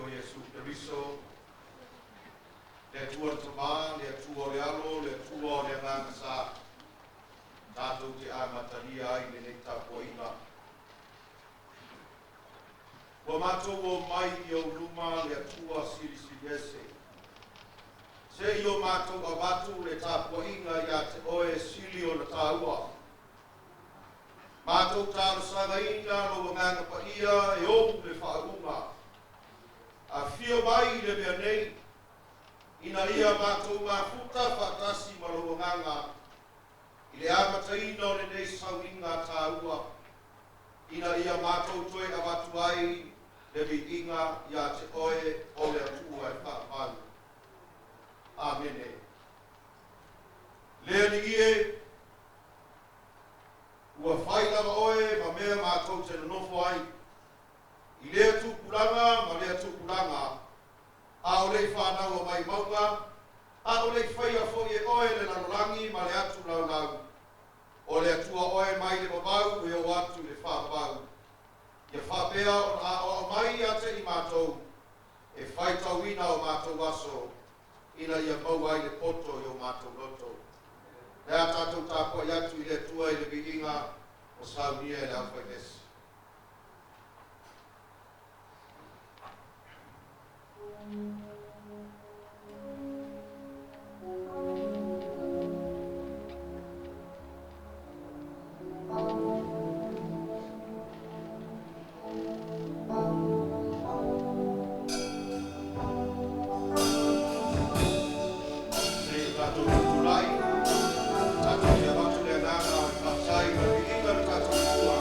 o Iesu Keriso, le Atua le Tamā, le Atua o le Alo, le Atua o le Agaga Sa, tatou te amatalia ai lenei tapuaiga. Ua matou omai i ou luma le Atua Silisili Ese. Se i o matou avatu le tapuaiga ia te oe sili ona taua. Matou talosagaina lou Agaga Paia e ou le faauuga. Afio mai i le mea nei, ina ia matou mafuta faatasi ma lou Agaga i le amataina o lenei sauiga taua, ina ia matou toe avatu ai le viiga ia te oe o le Atua e faavavau. Amene. Le Alii e, ua fai lava oe ma mea matou te nonofo ai, i lea tupulaga ma lea tupulaga, a o le i fanaua mai mauga, a o le i faia foi e oe le lalolagi ma le atu laulau. O le Atua oe mai le vavau e oo atu i le faavavau. Ia faapea ona aoao mai ia te i matou, e faitauina o matou aso, ina ia maua ai le poto i o matou loto. Le a tatou tapuai atu i le Atua i le viiga o saunia e le aufaivesi. Se i tatou tutulai, tatou te avatu le agaga o le faafetai ma le viiga i le tatou Atua.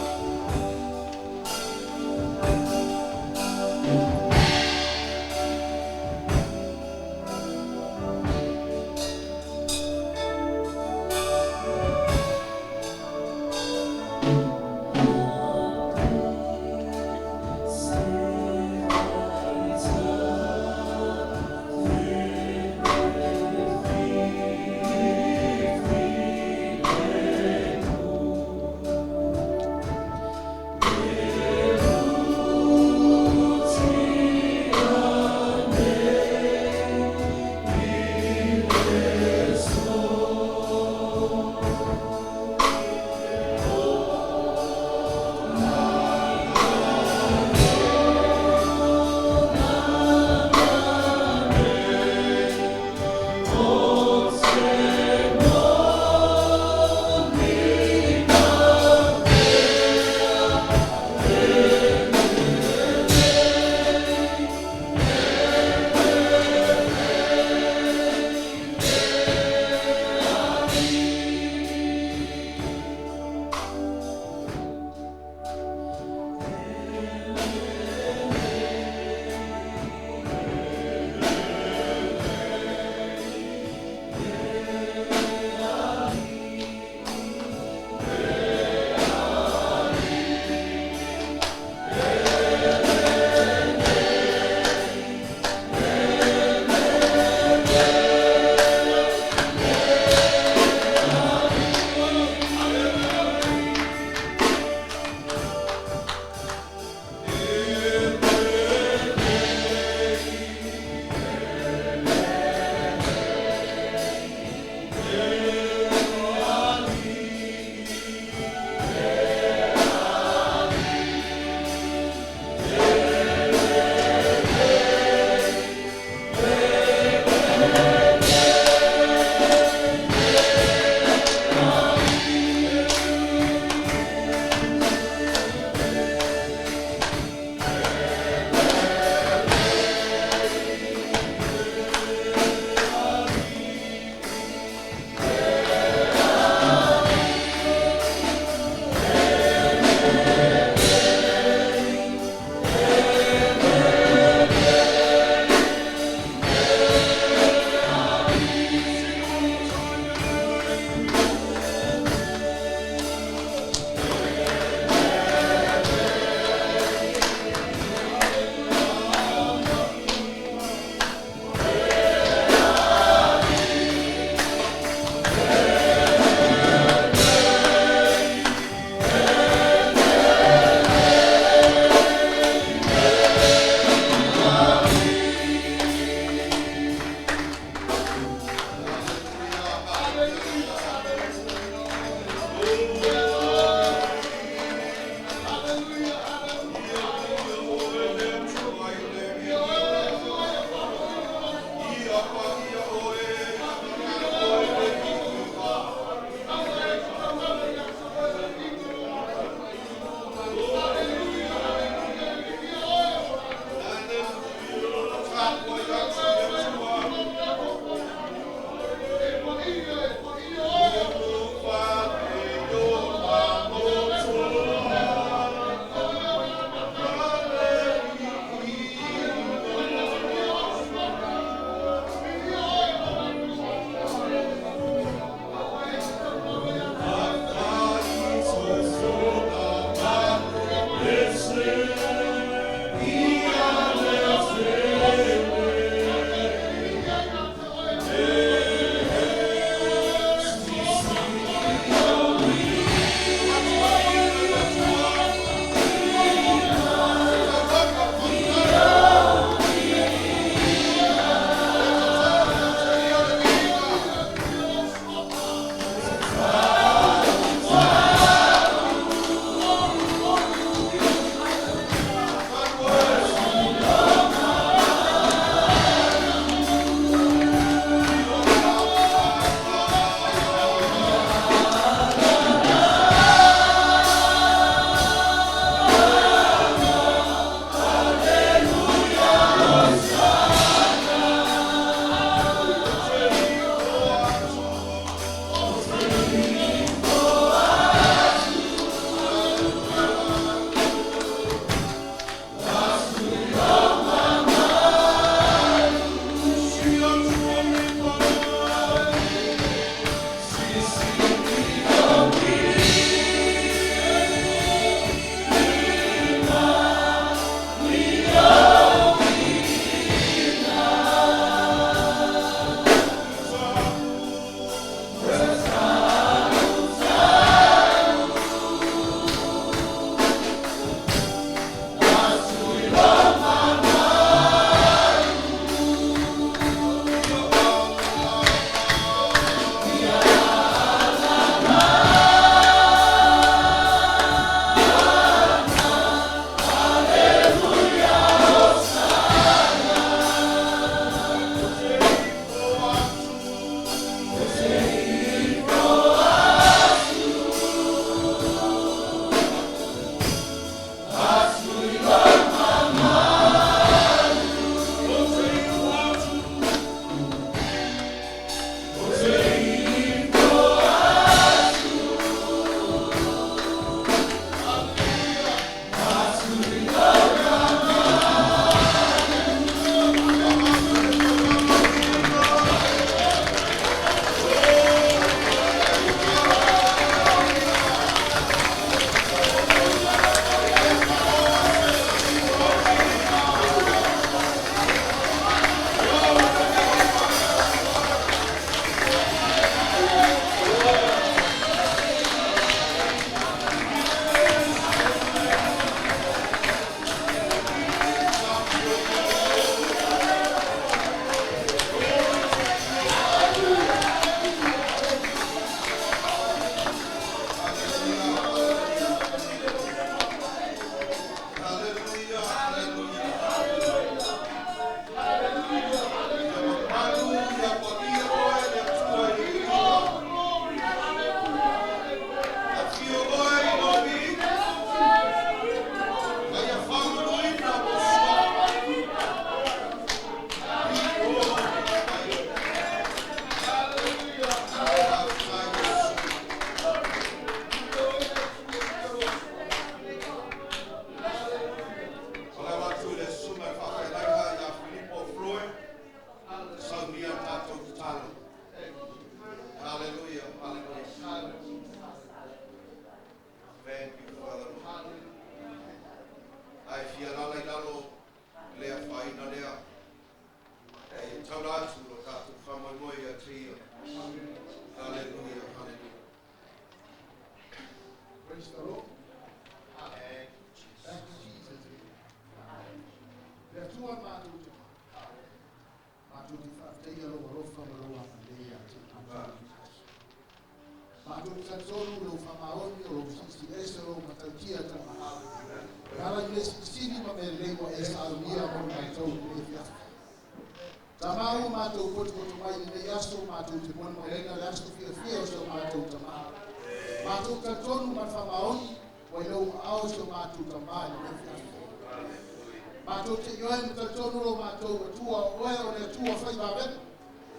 Mātou te ioe ma talitonu lo mātou Atua, o oe o le Atua faivavega.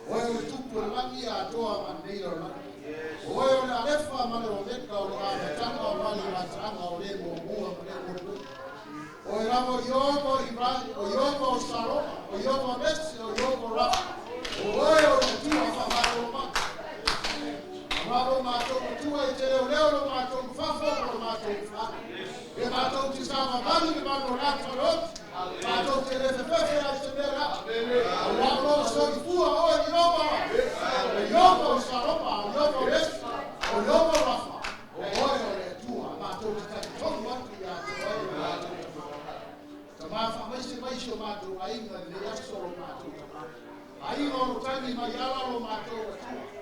Oe o le tupu o le lagi a atoa ma nei o le lagi. O oe o le Alefa ma le Omeka, o le amataga ma le mataaga, o le muamua ma le mulimuli. O e lava o Ieova o Irai, o Ieova o Saroma, o Ieova o Nesi, o Ieova o Rafa. O oe o le Atua faamalo ma lo mātou Atua i te leoleo lo mātou fafo ma lo mātou fana. E mātou te savavali le manu o le ata o le oti. Mātou te le fefefe ai se mea la. O lau lo soifua oe Ieova. O Ieova o Saroma, o Ieova o Nesi, o Ieova o Rafa. O oe o le Atua, mātou te talitonu atu ia te oe o mātou Atua. Tama whaamaise mai si o mātou aiga i le aso lo mātou tama. Aiga o lo taimi mai ala lo mātou Atua.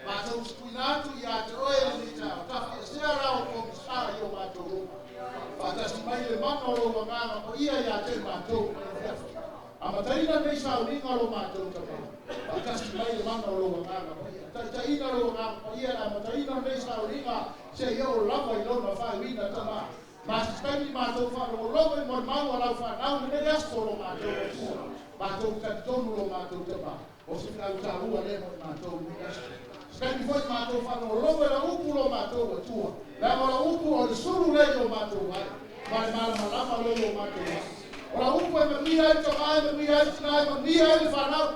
Mātou tutuina atu ia te oe le nei taeao. Tafi e sea rā o pōkisa i o mātou luma. Whātasi mai le mana o lo wanganga o ia ia te mātou mai le afi. Amataina nei sauniga lo mātou tama. Whātasi mai le mana o lo wanganga o ia. Taitaina lo wanganga o ia amataina nei sauniga se i o lava i lona whaiwina tama. Ma se taimi mātou whaalogologo i mo mau a lau whanau le nei aso lo mātou Atua. Mātou talitonu lo mātou tama. O se whiau tāua le mo i mātou nei aso. Se taimi foi mātou whaalogologo e la upu lo mātou Atua. Leaga o la upu o le sulu lei o mātou ai. Ma le malamalama lei o mātou ai. O la upu e manuia ai tama e manuia ai tina e manuia ai le whanau.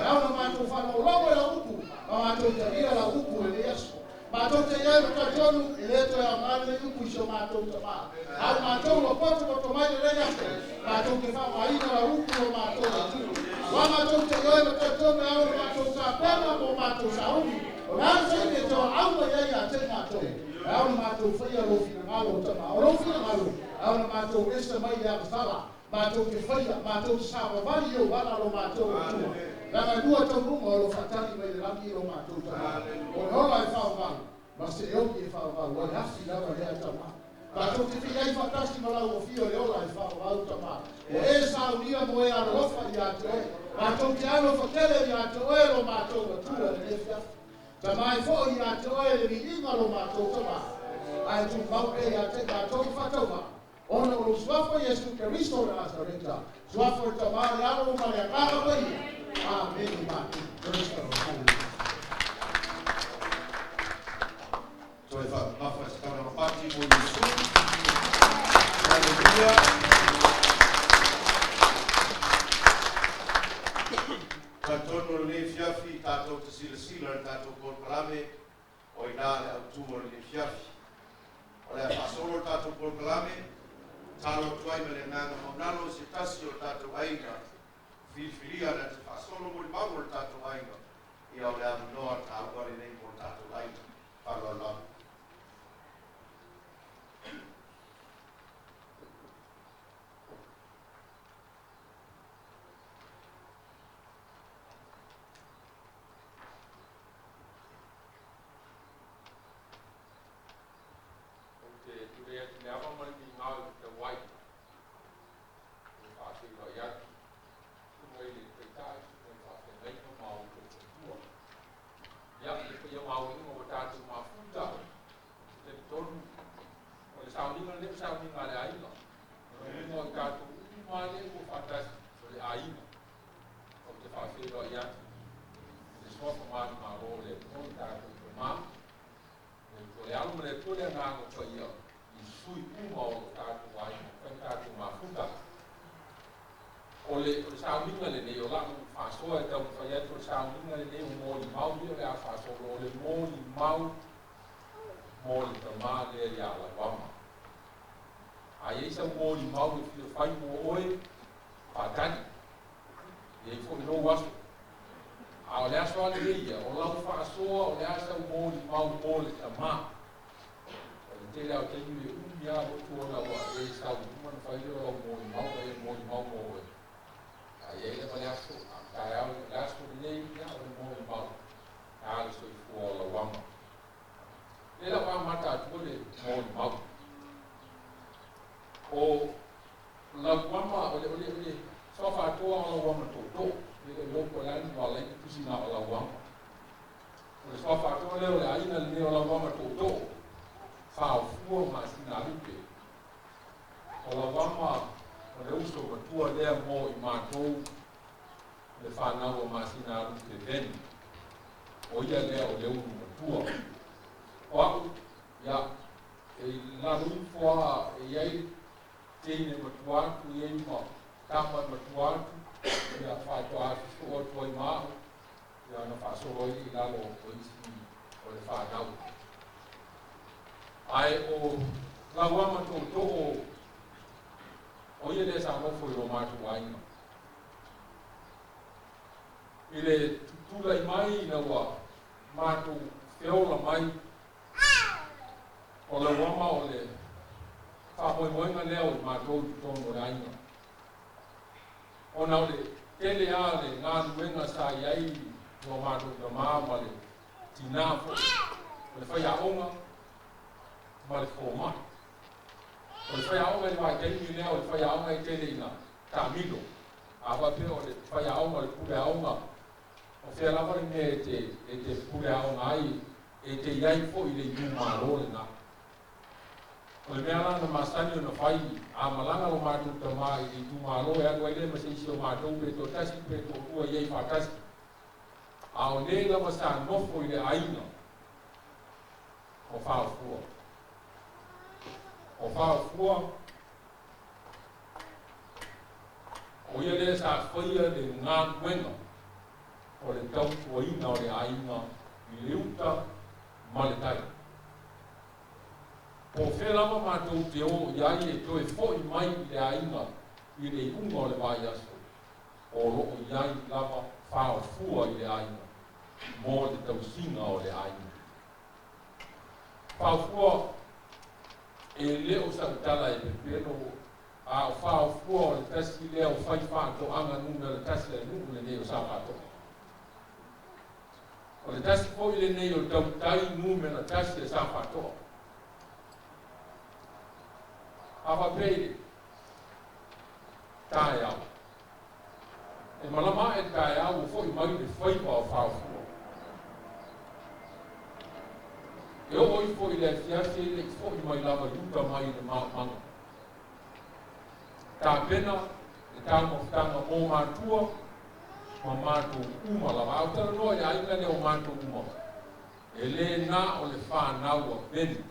Lea ona mātou whaalogologo e la upu. Ma mātou talia la upu e nei aso. Mātou te iai ma talitonu e le toe au ngā nei upu i si o mātou tama. Au mātou lo poto poto mai le nei aso. Mātou te whaamaina la upu o mātou Atua. Wa mātou te ioi ma talitonu e au mātou tāpena mō mātou sauni. O le ana saini e te o au mai ai a te mātou. E au na mātou whaia lo whinangalo o tama. O lo whinangalo, e au na mātou esa mai le agathala. Mātou te whaia, mātou te sāwawali o wala lo mātou Atua. Leaga e lua taunuga o lo whaatali mai le lagi lo mātou tama. O le ola e whaavalu, ma se e oki e whaavalu, o le afi lava lea tama. Mātou te whiai whaatasi ma lau ofio le ola e whaavalu tama. O e saunia mo e alolofa i a te oe. Mātou te alofa tele i a te oe lo mātou Atua le nei fiafi. Tama e fo i a te oe le viiga lo mātou tama. Ae tu mau e ia te mātou whatauha. Ona o lo suafa Iesu Keriso le Nazareta. Suafa le tama le alo ma le agaga paia. Amen i mātou. Praise the Lord. Hallelujah. Toe whaamafa se tauranga pati mo Iesu. Hallelujah. Talitonu o lenei fiafi tātou te silasila le tātou polokalame o ina le autu o lenei fiafi. O le a faasolo le tātou polokalame, talo atu ai ma le agaga maualalo se tasi o le tātou aiga filifilia na te faasolo molimau o le tātou aiga ia o le avanoa taua lenei mo le tātou aiga. Faaaloalo lava. Ou te tulai atu le ava ma le migao i te tauai. E faafeiloai atu. Susuga i le Taitai, susuga i faafeagaiga ma outou faletua. Ia, le paia maualuga ua tatou mafuta, ou te talitonu, o le sauniga lenei o le sauniga a le aiga. O le uiga o i tatou uma lea ua faatasi, o le aiga. Ou te faafeiloai atu i le suafa manumalo o le Atua le tatou Tama, le Atua le Alo ma le Atua le Agaga Paia i sui uma o lo tatou aiga ua mafai ona tatou mafuta. O le, o le sauniga lenei o lau faasoa e taumafai atu, o le sauniga lenei o molimau ia o le a faasolo, o le molimau mo le tama lea iā Lauama. A i ai sau molimau e fia fai mo oe, faatali. E i ai foi lou aso. A o le aso lava lenei ia, o lau faasoa o le a sau molimau mo le tama. O le tele lava o taimi e umi lava lo'u ona ua e sau i luma ona fai lea o lau molimau ma e molimau mo oe. A i ai lava le aso, a o le taeao, o le aso lenei ia o le molimau a le soifua o Lauama. Lea la ua amata atua le molimau. O Lauama, o le, o le, o le suafa atoa o Lauama tootoo. E le o iloa po o le a le igoa ala ai ona tusi na o Lauama. O le suafa atoa lea o le aiga lenei o Lauama tootoo, Faofua ma Sinalupe. O Lauama o le uso matua. le fanau o masina alu veveni. O ia lea o le ulu matua. O a'u ia e i lalo ifo a e i ai teine matua atu i ai ma tama e matua atu ia faatoa afifio atu ai ma a'u ia ona faasolo ai i lalo o isi o le fanau. Ae o lauama tootoo o ia lea sa nofo i lo matou aiga. I le tutula'i mai ina ua matou feola mai o lauama o le faamoemoega lea o i matou i totonu o le aiga. Ona o le tele a le galuega sa i ai lo matou tamā ma le tinā fo'i, o le faiaoga ma le foma'i. O le faiaoga i le vaitaimi lea o le faiaoga e tele ina taamilo. A faapea o le faiaoga o le puleaoga, o fea lava le mea e te, e te puleaoga ai, e te i ai fo'i i le itumalo lenā. O le mea la na masani ona fai, a malaga lo matou tamā i le itumalo e alu ai lea ma se isi o matou pe toatasi pe toalua i ai faatasi. A o lē lava sa nofo i le aiga o Faofua. O Faofua, o ia lea sa faia le galuega o le tautuaina o le aiga i le uta ma le tai. Po o fea lava matou te o i ai e toe fo'i mai i le aiga i le iuga o le vaiaso, o loo i ai lava Faofua i le aiga mo le tausiga o le aiga. Faofua e le o sau tala e pepelo, a o Faofua o le tasi lea o fai faatoaga numera 1 a le nuu lenei o Safatoa. O le tasi fo'i lenei o tautai numera 1 a Safatoa. A faapea i le taeao, e malama aʻe le taeao ua fo'i mai le faiva o Faofua. E oo ifo i le afiafi e le'i fo'i mai lava i uta mai le maomaga. Tapena le taumafataga mo matua ma matou uma lava. A o talanoa i le aiga lea o matou uma, e lē na o le fanau a Venu.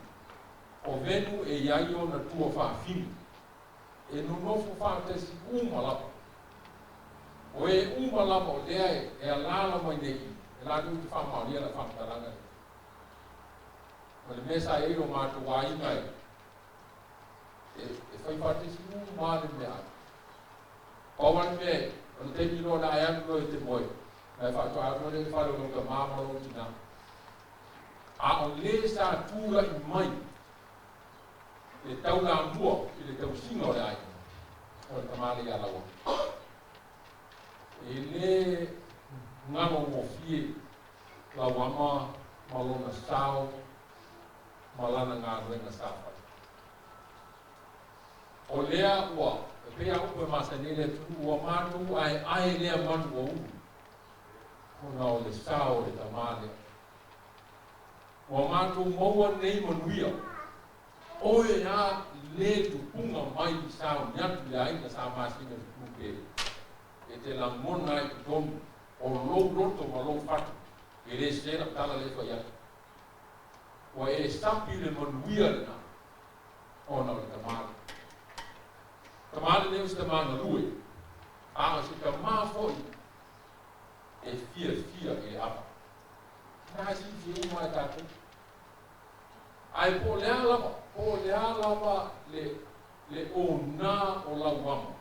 O Venu e i ai ona tua faafine. E nonofo faatasi uma lava. O e uma lava o lea e alaala mai nei e latou te faamaonia lau faamatalaga lea. O le mea sa i ai lo matou aiga e fai faatasi uma le meaai. Pau lava le mea, o le taimi loa na e alu loa e te moe, na e faatoa alu loa lea i le fale o lou tamā ma lou tinā. A o lē sa tula'i mai le taulamua i le tausiga o le aiga, o le tamā lea ia Lauama. E lē galogofie Lauama ma lona sao ma lana galuega sa fai. O lea ua, e pei a upu e masani ai le atunuu, ua matou aeae lea manu ua ulu, ona o le sao o le tamā lea. Ua matou maua nei manuia, oe a lē tupuga mai i saoni atu i le aiga sa masina tutupe e te lagona ai totonu o lou loto ma lou fatu, e lē sesē lau tala lea e fai atu. Ua e sapi le manuia lenā ona o le tamā lea. Tamā lenei o se tamā galue, a o se tamā fo'i e fiafia i le ava. Na silafia uma e tatou. Ae po o le a lava, po o le a lava le onā o Lauama,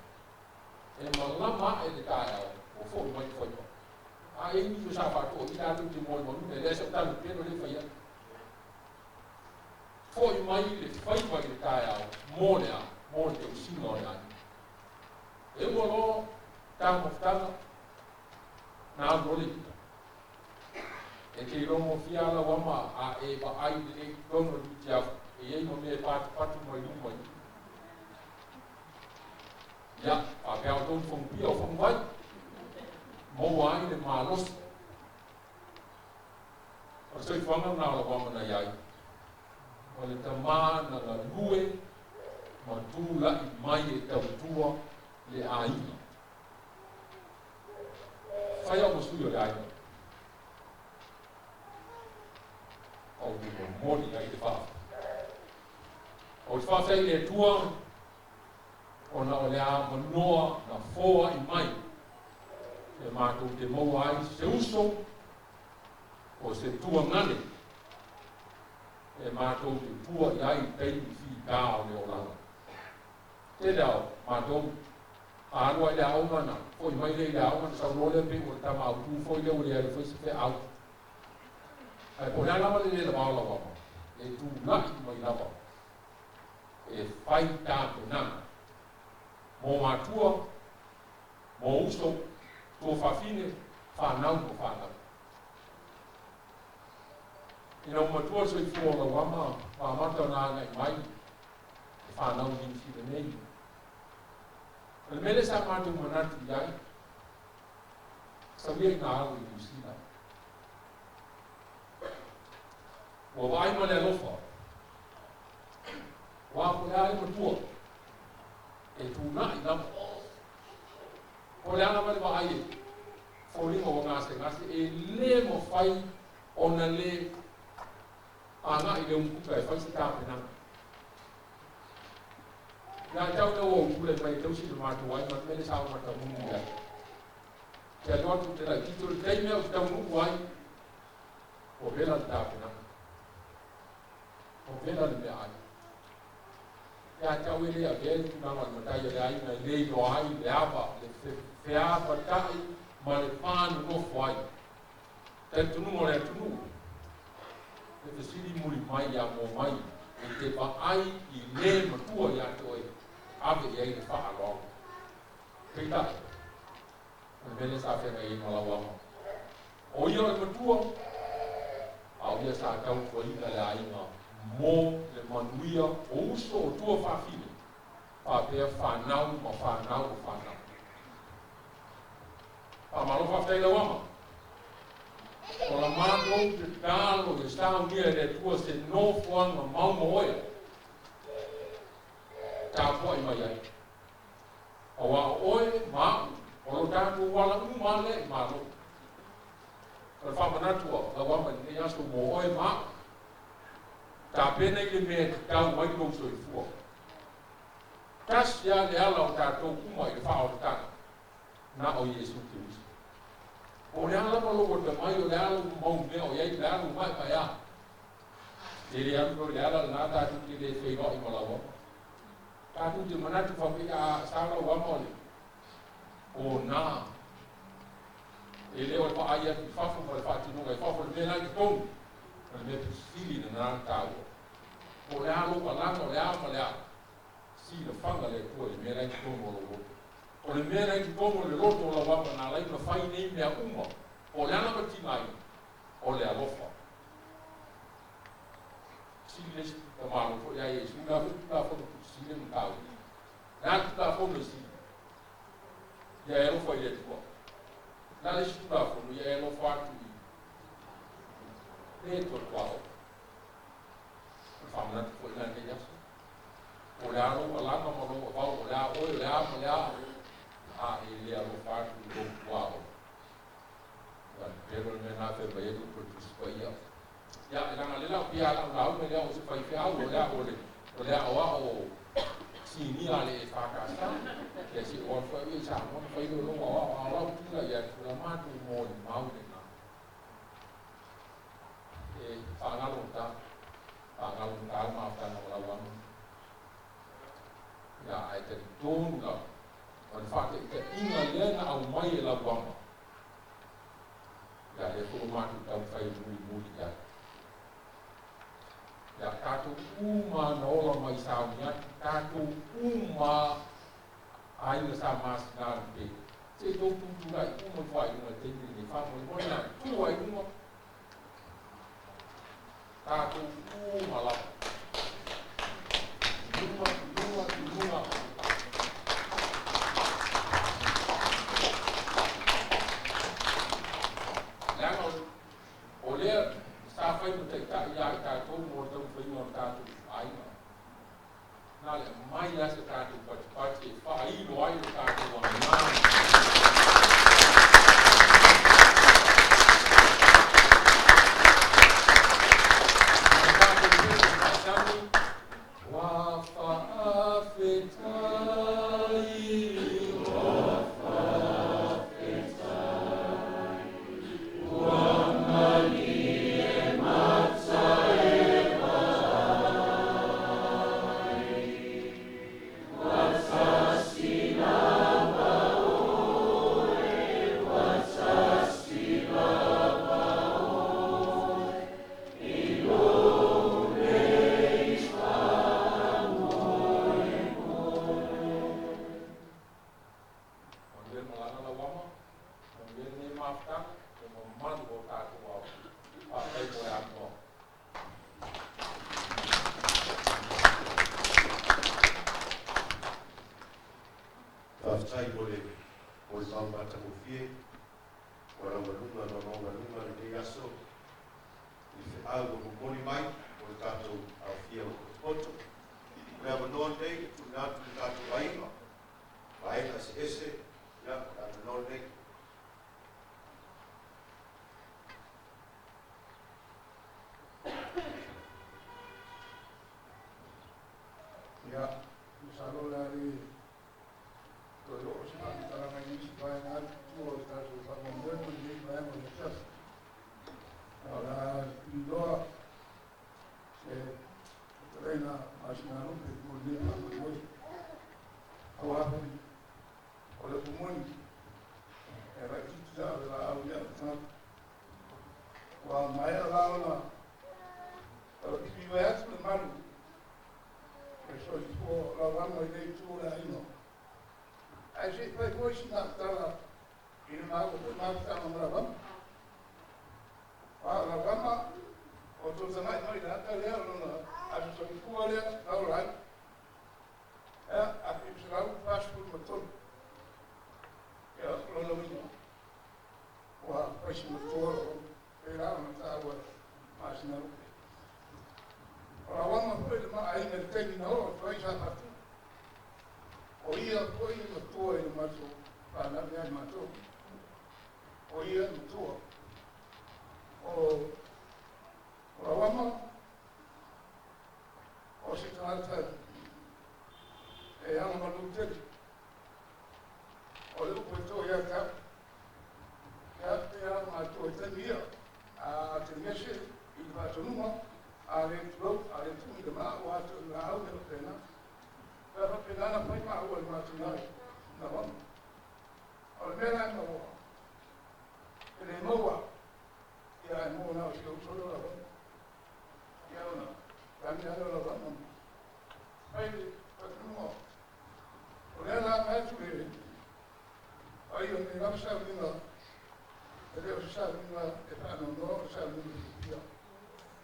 e malama aʻe le taeao ua fo'i mai le faiva. A e i ai nisi o sa faatoa i latou te molimauina, e leai sau tala pepelo lea e fai atu. Fo'i mai le faiva i le taeao mo le a? Mo le tausiga o le aiga. E uma loa taumafataga na alu loa le ita. E te iloa gofie lava Lauama a e vaai lelei i totonu o le mitiafu, e i ai ma mea e patupatu mai luma i i. Ia, faapea outou ni fagupia o faguvai, maua ai le malosi. O le soifuaga lenā o Lauama na i ai, o le tamā na galue ma tula'i mai e tautua le aiga. fai au ma sui o le aiga. Ou te momoli ai le faafetai. O le faafetai i le Atua, ona o le avanoa na foai mai e matou te maua ai se uso o se tuagane e matou te tua i ai i taimi fitā o le olaga. Tele ao matou a alu ai le aoga na fo'i mai lea i le aoga na saunoa lea pei ua le tama autū foi lea ua leai foi se feau. Ae po o le a lava le lē lavao o lau ama, e tula'i mai lava e fai tapenaga mo matua, mo uso, tuafafine, fanau ma fanau. Ina ua matua le soifua o lau ama ma amata ona agai mai e fanau i Niu Sila nei, o le mea lea sa matou manatu i ai, sau ia ina alu i Niu Sila. Ua vaai ma le alofa, aua po o le a le matua, e tuna'i lava. Po o le a lava le vaai e foliga ua gasegase, e lē mafai ona lē aga'i le umukuka e fai se tapenaga. Ia te au lea ua ou tulai mai e tausi le matou aiga, o le mea lea sa ou matamuli i ai. Te alu atu te laitiiti, o le taimi au te taunuu ai, ua vela le tapenaga, ua vela le meaai. Ia te au e le avea le tulaga o le matai o le aiga e le iloa ai le ava, le feavata'i ma le pa nonofo ai. Talitonuga o le atunuu, e fesili muli mai ia moa mai e te vaai i le matua ia te oe, ave i ai le faaaloalo. Peitai, o le mea lea sa feagai ai ma lau ama. O ia o le matua, a o ia sa tautuaina le aiga mo le manuia o uso o tua faafine, faapea fanau ma fanau o fanau. Faamalo faafetai lau ama. O la matou tatalo ia saunia e le Atua se nofoaga maumaoea tapuai mai ai. Aua o oe ma a'u, o lo tatou ala uma lava lea i Malo. O le faamanatu a lau ama i lenei aso mo oe ma a'u, tapena i le mea e tatau ai lou soifua. Tasi lava le ala o tatou uma i le faaolataga, na o Iesu Keriso. Po o le a lava lou atamai, o le a lou mau mea o i ai, o le a lou maeemaea, e le alu loa i le ala lena tatou te le feiloai ma lau ama. Tatou te manatu faapea, a sa lau ama o le o nā. E le o le vaai atu i fafo ma le faatinoga i fafo, le mea la i totonu, o le mea pisili lena na taua. Po o le a lou alaga, o le a ma le a, silafaga le Atua i le mea la i totonu o lou loto. O le mea la i totonu o le loto o lau ama na ala ai ona fai nei mea uma, po o le a lava tigaina, o le alofa. Sili le isi tamalo foi ia Iesu, le a foi Tulafono sili ma taua. Le a le Tulafono e sili? Ia e alofa i le Atua. Le a le isi Tulafono? Ia e alofa atu i le toatuaʻo. O le faamanatu foi lena i lenei aso. Po o le a lou alaga ma lou avau, o le a oe, o le a ma le a, a e le alofa atu i lou tuaʻo. Ia, pelo le mea na fai mai ai le upu a le Tusi Paia. Ia, e leaga lea lau pia lau lauga lea o se faifeau, o lea o le o le aoao sinia a le EFKS. Ia se o alu foi i Samoa na fai lea o lou aoao, a o lau tula ia atu la matou molimau lena. E faagalo ta, faagalo ta le mafutaga o lau ama. Ia, ae talitonu lava, o le faataitaiga lea na aumai e lau ama, Ia, lea foi ua matou taumafai e mulimuli i ai. Ia, tatou uma na ola mai sauni atu, tatou uma aiga sa masina le pe. Se i tou tutulai uma i faaiuga i le taimi lenei, faamolemole na tuu ai luma, tatou uma lava. I luga, i luga, i luga. Leaga o lea sa fai ma taitai ia i tatou mo le taumafaiga o le tatou aiga. Na le aumai lava se tatou patipati e faailo ai lo tatou agaga. mafutaga le mamalu o tatou aofia. Faafetai mo le avanoa. Faafetai mo le molimau matagofie ua laugaluga ma maualuga lenei aso i le feau ua momoli mai mo le tatou aofia mapotopoto. O le avanoa lenei e tuuina atu i le tatou aiga, vaega eseese, ia, o le avanoa lenei. Ia, masalo o le a le toe oo se faamatalaga i nisi vaega atu i tua o le tatou faamoemoe mo lenei vaega o le afiafi. A o le a tuliloa se fetalaiga Masinalupe mo lenei faamoemoe. Aua foi o le upu moni, e laitiiti la o le laau i au tagata. Ua maea la ona talapipii mai atu le malu o le soifua o lauama i le itu o le aiga. Ae se i fai foi sina tala i le maua foi mafutaga ma lauama. A o lauama o tautanai mai le ata lea o lona aso soifua lea na ola ai. Ea, 1943. Ia, lona uiga, ua faisi matua lauama, pei la ona taua e Masinalupe. O lauama foi le maaiga i le taimi na oo atu ai sa matou. O ia foi e matua i le matou fanau ia i matou. O ia e matua. O lauama, o se tagata e agamalu tele. O le upu e to'o ia te au. Ia pe a matou i taimi ia. A telegese i le faatonuga, a le tulou, a le tuu i le maa, ua atu i laau le faapena. Pe faapena na fai maua i le matou ai lauama. O le mea la e maua, e le maua, ia e maua na o si ou uso lea o lauama. Ia ona, tani lea o lauama. Fai le faatonuga. O lea la fai atu le ai o nei lava sauniga, e le o se sauniga e faanoanoa, o le sauniga fiafia.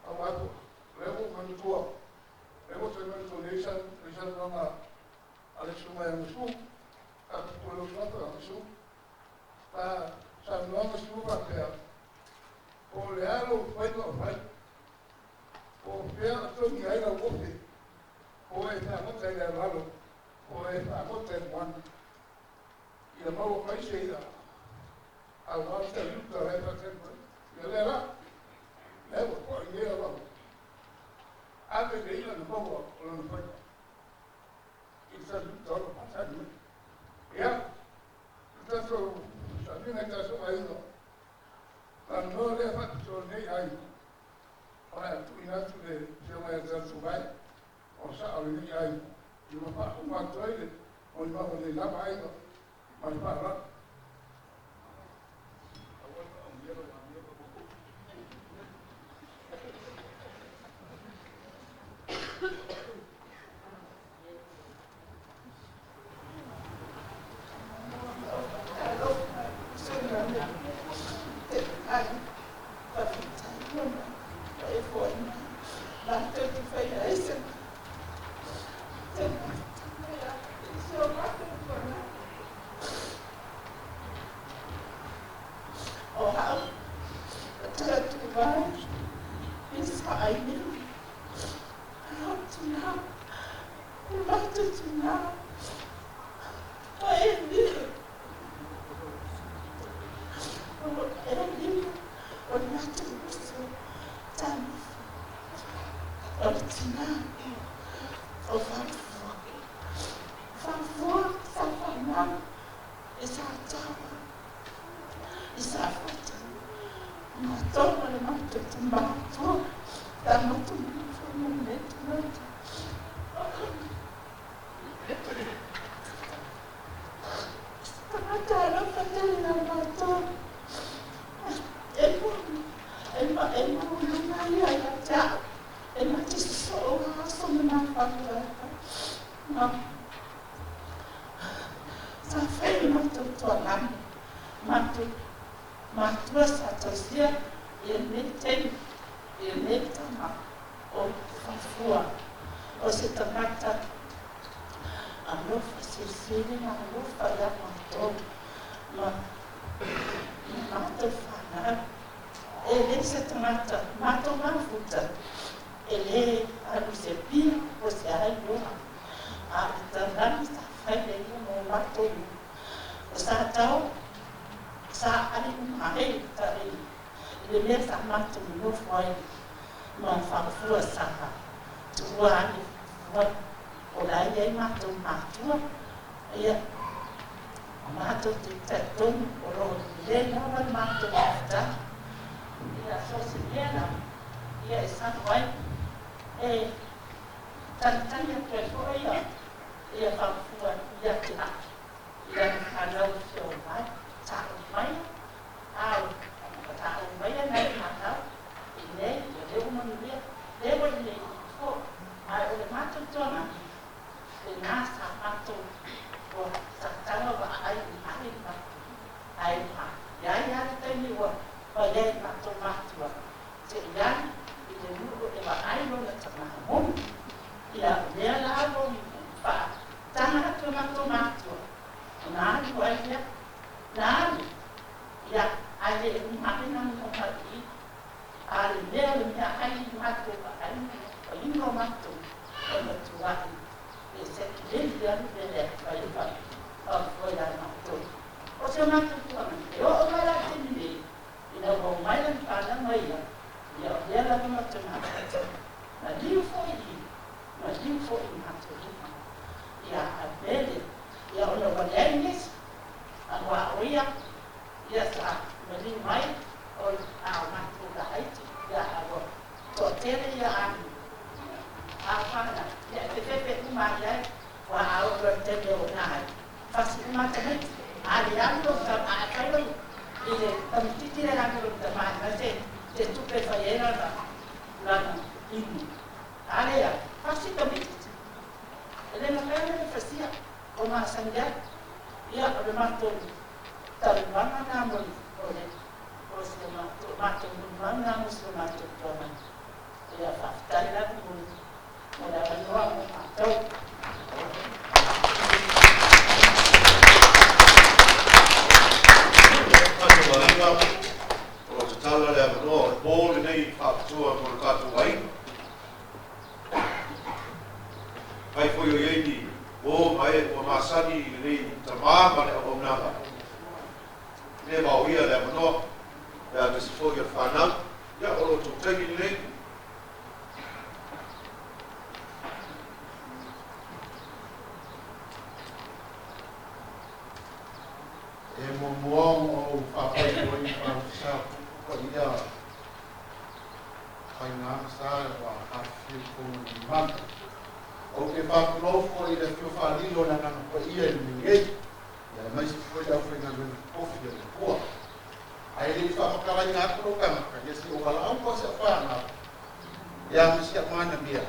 Aua foi, o lea ua ou manatua, lea ua toe manatua nei le saunoaga a le susuga ia Gasu, faapupua le uso atu a Gasu. Sa saunoa Gasu faapea, po o le a lou faiva o fai, po o fea o togi ai lau ofe, po o e fagota i le aloalo, po o e fagota i le moana. Ia maua mai se i'a, aua le taliuta la e faatali mai. Ia lea la, lea ua to'a i nei lauama. Ave le i'a na maua o lona faiva i le taliuta o lo o faatali mai. Ia, le tatou sauniga i tatou aiga, na noa lea faapitoa lenei aiga, o le a tuuina atu le afioga ia Talatuvae, o sao o lenei aiga, i ma faauma atu ai le molimau a lenei lava aiga ma le faaaloalo. Aua le faaumia lau amio lau Matua sa tausia i lenei taimi i lenei tama o Faafua o se tagata alofa silisili na alofa ia matou ma matou fanau. E le se tagata matou mafuta e lē alu i se pia po se ailoa a o le taulagi sa fai le ia mo matou o sa tau sa ali uma ai i le mea sa matou nonofo ai ma Faafua sa tuua ane fua o la e i ai matou matua ia matou te talitonu o loo lelei lava le matou mafutaga ia so se mea lava ia e sau ai e tagitagi atu ai foi ia ia Faafua ia te au i lana fanau e fia o mai sa ou mai ao sa ou mai nai fanau i nei ia lea ua manuia lea ua i nei foi ae o le matou toagaga lena sa matou ua sa taga vaai ai matou ae iai lava le taimi ua fai ai matou matua se'i alu i le nuu e vaai lona tamā ia o lea la ua faataga atu e matou matua ona alu ai lea na alu ia ae le uma ae na noho mai i a le mea o le meaai i matou vaai paina o matou ona tuai e sekileli alu le fai faafoe ia matou o se matou tuaga e oo mai la taimi nei ina ua omai lana fanau ia ia o lea lava matou mafuta na liu foi i na liu foi i matou lima ia a mele ia ona ua leai nisi auā o ia ia sa maliu mai o a o matou laiti ia a ua toatele ia alu afana ia e fefefe uma ai ai ua a oo loa i le taimi e ona ai fasi uma tamaiti a le alu lou a fai lou i le tamatiti le alu lou tamā mai se se tupe fai ai lana lana inu a lea fasi tamaititi e le mafai ona le fasia o masani ai ia o le matou taluaga na mo o le o si o matou matou molimau na mo si o matou tuaga ia faafetai lava mo mo le avanoa mo matou. Faatoaiga o lo tatala le avanoa o le pō lenei faapitoa mo le tatou aiga. Ai foi o iai ni uō ma e ua masani i lenei tamā ma le auaunaga. E le vaoia le avanoa pe a nisi foi o le fanau. Ia, o lo outou taimi lenei. E muamua ona ou faafailoa i faausa paia faiga ma sa ua afifio i totonu o lenei Maota. Ou te faatulou foi i le afio faalilo o le Agaga Paia i lenei nei, ia aemaise foi le aufaigaluega totofi a le Atua. Ae le i faamatalaina atu lou tagata, ia se i ou valaau po o se au ia ma si au manaia.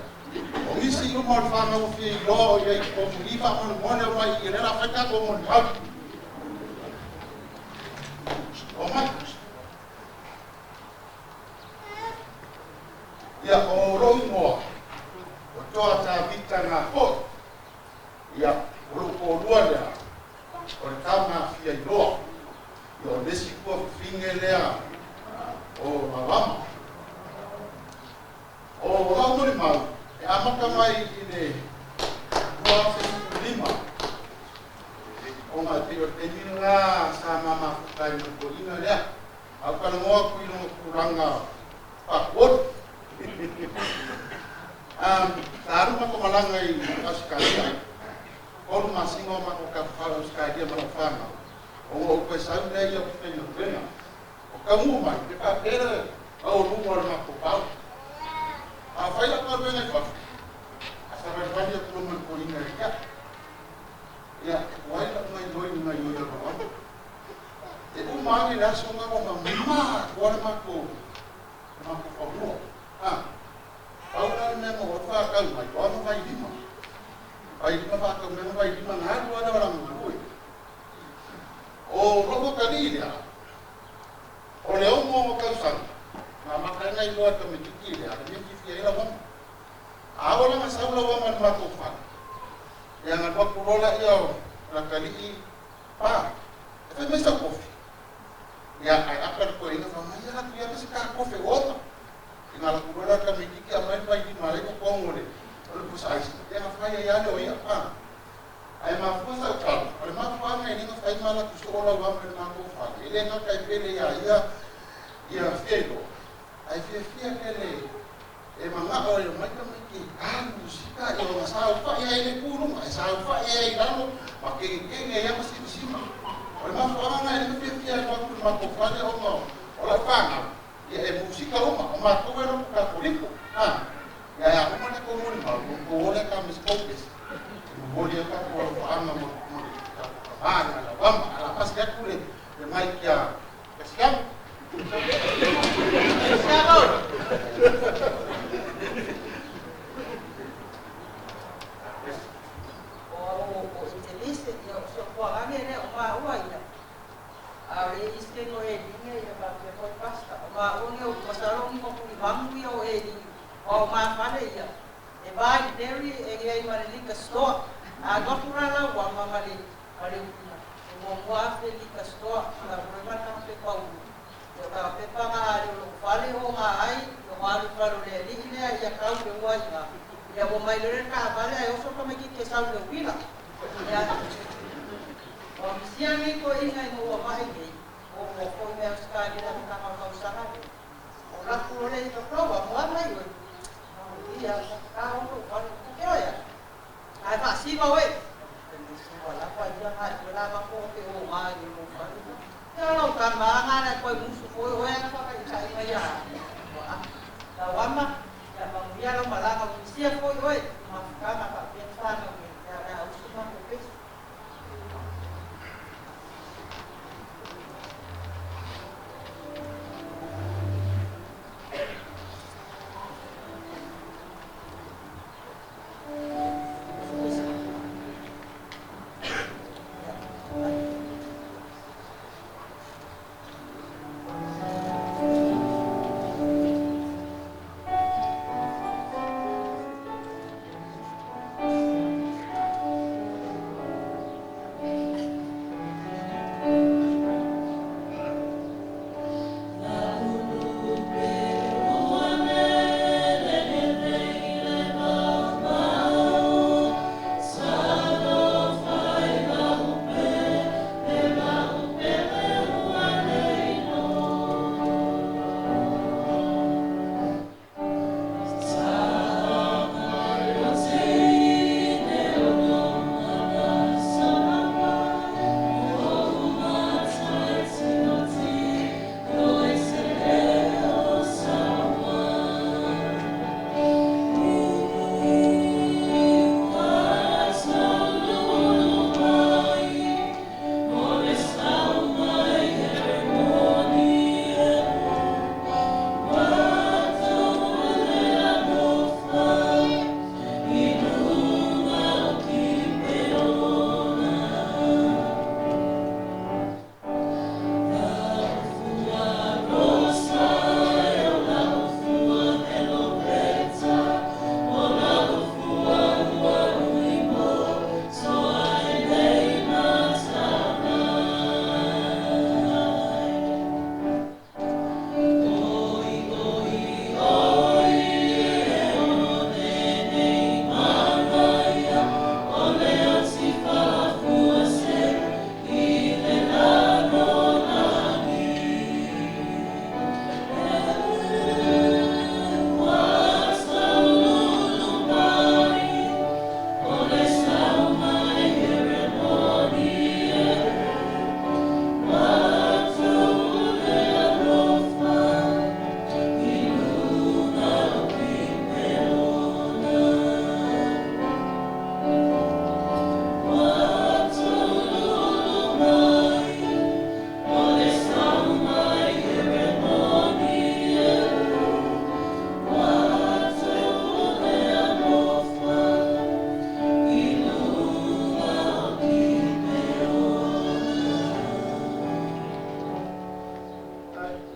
O nisi uma o le fanau ua fia iloa o i ai i totonu i i faamolemole o mai i lea o le a fai tatou molimau. Omai. Ia, o lou igoa, o Toa Tavita Gafoi. Ia, o lou toalua lea, o le tama fia iloa. Ia, o le isi tuafafine lea o Lalama. O lau molimau, e amata mai i le 2015, ona e pei o le taimi lena sa ma mafuta ai ma le toeaina lea. A ou talanoa atu i lona tulaga faakuolu. Sa alu matou malaga i Ausetalia, 3 masina o matou tafafao i Ausetalia ma lau fanau, ona ou toe sau lea ia ou te faigaluega. O taunuu mai, e faapea le maualuga o le matou pau. A fai lau galuega i fafo, a savalivali atu loa ma le toeaina ia te au. Ia, e tuai lau gaoioi i le gaoioi a lau E uma ane le aso lena ua mamā atoa le matou matou fanua. Pau la le mea na ou alu faatau mai, o ana vailima. Vailima faatau mai ana vailima na alu lava lea o lana galue. O lou atalii lea, ma tausaga na makaina iloa e tamaititi lea le mea fifia ai lauama. A oo la sau lauama i le matou fale, ia na alu atu loa laia o latalii pa e fai mai sau kofi. Ia ae apa le toeaina fai mai, ia latou ia se ta kofe ua ota. Ia na alu atu loa la le tamaititi aumai le vailima alai totogi o le o le pusa aisa, ia na fai ai lava lea o ia pa. Ae mafua sau tala, o le mafuaaga e le na fai ma latou soo lauama i le matou fale, e le gata e pele ia ia ia fia iloa, ae fiafia tele e manao e omai tamaiti e alu musika ia ona saofai ai le tu i luga, e saofai ai i lalo, ma kegekege ai ma simasima. O le mafuaaga lena e le na fiafia alu atu i le matou fale ona o lau fanau, ia e musika uma, o matou e loto Katoliko. Ia e a uma le tou molimau, ona outou o lea ta ma se tou pese, e momoli ai tatou alofaaga mo le tatou tama le lauama. Ae o le a pasi atu le mic ia Siamu. O Etelise, ia o sofuaga lea o maua ia. A o le isi no e linga ia faapea foi pasta. O maua ia o masalo ni mapu ia o e linga. O mafale ia. E vai dairy e ngai ma le liquor store. A gotu la la wa ma ma le ma le upina. E mo mo afe liquor store. La ure ma ka pe pau. O ka pe pa nga le lo fale o nga ai o alu falo le li le ia kau le ua ia. Ia mo mai le ka vale ai oso ka mai ke sau le wila. Ia o misia nei ko inga i mo mai nei. O o ko mea ska ni la ka ka ka sanga. O la ku le i ka prowa mo mai we. Ia ka o ko fale ko ke ia. Ai fa si ba we. La pa ia ha la ma ko ke o ma ni mo fale. Ia lo ka ma nga na ko musu ko o ya ka ka i sai mai ya. La wama ya ma ia lo malanga misia ko oe ma ka ma ka pe fa no ya ya usu ma ko pe.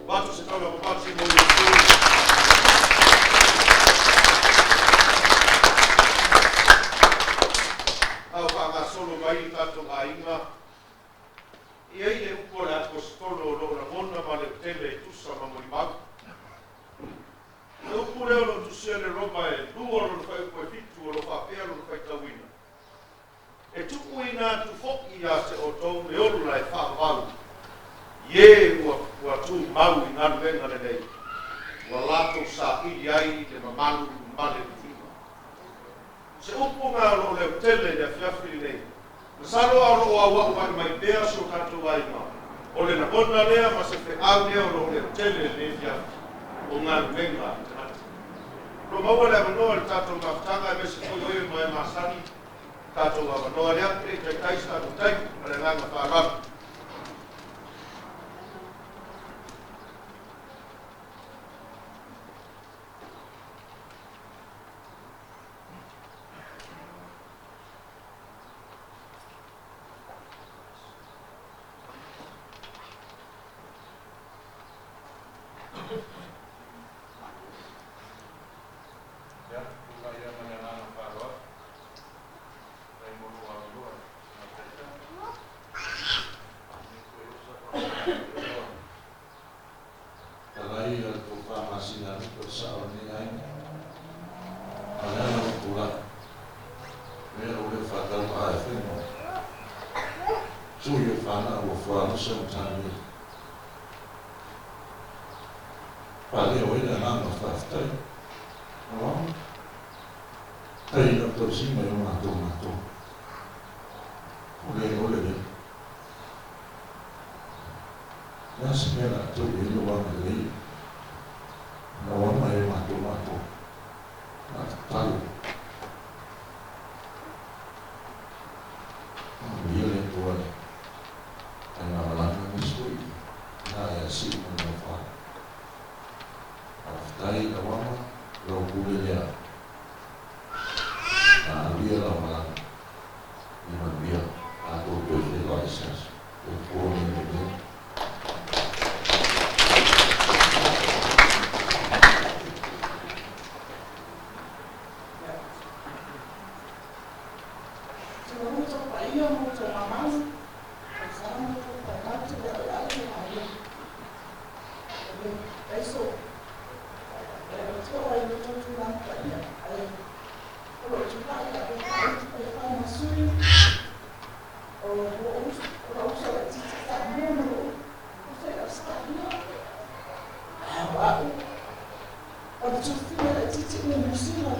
Vatu se taula papati mo Iesu. Au whangasolo mai i tātou aiga. Ia i le upu o le apostolo o loo lagona ma le tele e tusa ma molimau. Le upu lea o loo tusia le Roma e 2 lona fuaiupu e 7 o loo faapea lona faitauina. E tuuina atu fo'i ia te outou le ola e faavavau. Ie ua tumau i galuega lelei. Ua latou saili ai le mamalu ma le viiga. Se upu ga o loo leotele i le afiafi lenei. Masalo a o loo auau mai mai pea so tatou aiga. O le lagona lea ma se feau lea o loo leotele lenei afiafi. O galuega a le tagata. Lo maua le avanoa le tatou mafutaga e mese foi oe ma e masani. Tatou avanoa lea, e taitai se tatou taimi ma le agaga faaaloalo. Ia, tulai ia ma le agaga faaaloalo. Tai mo lou avanoa na taitai. Talai o le tofa masina alupe o le sa'o o lenei aiga. A o le ala o tulai, mea o le faatauva'a e fai ma sui o fanau o Fualosa ma Tanueli. Faaleo ai le agaga faafetai. Aua, tai i lau tausiga i o matou matou. O le o le lei. Le a se mea o le a tou i ai lou agalelei. Na o ama e o matou matou. Na tatalo. Manuia le Atua le faigamalaga aemaise foi na e asi'i ma le nofo. Faafetai lau ama, lau pule lea. Na alu ia lau malaga. Ia manuia. Tatou toe feiloai se aso. Soifua ma ia manuia. Tulou tou paia ma outou mamalu, tausaga ma outou paepae le au ale le aiga. O le aiso, e le o ai le tou tulaga paia, ae o loo tulai ave paepae ma sui o loo o loo uso laitiiti Samoa ma loo uso i Ausetalia. O a'u o le tufine laitiiti i Niu Sila.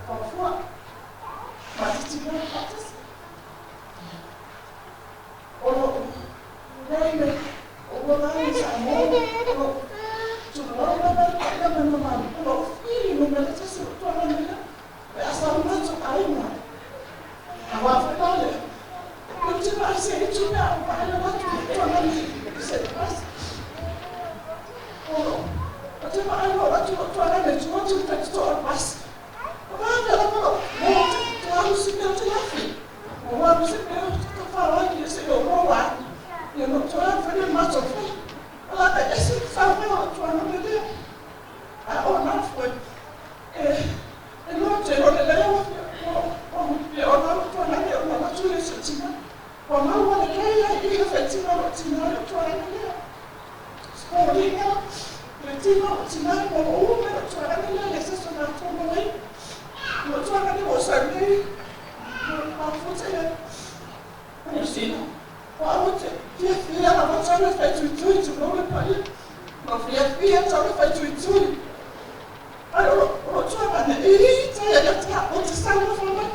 Fafua matiti loa faatasi. O loo lei le o ua lai Samoa o loo tulou lava le paia ma le mamalu o loo fili numera tasi o tuaga lea pe a sau aiga. Auā foi la le ou te vaai se itu pe a ou vaai le atu tuaga se pasi. O ou te vaai lo atu o tuaga le tu atu le faitotoa o le pasi. O vave lava lo mo te tualu se mea o te lafi. O alu se mea o te tafalagi se o mo a. Ia no tualu foi le matou foi. O la ese sau mai o tuaga le lea. A o na foi. E lo te o le lea o o o na tuaga le o na tu le se tina. O maua le lea i le fetina o tina le tuaga lea. Skolinga le tina o tina mo o me o tuaga lea le se so na to mo ai. O tuaga le o sa nei. O ma futa ia. Niu Sila. O au te fia fia la va tau le fai tui tui tu lo le paia. Ma fia fia tau le fai tui tui. Ai o o tuaga ne i ta ia ia ta o te sau na fa mai.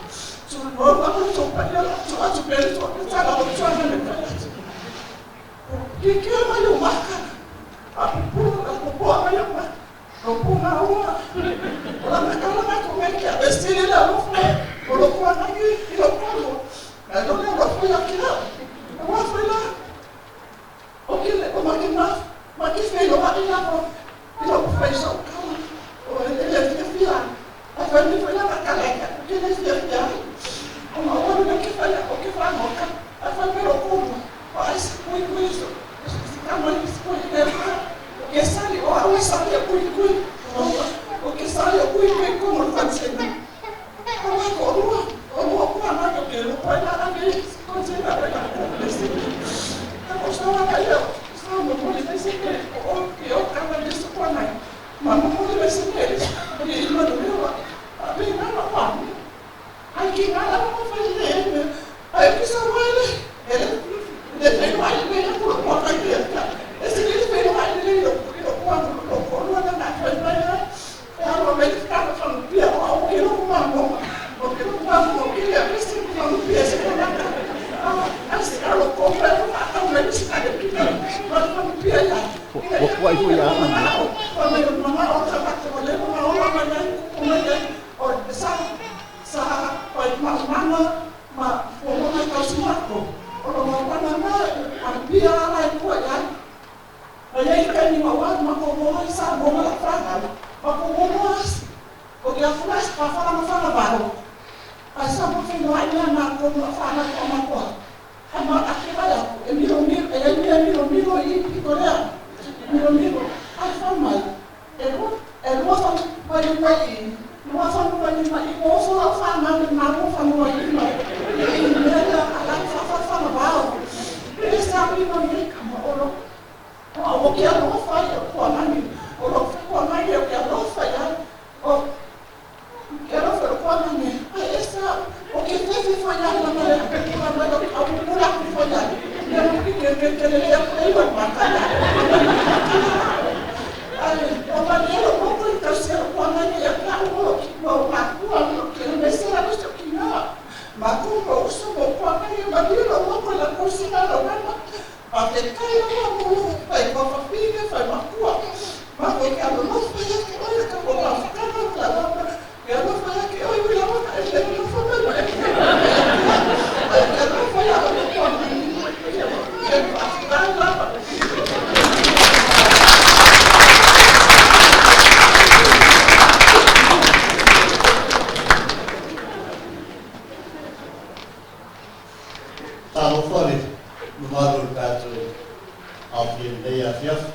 Tu lo la mo to paia la tu atu pele tu atu ta la o tuaga le paia. Ke ke mai o maka. A pupu a pupu a mai o maka. O pu na ua. O la maka la maka me ke a vestire la lo fa. O lo kwa na ki i lo kwa lo. A lo le lo fa ya ki la. O wa fa la. O ke le o ma ke na. Ma ke fe lo ma ina mo. I lo fa so ka. O le le fia fia. A fa ni fa la maka le ka. Ke le fia fia. O ma o le ke fa ya o ke fa mo ka. A fa me lo ko. O ai se kui kui so. Se ka kui kui. O ke sa le kui kui ko mo fa tsena. O wa ko lua. O lua ko ana ko ke lo pa na na ke ko tsena re ka ko le se. O sa wa ka yo. Sa mo mo le se ke o ke o ka na le se ko na. Ma mo mo le se ke. E ma no le wa. A be na na wa. Ai ke na la mo fa le. Ai ke sa wa le. Ele le fe wa le le ko ko ka ke ka. E se le fe wa le le ko ko ko ko ko na na fa le. E a me ka fa pia o ke lo ma mo. O ke lo ma mo ke le ke se ko ma pia se ko na ka. A se a lo ko fa ma ka me se ka ke ki. Ma fa pia ya. Ua kuai fo ia anga. O me ma o ka ka ko le ma o ma na ko ma ya. O sa sa pa ma ma ma fo ma ka su ma ko. O lo ma na na a pia la ko ya. A ia ka ni ma wa ma ko mo sa mo ma la fa. Ma ko mo mo o ke a fula pa fa ma fa na ba. A sa mo fe no ai na ko mo fa na ko ma ko. A ma a ke ba ya e miro miro e miro miro miro i i Korea. Miro miro a fa mai. E ro fa mai mai no fa mai mai mo fa fa na na mo fa mo i ma. E me la a la fa fa fa na ba. E sa mi no ni ka mo ro. O ke a lo fa ya ko na ni. O lo fa ko na ni o ke a lo fa ya. O ke lo fa ko na ni. A esa o ke fe fe fa ya na na ke ko na na a mo la ko fa ya. Ne mo ke ke ke le ya ko i ma ka ya. Ai o ma ne lo ko ko se ko na ni ya ka o ki mo ma ko lo ke me se la so ki na. Ma ko mo so mo ko na ni ma ni lo ko la ko si na lo na. A te kai lo mo fa ko fa fi fa ma ko. Ma ko ke lo lo fa ya ke o ya ka ko la fa ka la la. Ke lo fa ya ke o ya ma ka le lo fa ma. Ke lo fa ya ko ni. Ke fa fa la. Talofa le mamalu o le tatou aofia nei afiafi.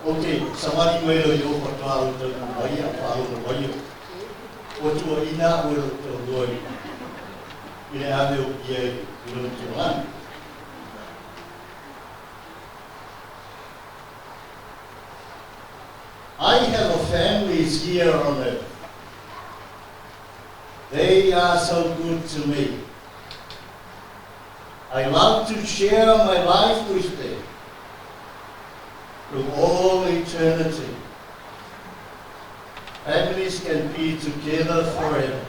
O te savali mai lo i o fatoa o taunuu mai a faalogo mai o. Ua tuuaʻina a'u e lo'u taulua i le ave o ia i lona tulaga. I have a families here on earth. They are so good to me. I love to share my life with them through all eternity. Families can be together forever.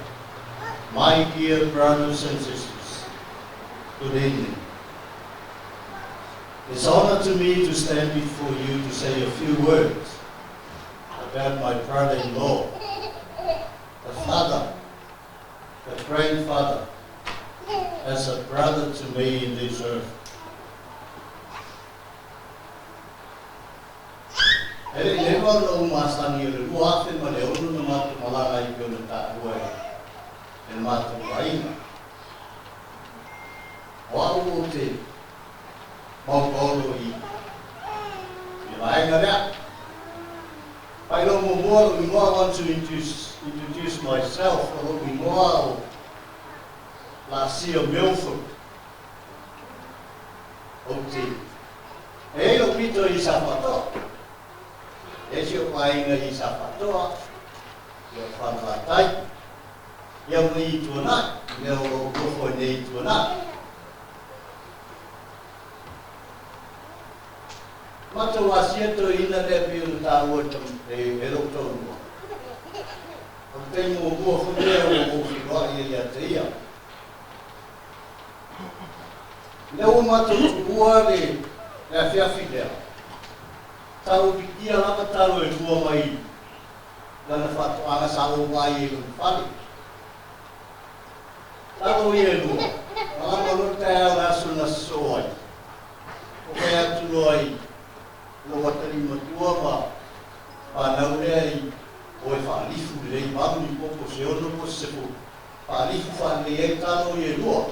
My dear brothers and sisters, good evening. It's an honor to me to stand before you to say a few words about my brother-in-law, the father, the grandfather, as a brother to me in this earth. E le leva o lou masani o le 2000 ma le 6 na matou malaga ai pe ona taʻua e le matou aiga. O a'u o te maopaolo i le vaega lea. Pai lou muamua lou igoa, I want to introduce, introduce myself, o lou igoa o Lasia Milford. O te e ai lou pito i Safatoa. E si o paʻaiga i Safatoa, ia o Falelatai, ia mai i Tuanai, i mea o lou nofo ai nei i Tuanai. Matou asia toeaina lea pei ona taua e lou taulua. O le taimi muamua foi lea ua ou feiloai ai ia te ia. Lea ua matou tuua le afiafi lea, sa ou pikia lava talo e lua mai lana faatoaga sa ou vaai ai i lona fale. Talo ia e lua, malama loa le taeao le aso na sosoo ai. O fai atu loa i lou atalii matua ma fanau lea i o e faalifu lelei malu ni popo se 6 po o se 10. Faalifu faalelei ai talo ia e lua.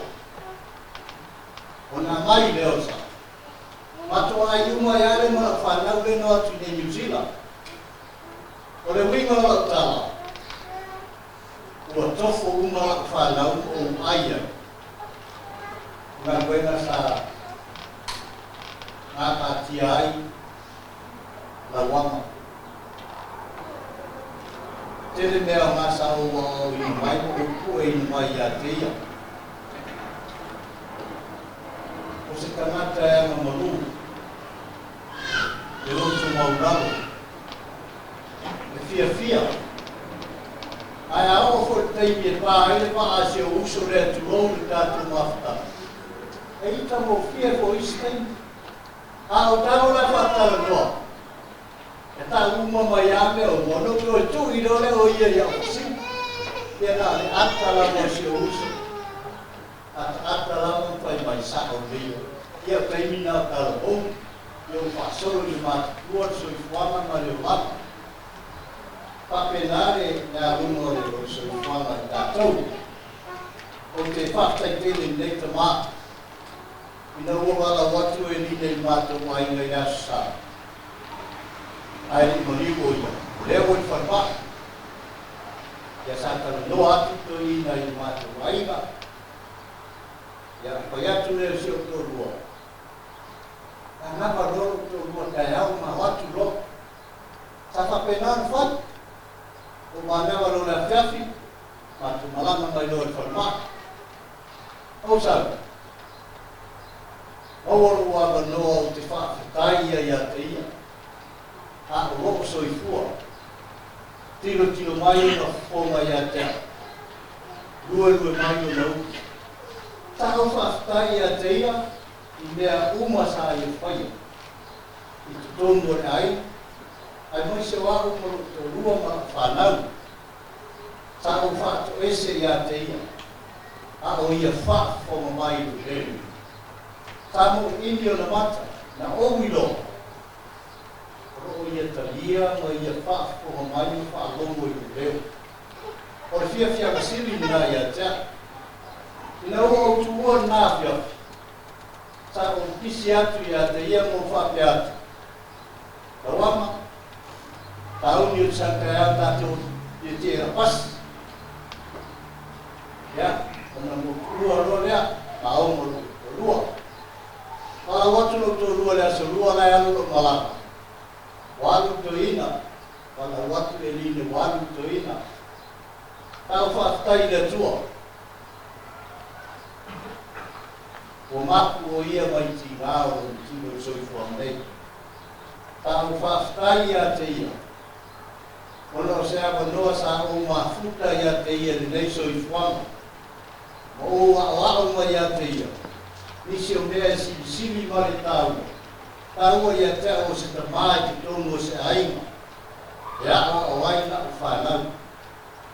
Ona mai lea o sa. Matou ai uma ai lava le ma lau fanau lea na o atu i inei i Niu Sila. O le uiga o lau tala, ua tofo uma lau fanau ma ou ai ai i galuega sa gapatia ai lauama. Tele mea aoga sa ou aoaoina mai ma ou pueina mai ia te ia. O se tagata e agamalu, e loto maulalo, e fiafia. Ae a oo foi i le taimi e pa ai le vaa a si ou uso lea tulou le tatou mafutaga, e itagofie foi isi taimi. A o tago la e faatalanoa, e tau uma mai lava mea uma, ona ou toe tui loa lea o ia i au fasili. Ia na o le ata lava o si ou uso, ataata lava ma fai mai sao lelei oe. Ia o taimi na o talavou, ia ua faasolo i le matutua le soifuaga ma le olaga. Faapena le le aluga o le soifuaga i tatou. Ou te faafetai tele i lenei tama ina ua valaau atu e Lina i le matou aiga i le Aso Sa, ae le i maliu o ia, o lea ua i le falemai. Ia sa talanoa atu toeaina i le matou aiga, ia fai atu lea i si ou toalua, Gagava loa lou toalua taeao ma o atu loa. Sa faapena ona fai. Ua manava loa le afiafi, matou malaga mai loa i le falemai. Ou sau, maua lou avanoa ou te faafetai ia ia te ia, a o loo soifua. Tilotilo mai ona fofoga ia te au, luelue mai ona upu. Sa ou faafetai ia te ia i mea uma sa ia faia i totonu o le aiga, aemaise o au ma lou toalua ma lau fanau. Sa ou faatoese ia te ia, a o ia faafofoga mai i lou leo. Sa moʻiʻini ona mata, na ou iloa, o lo o ia talia ma ia faafofoga mai ma faalogo i lou leo. O le fiafiaga sili lena ia te au. Ina ua ou tuua lena afiafi, sa ou pisi atu ia te ia ma ou faapea atu, Lauama, tauni o le santaeao tatou ia te ea pasi. Ia, ona motuua loa lea, ma au ma lou toalua. Valaau atu lou toalua i le aso lua la e alu lou malaga. Ua alu le toeaina, valaau atu Eline ua alu le toeaina. Sa ou faafetai i le Atua. Ua mapu o ia mai tigā o lona tino i le soifuaga nei. Sa ou faafetai ia te ia, ona o se avanoa sa ou mafuta ia te ia i lenei soifuaga, ma ou aʻoaʻo mai ia te ia, nisi o mea e silisili ma le taua, taua ia te au o se tamā i totonu o se aiga, e aʻoaʻo ai laʻu fanau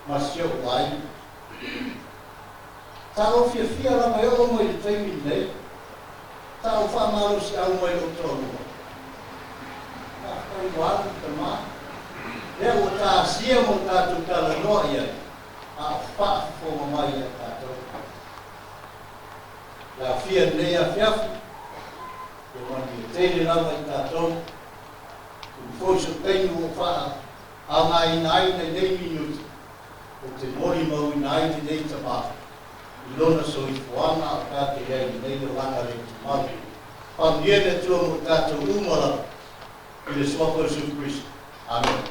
ma si oʻu aiga. Sa ou fiafia lava e oo mai i le taimi lenei. Sa ou faamalosiau mai lou toalua. Faafetai ua alu le tama. Lea ua tasia ma o tatou talanoa i ai, a o faafofoga mai ia tatou. Le aofia i lenei afiafi, ia manuia tele lava i tatou. Umi foi sou taimi ua ou faaaogaina ai nai nei minute, ou te molimauina ai lenei tama i lona soifuaga a o tatou i ai i lenei olaga le tumau. Faamanuia le Atua mo i tatou uma lava i le Suafa o Iesu Keriso. Amene.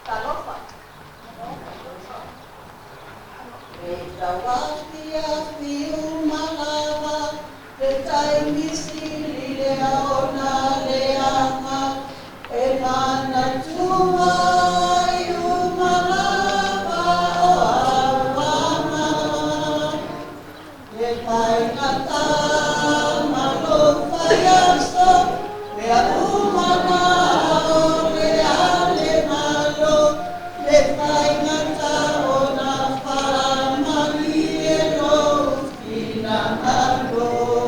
Talofa. E tau afiafi uma lava le taimi sili lea ona leaga e manatua ai uma lava o auama. Le faigata ma lou fai aso, mea uma na o le ale malo, le faigata ona faamalie lou finagalo.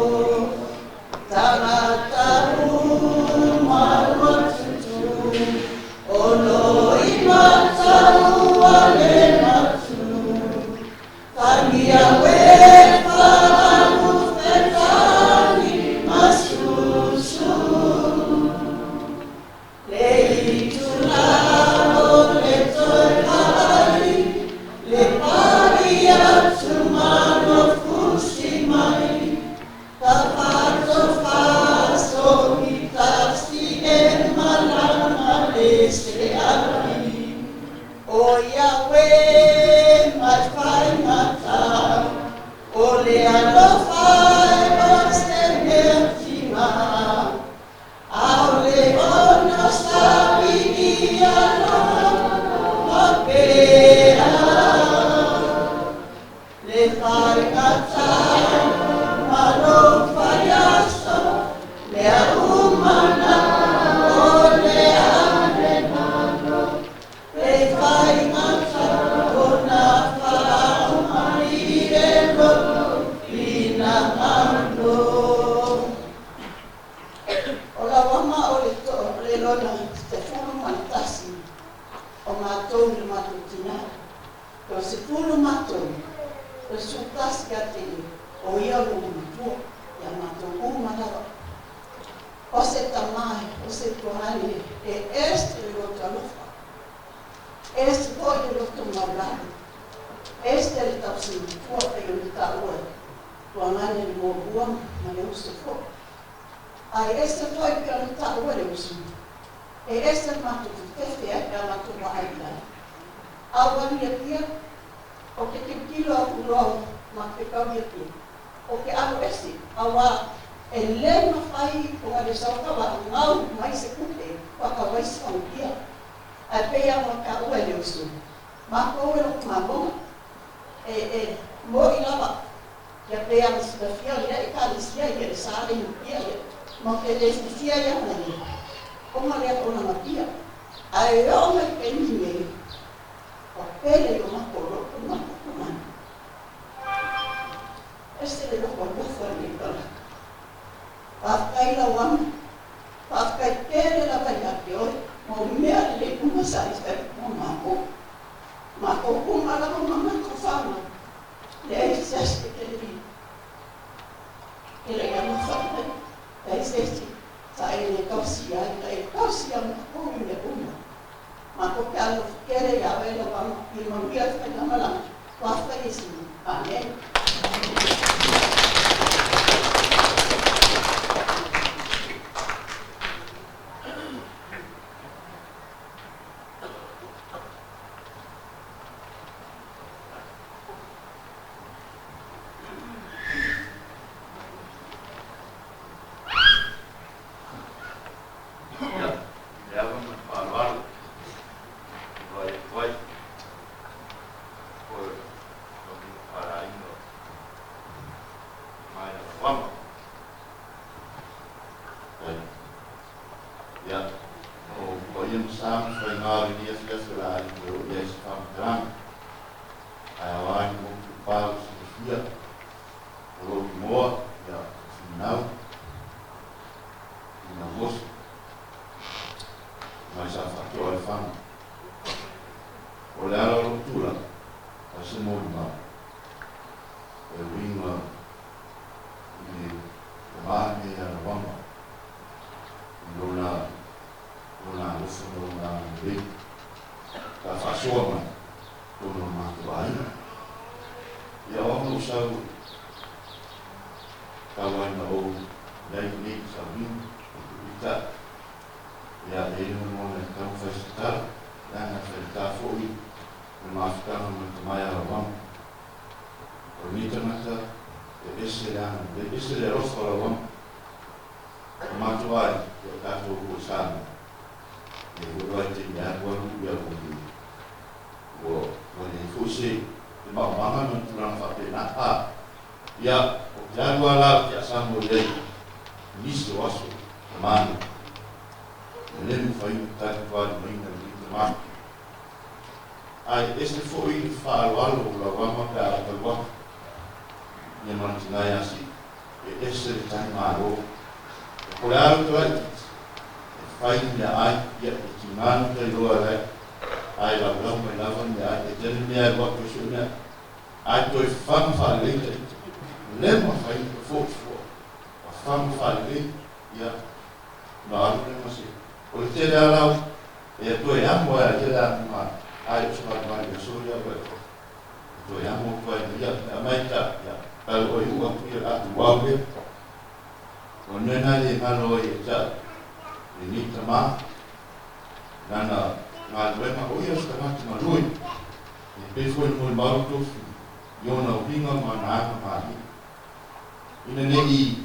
Ina nei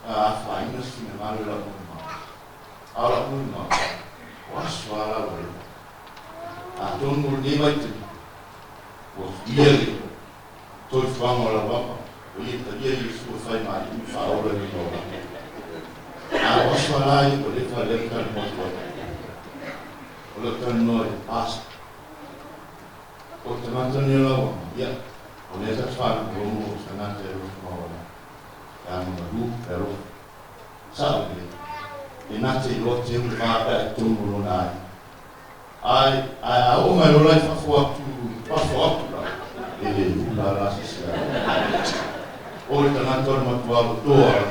afaina se finagalo i la'u molimau. A o la'u molimau, o aso a la ua leva. Atonu o lenei vaitaimi, ua filia le toifuaga o lau ama, o ia talia Iesu e fai ma alii ma faaola i lona olaga. A o aso a la ia ua leva lea ou talanoa atu ai. O lau talanoa i le pastor. O le tagata lenei o lau ama, ia, o lea ta te faalogologo o se tagata e alofa maualalo, e agamalu, e alofa. Sa'o lelei. E na te iloa teu le va pe a i totonu o lona aiga. Ae, ae a oo mai loa la i fafo atu, fafo atu la, e le ula la se isi aiga. O le tagata o le matua lotoa la.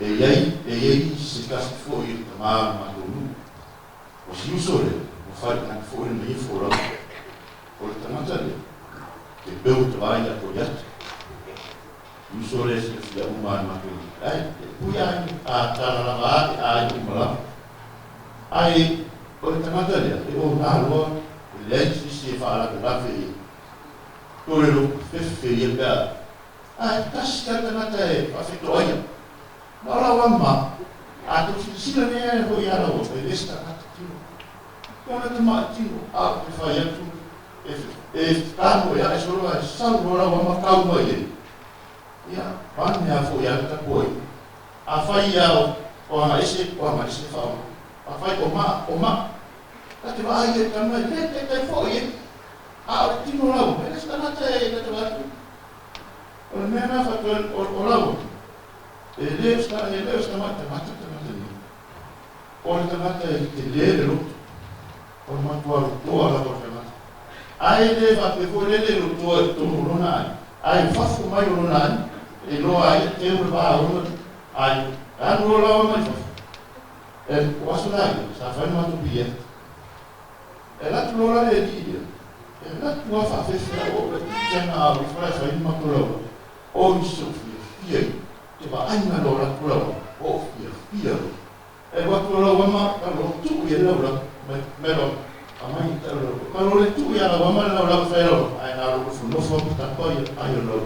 E i ai, e i ai se tasi foi o tamā o le matou nuu. O si uso lea, ua fai atu foi le maifo o lau. O le tagata lea, e peu te vai ia Koliata. Uso lea silafia uma a le matou nuu. Ae, e pui aiga, a tala lava a e aiga uma lava. Ae, o le tagata lea, e ona loa, e leai se isi e faalavelave i ai. Tole lotu fefe ia pe a. Ae tasi lava le tagata e faafetoaia. Ma o lau ama, a tou silasila nei ae foi ia lau ama, e le se tagata tino. Ona tamai tino, a ou te fai atu, e, e tano e ae solo ae sau loa lau ama tau mai ai. Ia, pane a foi ia le tapuaiga. Afai ia o, o agaese, o agaese faaoga. Afai o maa, o maa. Ta te vaai ia i tama e le taitai foi e. A o le tino lau ama, e le se tagata e ta te vaai atu. O le mea lena faatoa o, o lau ama, e le o se, e le o se tamai tagata le tagata nei. O le tagata e telē le loto, o le matua lotoa lava o le tagata. Ae le faapea foi lea le lotoa i totonu o lona aiga, ae i fafo mai o lona aiga, e iloa ai e teu le va o lona aiga. E alu loa lau ama i fafo, e, o aso la ia, sa fai le matou pilieta. E alu atu loa la le alii lea, e alu atu lava faafefea o au e tana au ifo la e fai ni matou laulau. Oi se ou fiafia ia, te vaaiga loa o latou laulau, o ou fiafia loa. E alu atu lau ama ka lo tuu i ai le laulau mai mai lau aumai i tau lau ka lo le tuu ia lau ama le laulau e fai lau ae na lou nofonofo ma tapa ia ai o lau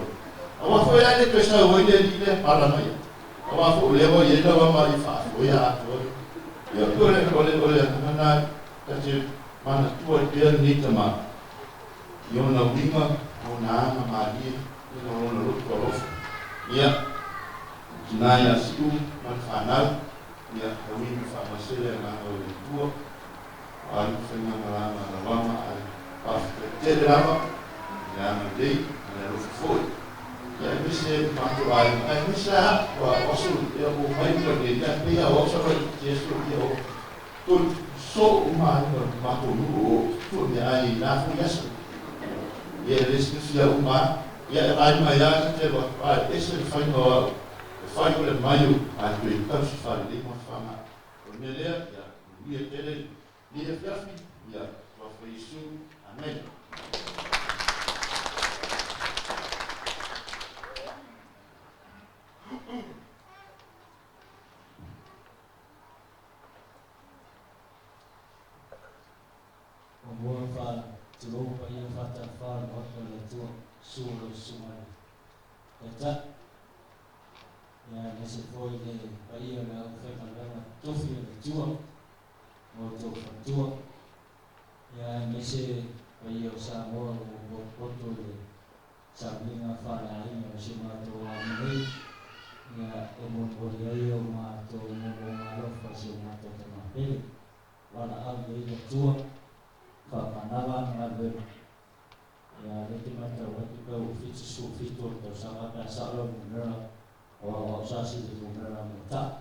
aua foi la e le toe sau ai le alii lea pala mai aua foi o lea ua i ai lau ama ia faafoea atoa ia pei o le o le o le agaga lena ta te manatua ai pea lenei tama i ona uiga ma ona aga malie ia ma lona loto alofa ia tina ia Siu ma le fanau. Ia, tauina faamase le agaga o le Atua, o ai ma faigamalaga a lau ama, ae faafetai tele lava i le agalelei ma le alofa foi. Ia, aemaise le matou aiga, aemaise lava au, aua o aso ia ua omai uma i nei, ia, pei lava o au sa laitiiti aso ia o toe soo uma ai ma le matou nuu o tua meaai i na foi aso. Ia, e le silafia uma lava. Ia, e vaai mai lava ta te alu atu, ae ese le faiga o au. E fai o le mai o ae toe tausi faalelei ma faga. O le mea lea, ia manuia tele lenei afiafi, ia alofa Iesu. Amene. Muamua ona faatulou paia faatalofa o le Maota o le Atua, susu o lau Susuga i le Taitai, ia aemaise foi le paia o le aufaigaluega totofi a le Atua ma outou faletua, ia aemaise paia o Samoa ua potopoto i le sauniga faaleaiga o si o matou aiga nei, ia e molimoli ai o matou moomooga alofa i si o matou tama pele. Valaau i ai le Atua, faamanava ana galuega. Ia, lea te matau atu pe ua 77 o le tausaga pe a sao lau numera, aua o au sa sili numera mo taʻu.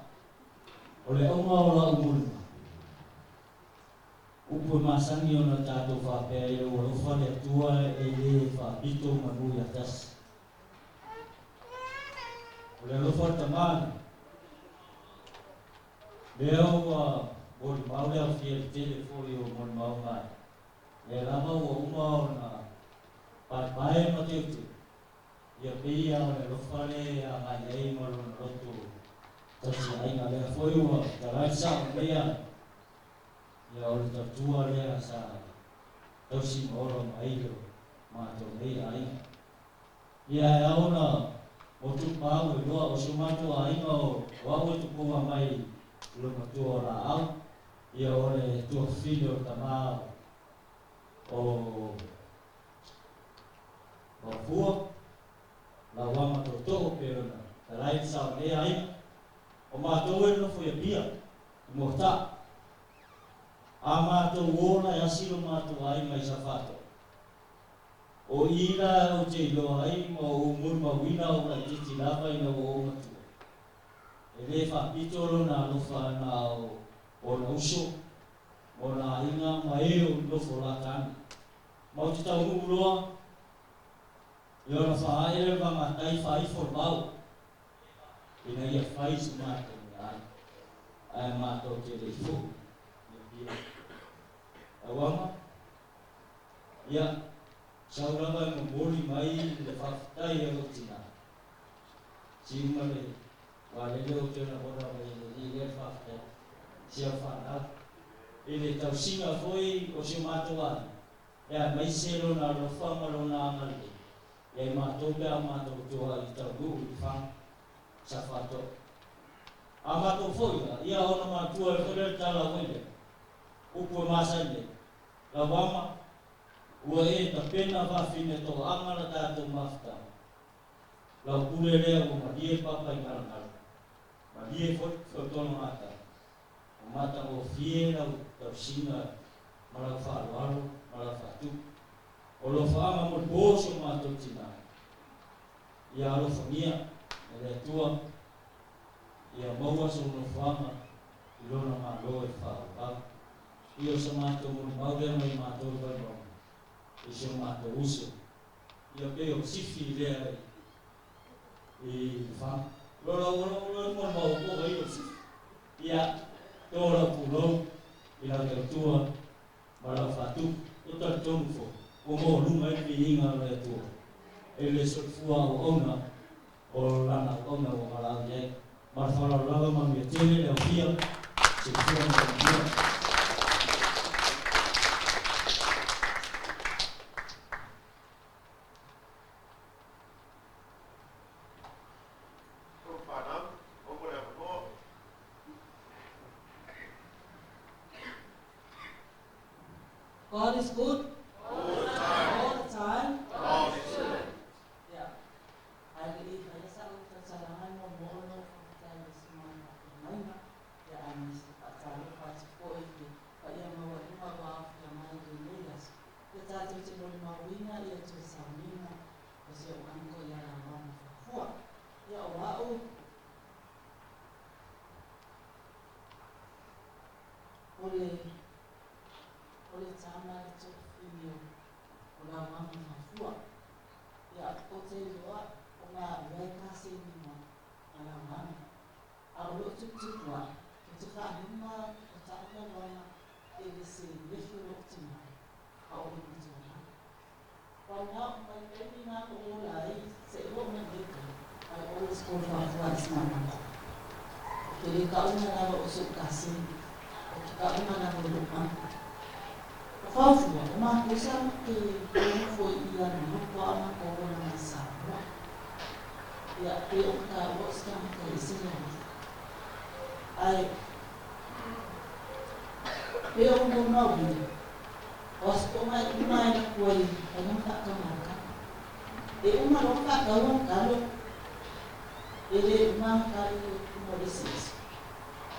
O le auga o lau muliga, upu e masani ona tatou faapea ai ua alofa le Atua e le faapito manu ia tasi. O le alofa o le Tama lea, Lea ua molimau le aofia i le tele foi o molimauga ai, lea lava ua uma ona paepae ma teuteu, ia pei lava o le alofa lea e agai ai ma lona loto tausiaiga. Lea foi ua talai sao nei ai, ia o le tautua lea sa tausi ma ola mai ai lo matou nei aiga. Ia e ao ona O tu pau e loa o si o matou aiga o au e tupuga mai i lo matua o laau, ia o le tuafafine o le tamā o Fua, lauaga tootoo pe ona talai le sao lenei aiga. O matou e nonofo i Apia, i Moata'a. A matou ola e asi lo matou aiga i Safato'a. O i la ou te iloa ai ma ou molimauina ou laitiiti lava ina ua ou matua. E lē faapito lona alofa na o ona uso ma ona aiga ma e o nofo latani. Ma ou te taunuu loa i ona faaee le vagatai faaifo le vao ina ia fai se matou meaai ae matou te le i fo'i i Apia. Lauaga, ia, sau lava e momoli mai le faafetai a lou tinā. Siu ma le valele ou te lagona mai e le alii lea le faafetai si au fanau i le tausiga foi o si o matou aiga e aemaise lona alofa ma lona agalelei ia i matou pe a matou toa i taunuu i Lefaga Safatoa. A matou foi la, ia ona manatua ai foi lea le tala foi lea, upu e masani nei, Lauama, ua e tapena faafine toaaga la tatou mafutaga. Lau pule lea ua malie le papaigalagala, malie foi le feotologata, ua matagofie lau tausiga ma lau faaaloalo ma lau faatupu. O alofaaga mo le po si o matou tinā, ia alofagia e le Atua ia maua sou nofoaga i Lona Malo e faaauau. Ia o sa matou molimau lea mai matou i Vaimauga i si o matou uso. Ia pei o sifi lea i Lefaga. Lo lau lo lo molimau po ai o sifi. Ia to lau pulou i lau tautua ma lau faatupu. O talitonu foi ua maualuga ai le viiga o le Atua e le soifua auauna o lana auauna ua valaau i ai. Ma le faaaloalo lava, manuia tele le aofia. Soifua ma ia manuia. Tolu fanau, maua le avanoa. God is good. All the time. All the time. God is good. Yeah. Ae le i faia sa'u tautalaga e muamua ona ou faafetai i le susuga faafeagaiga ia aemaise faatalofa atu foi i le paia maualuga ua aofia mai i lenei aso ia tatou te molimauina ia toe sauniga o si ou uncle ia Lauaga Faafua. Ia o a'u o le o le tama le toafine o Lauaga Faafua. Ia o te iloa o maua e kaseni ma Lauaga. A o loo tuputupu ae, ou te faalima o ta'u Lauaga e le se nefe o loo tina a o le matua lava. Pau na o mai taimi na o ola ai se'i oo mai lenei taimi, I always call Faafua as my uncle. Ou te le ta'una lava o so'u kaseni, o te ta'una lava o lo'u uncle. O Faafua, o matou sa te nonofo i i ana nofo a o matou ola mai Samoa. Ia, pe o taua o se tagata e ese le alofa. Ae, pe o molimauina, o aso to'oga e uma e laku ai faiga ma faatauga talo. E uma loa ma faatau ana talo, e lē uma ana talo i le uma o le isi aso.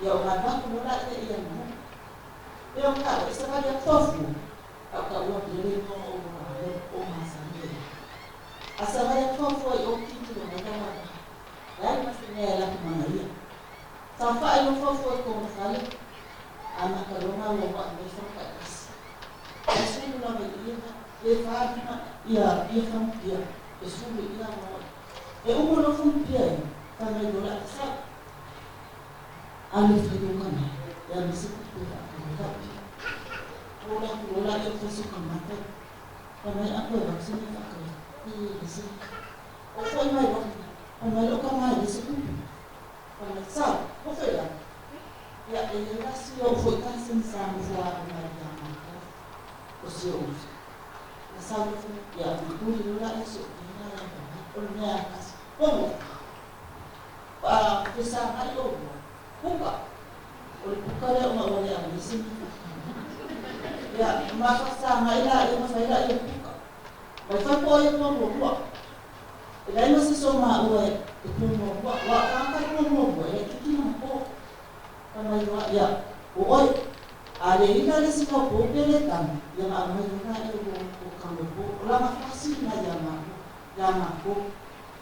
Ia o alu atu loa laia i ana nuu. Pe o taua, e savali atu Faafua, a o taua pea le igoa ma ou loa o masani ai. A savali atu Faafua i o tilotilo mai Lauaga, leai ma se mea e laku magaia. Saofa'i loa Faafua i kona fale, amata loa gauaua'i mai faga ta'itasi. E sulu lava i ia le falima ia ia faga pia e sulu i ia auaua'i. E uma loa faga pia ia, fai mai loa le atasau. Alu e fai ou kamae, e alu se tupe faatau ai lau pia. Ola atu loa laia o fai soka mata, fai mai a toe avatu se mea faatau ai e le se. O fo'i mai loa, fai mai lou kamae e le se tupe. Fai mai, sau, o fea? Ia, e iai la si ou foi kaseni sa nofo aoga ia matou, o si ou uso. Na sau loa fai mai, ia, na tuli loa laia si ou tina ia fai mai, o le mea lava kasi. Pono! fesagai oua puka o le puka lea ona ua le auisi ia mafasagai laia ma fai laia puka mai fai poa ia pua muamua e leai ma se so maua e pua muamua ua tagata pua muamua e laititi lona po fa mai loa ia o oe a le ina le si kau po pe le tanu ia ma aumai loa laia o kamo po o laga fasi lena iā maua iā makou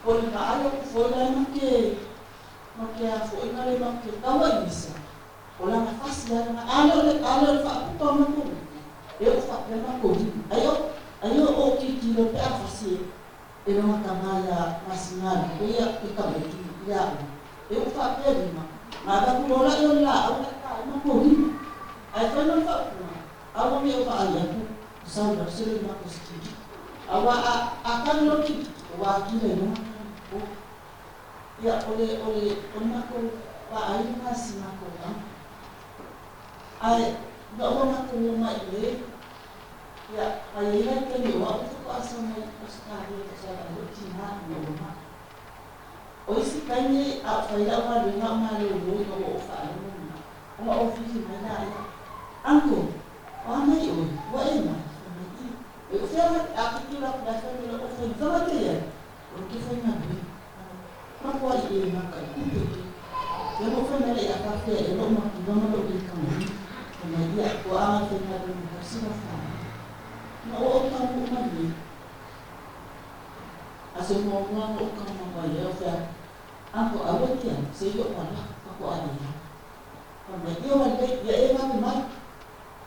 po o le vaai aku foi lae ma ke ma ke afoʻiga le ma ke taua i misa o laga fasi lava lena a le o le a le o le faapuka o makou e oo faapea makou lima ai o ai o o tilotilo pe a fasi e loga tama iā Masinalupe ia i tamaiti ia oe e oo faapea lima ma avatu loa laia o le laau la e ta ai makou lima ae fai ma le faaupuga aua ne i o vaai atu sau lau se le makou sikili auā a a tagi loa le tilotilo ua atili ai loa po ia o le o le o le makou vaai lena i si makou aga ae ina ua matou omai i le ia ma iai la le taimi o a'u faatoa sau mai Ausetalia e tusa ai lou tinā ina ua maʻi. O isi taimi a o fai la'u galuega o malōlō ina ua ou faalogo mai ona ou vili mai laia, Uncle, o a mai oe? Ua e mai? Fai mai, Ī. E o fea a tilotilo atu la e fai mai loa, O fai faga te iai? O le ke faigaluega. Makuai e maka i kupe ke. Ia ma ou fai mai lea ia faafea ea lou matua ma lou le kamani. Fai mai, Ia, ua aga faigaluega tausi lau fanau. Na ua ou taunuu mai nei. Aso muamua na ou taunuu mai ai o fea atu, Aua e te alu, se i ou ala, faatoa le alu. Fai mai, Ia ua lelei, ia e vave mai.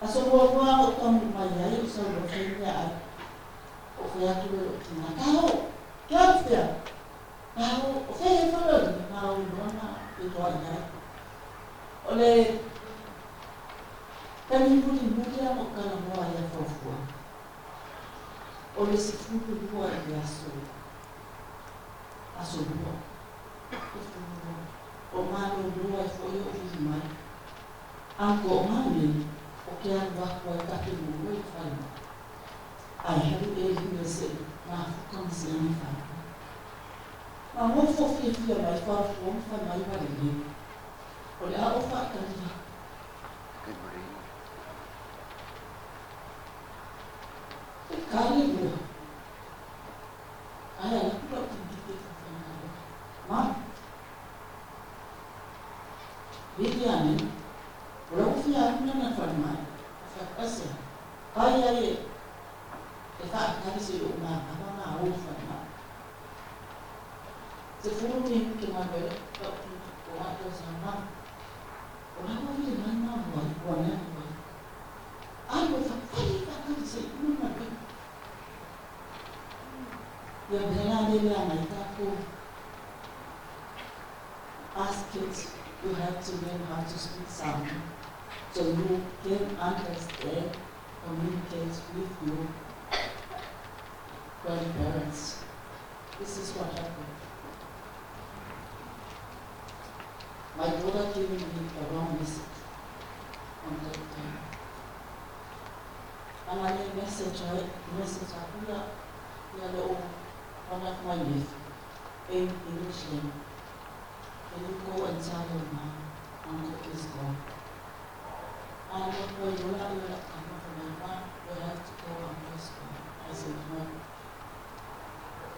Aso muamua na ou taunuu mai ai o sau loa fai meaai. Ou fai atu loa i lou tina, Taoo! Ke alu fea? Taoo, o fea e fale o lima ma o iloa na iloa i ai. O le taimi mulimuli lava na ou talanoa ai ia Faufua, o le 12 i le aso, aso lua, 12, o malōlō ai foi oʻu vili mai. Uncle, o mea o ke alu aku ai ta te muamua i le falemai. Ae halu e lima seʻi mafuta ma se aga fanau. Ma nofo fiafia mai Faufua ma fai mai ua lelei. O le a ou faatali aku. E kale lua. Ae ala atu lau tigite i faafaigaluega. Ma. Vili ane, o lau fia alu lena i le falemai. Ma fai atu, aisea? Kai ai e e faatali seʻi ou manava ma o i le falemai. 10 minute galuega lau o atu ai sa ma. O la ua vili mai ma ua ua mea ua. Alu e faatali faatali seʻi uma le galuega. Ia mea la le leaga ai tatou. As kids, you have to learn how to speak Samoan so you can understand, communicate with your grandparents. This is what happened. My daughter giving me the wrong message on that day. Ana le message ai, message aku ia, ia lou one of my nephew in English language. Can you go and tell your mom uncle is gone? Alu aku ai loa ia lau tama fai mai, Ma, we have to go, uncle is gone. I said, no.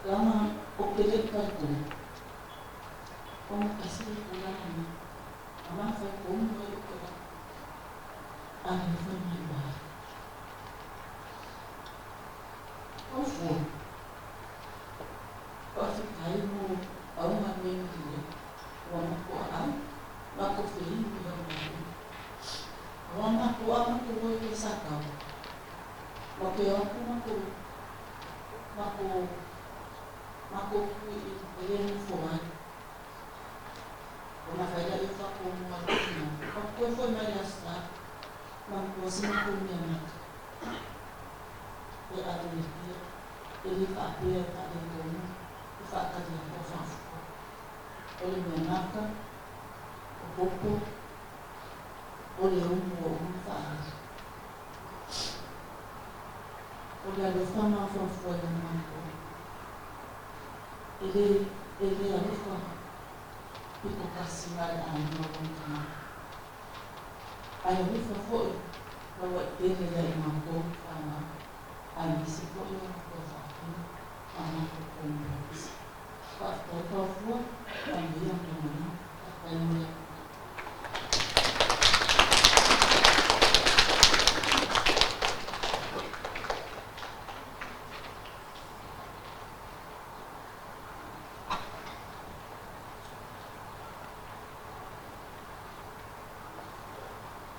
Lama o ke le talitonu, ona tasi le tulaga nei, a mafai tonu ai o ke la, a le fai mai ua alu. Faufua, faafetai mo au galuega lelei ua matua ai, matou feinu i au galuega. Aua matou a matou o i le Sakau, ua ke o atu matou, matou, matou tu i e le nofo ai. Ona fai lea o faatonu ai le tina, matou toe foi mai le Aso Sa, manatua se matou mea mata e ave i Apia, e le faapea e faaletonu le faatali atu a Faafua. O le mea mata, o popo, o le umu ua uma ona faaali. O le alofa ma Faafua ia matou, e le, e le alofa. pito kasi ma le aiga o lona tagata. Ae alofa fo'i laua'itele ia i matou fanau, aemaise fo'i o matou fa'afina ma matou konekarisi. Fa'afetai Taofua, manuia ma le galuega. Fa'afetai mo le avanoa.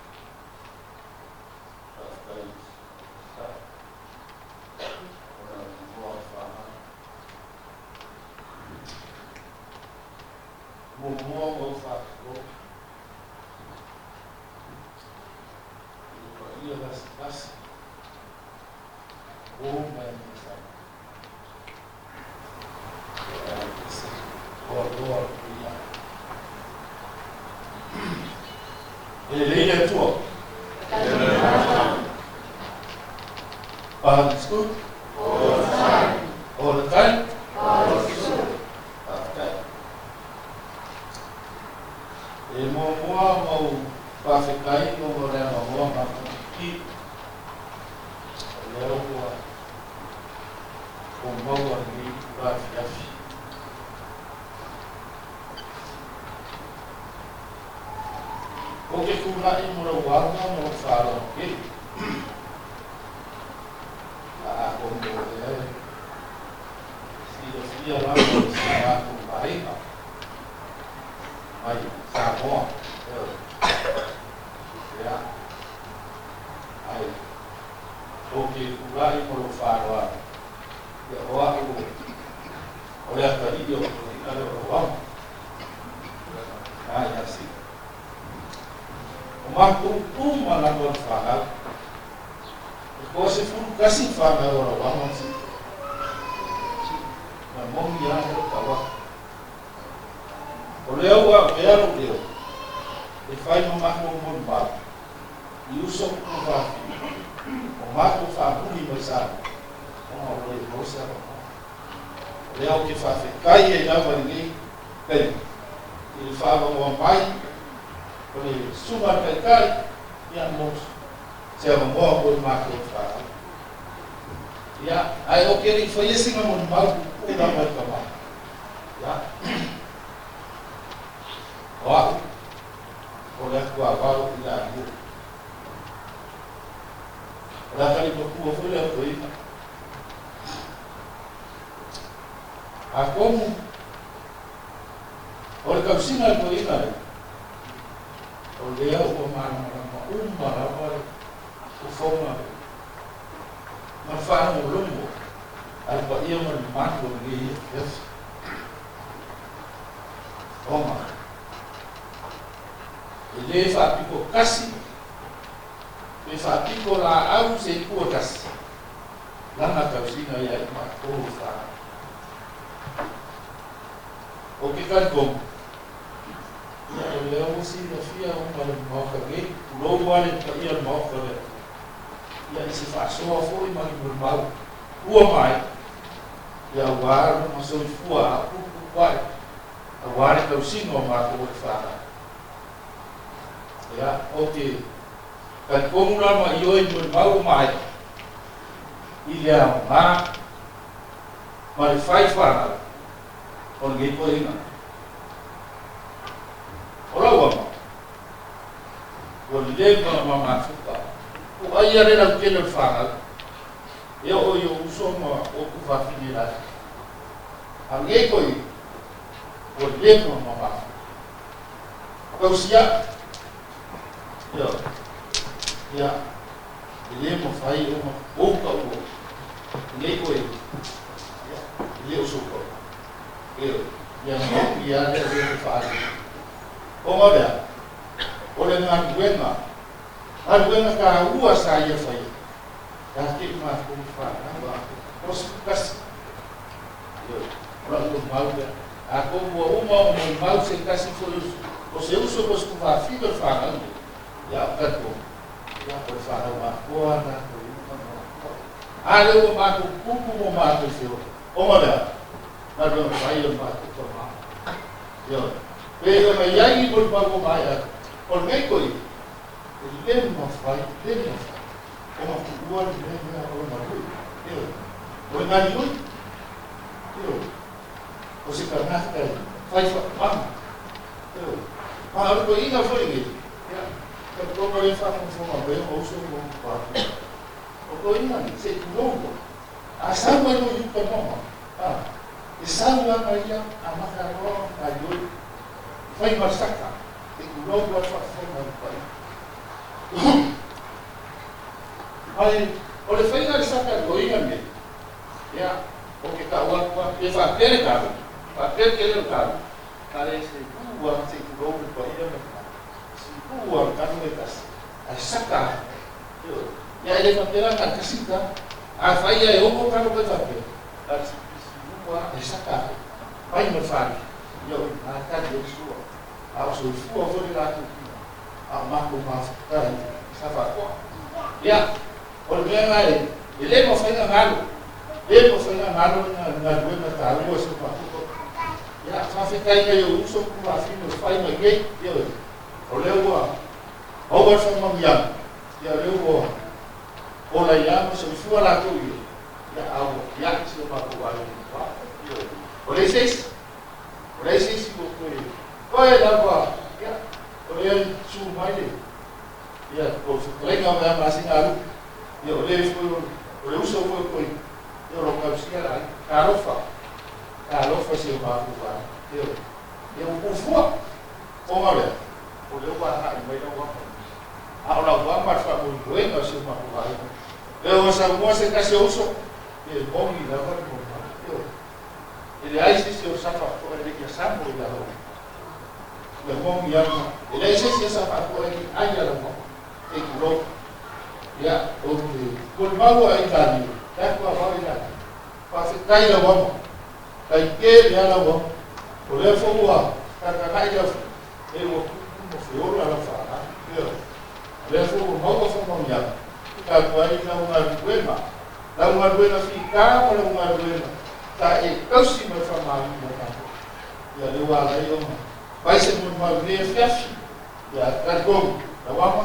Faafetai Taitai ona o le avanoa. Muamua ona ou faatulou i le paia gasegase o mai nei Samoa, aemaise loaloa o le paia. E lelei le Atua. God is good. All the time. All the time. God is good. Faafetai. E muamua ona ou faafetai ona o le avanoa matagofie o lea ua ou maua i lenei itula afiafi. Ou te tulai mo lou ava ma lou faaaloalo tele. A atonu o lea e silafia lava e si o matou aiga mai Samoa, ioe. Ia, ae ou te tulai mo lou faaaloalo, ia o au o le atalii o le toeaina lea o Lauama. A ia Sila. O matou uma lava o le fanau. E 21 fanau a Lauama ma Sila. Na moni lava lea o tau atu. O lea ua avea lou leo e fai ma matou molimau i uso ma fafine o matou faamuli mai Samoa ona ua le maua se avanoa. O lea ou te faafetai ai lava i lenei taimi i le faavanoa mai o le Susuga i le Taitai ia mo se avanoa mo i matou e fanau. Ia, ae ou te le i faia sina molimau puupuu lava i tama. Ia, o au, o le atuavalo i Lalua. O le atalii matua foi lea o toeaina. Atonu o le tausiga a le toeaina lea, o lea ua malamalama uma lava le fofoga ma le faalogologo a le paia ma le mamalu o lenei afiafi. Ona e le faapito tasi pe faapito laau se itu e tasi lana tausiga ia i matou i fanau. O ke talitonu, ia o lea ua silafia uma e le Maota nei, tulou lava le paia o le Maota o le Atua, ia i se faasoa foi ma ni molimau ua mai, ia aua lona soifua aapupupu ai, aua le tausiga o matou e fanau. Ia, ou te talitonu lava ioe i molimau ua maea i le aoga ma le fai fanau o lenei toeaina. O lau ama, ua leva ona mamafuta, o ai a le lautele o le fanau, e oo i ou uso ma ou fafine laiti. A o lenei toeaina, ua leva ona mamafuta. Tausia'i, ioe, ia, e le mafai ona ou taua lenei toeaina, ia, e le o sou taua. Ioe, ia moni lava lea o lea e faaali. Ona o le a? O le galuega, galuega taua sa ia faia, ia te i matou i fanau a 21. Ioe, o lau molimau lea. Atonu ua uma ona molimau se tasi foi o se uso po o se tufafine o le fanau nei, ia o talitonu, ia o le fanau matoa lena toeaina ma matua. A lea ua matou tupu ma matou feola, ona o le a? Galuega fai o le matou tama. Ioe. Pe ona iai i molimau ua maea atu. O lenei toeaina, e le mafai, le mafai ona tuua le mea lea o le galue. Ioe. O le galiui, ioe, o se tagata e fai faatoaga. Ioe. Ma o le toeaina foi lenei, ia, talitonu o lea e faafogafoga mai ona uso ma ona tuaatu. O toeaina nei, se i tulou loa, a sau mai loa i uta mamao, a, e sau lava ia amata loa ona gaioi, fai ma le saka, se i tulou loa le faafofoga a le paia. Ai, o le faiga le saka i toeaina nei, ia, ou te tau atu lava, pe faapea le talo, faapea le tele o le talo, na le se tu lava, se i tulou le paia ma le mamalu, si tu lava le talo e tasi, ae saka atu. Ioe. Ia e le faapea la na o le tasi le talo. Afai lava e ono talo pe faapea, na o le si lua lava ae saka atu, fai ma le fale, ia o i ina e tali ai le sua. A o soifua foi le latou tino, a o matou mafuta i Savakoa. Ia, o le mea lena e, e le mafai ona galo, le mafai ona galo le galuega taua a si o matou toa. Ia, faafetai i nai ou uso ma tuafafine o fai mai nei, ioe, o lea ua maua le faamanuiaga, ia o lea ua ola ia ma soifua latou i ai, ia, a ua tiai si o matou aiga i tua, ioe. O leai se isi, o leai se isi ua toe, toe lava, ia, o lea e susu mai le, ia, o le fetalaiga o mea masina alu, ia, o le foi o le uso foi o toi, ia, o lo tausia le aiga. Talofa, talofa si o matou aiga, ioe. Ia, ua fuafua, ona o le a? O lea ua agai mai lau ama i A o lau ama le faamoemoega o si o matou aiga. Lea ua saunoa se tasi o uso, ia e moni lava le molimau. Ioe. E leai se isi o sa faatoa e le i asamo i lalo o le moni lava. E leai se isi e sa faatoa e le i ai a lau ama. Sei tulou. Ia, ou te molimau ai i Lani, le atu avao i Lani. Faafetai lau ama. Tai tele lava lau ama. O lea foi ua tagatagai lau e ua tupu ma feola lau faaga. Ioe. O lea foi ua maua faamanuiaga talu ai lau galuega, lau galuega fita ma lau galuega sa e tausi ma le faamaoni ia matou. Ia lea ua ala ai ona fai se molimau i lenei afiafi. Ia talitonu lau ama,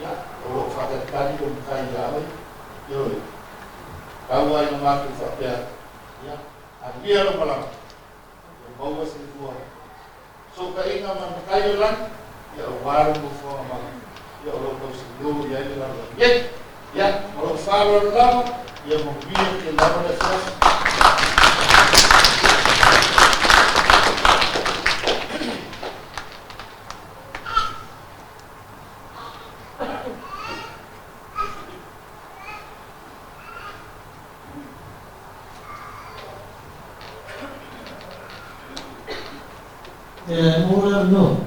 ia o lo o faatalitali lou matai ia oe. Ioe. Tau lava ina matou faapea atu, ia aluia lau malaga, ia maua se lua Sootaiga ma le Matai o le Lagi, ia aua lou nofoaga mau, ia o lou tausinio i ai le lalolagi nei. Ia, ma lou faaaloalo lava, ia manuia tele lava le afiafi. E mo le avanoa,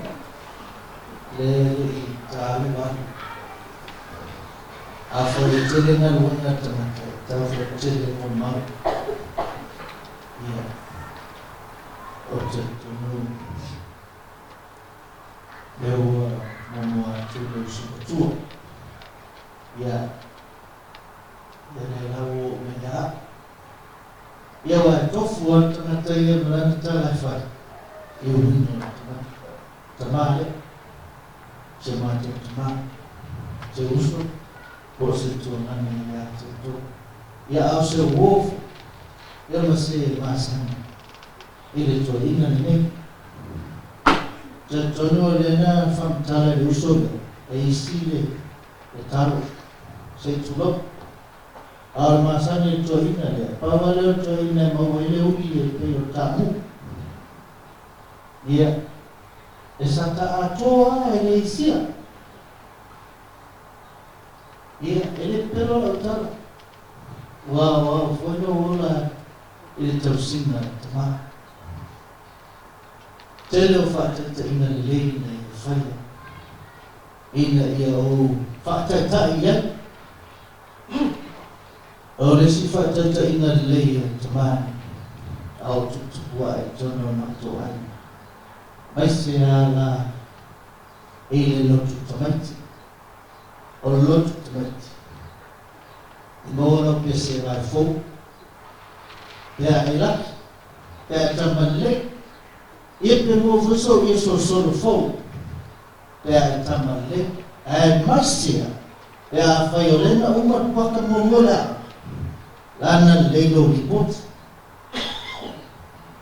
le le i taua atu. Afai e tele galuega a le tagata, e tatau foi ona tele molimau. Ia, ou te talitonu lea ua muamua atu le uso matua. Ia, ia lea la ua oo mai ia au. Ia aua e tofu lava le tagata ia ma lana tala e fai, i uiga o le tagata. Tama lea, si o matou tama, se uso, po o se tuagana ia te outou. Ia a o se uō foi, ia ma se masani i le toeaina lenei. Talitonu o lea na faamatala e le uso lea, e isi le talo, se i tulou. A o le masani i le toeaina lea, pau lava lea o le toeaina e maua ai le uli e pei o le taamu. Ia, e sata atoa lava e le isia. Ia, e le pepelo lau tala, ua aoao foi lou ola i le tausiga a le tama. Tele o faataitaiga lelei ina ia faia, ina ia ou faataitai i ai. O le isi faataitaiga lelei a le tama a o tuputupu ae i totonu o matou aiga, aemaise lava la i le lotu tamaiti. O le lotu tamaiti, e maua lau pese vae fou, pe a e laki, pe a e tama lelei, ia Ia pe mua foi sou ia solosolo fou pe a e tama lelei. Ae maisia pe afai o lea na uma le kuata muamua i le aoga, lana lelei lou lipoti.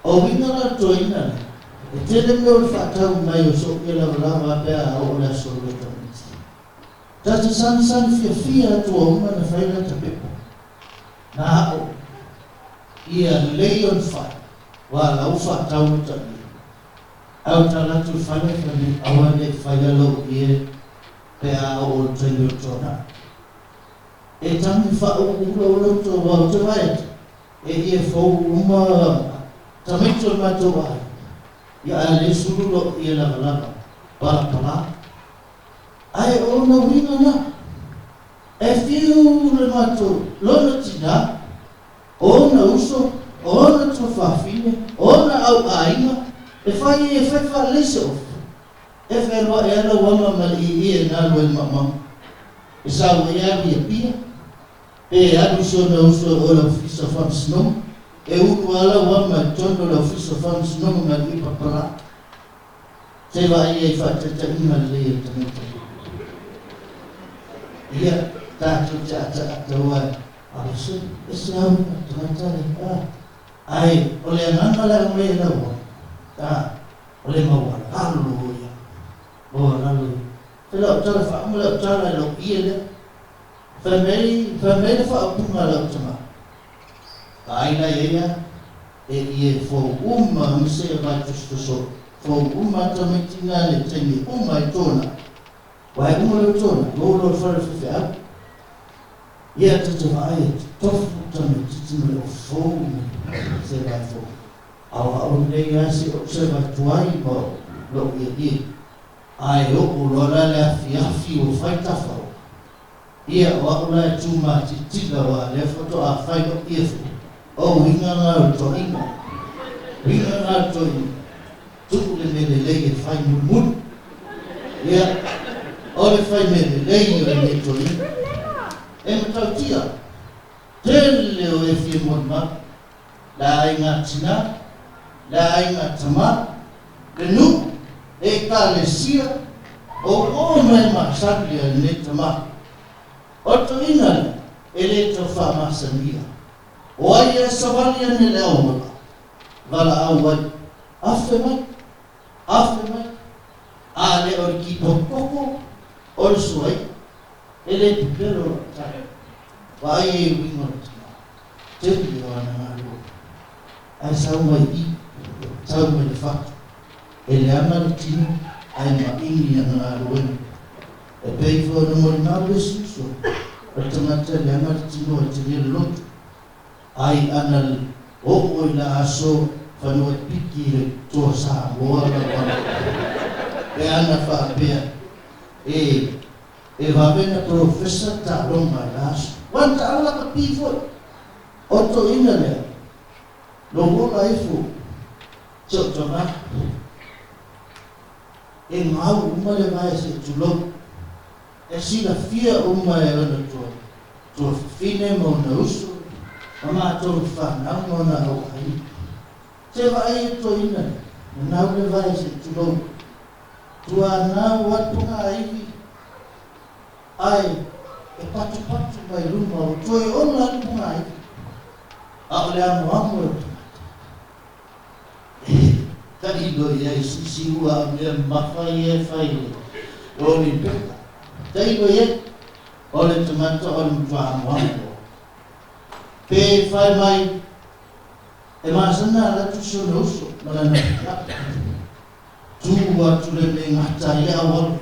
O uiga la le toeaina lea, e tele mea o le faatau mai o sou ia lavalava pe a oo le aso lua tamaiti. Ta te sagisagi fiafia atu ua uma na fai lata pepa. Na ao ia lelei ona fai, ua la ua faatau lata ie. Ae o tala atu i fale fai mai, aua ne i faia lou ie pe a oo le taimi o le tuanai. E tagi faauluulu lou loto aua ou te vaai atu, e ie fou uma tamaiti o le matou aiga, ia ae le sulu lou ie lavalava palapala. Ae o ona uiga na, e fiu le matou lona tinā, o ona uso, o ona tuafafine, o ona auaiga, e fai ai e fai faalelei se ofi. E fealuai lava lau ama ma le ieie e galu ai le maumauga. E sau ai alu i Apia, pe alu i si ona uso e o le Ofisa o Faamasinoga. E ulu lava lau ama i totonu o le Ofisa o Faamasinoga ma le ipapala. Se vaai ai i faataitaiga lelei a le tagata. Ia, tatou te ataata aua e se, e se au tagata le, a. Ae o le agaga le aumai e lau ama, a, o le maualalo ia. Maualalo ia. Fe lau tala faauma lau tala i lou ie lea. Fai mai, fai mai le faaupuga a lau tama. Vaai la i ai a, e ie fou uma ma se vai tosotoso fou uma tamaiti na le taimi uma i tona. Ua e uma lou tona, lou lo le fale o le faifeau. Ia ta te vaai e totofu tamaititi ma le ofou ma se vai fou. A o au nei lava se o se vai tuai ma lou ieie. Ae oo loa la le afiafi ua fai tafa o. Ia o au la e tu matitila aua lea faatoa fai lou ie fou. O uiga na o le toeaina. Uiga na o le toeaina. Tuu le mea lelei e fai mulimuli. Ia, o le fai mea lelei o lenei toeaina. E matautia, tele o e fia molimau, le aiga tinā, le aiga tamā, le nuu, le ekalesia, o o mai masani a lenei tamā. O le toeaina lea, e le tau faamasania. O ai e savali ane le auala, valaau ai, afe mai, afe mai, a le o le kipokoko, o le suai'a, e le pepelo lau tala. Vaai ai uiga o le tamā, tele o ana galuega, ae sau mai i, sau mai le fatu, e leaga le tino, ae maini ana galuega. E pei foi ona molimau le isi uso, o le tagata e leaga le tino ae tele le loto. Ai ana oo i la aso fanua e piki i le toa Samoa lau ama. Pe ana faapea, e, e vave na profesa taaloga i la aso. Ua na taala lakapi foi. O le toeaina lea, lou ola ifo, se o tama, e gau uma le vae se i tulou. E silafia uma e ona tua, tuafafine ma ona uso, ma matou fanau ma ona auaiga. Se vaai e toeaina lea, nanau le vae se i tulou. Tuanau atu pogaivi, ae e patupatu mai luma ua toe ola le pogaivi. A o le amoamo e le tagata. E tailo i ai sisi ua mea mamafa ia e fai i le Olipeka. Tailo i ai, o le tagata o le matua amoamo loa. Pe fai mai, e masana ala atu si ona uso ma lana pikapi. Tu atu le mea gata ai le auala.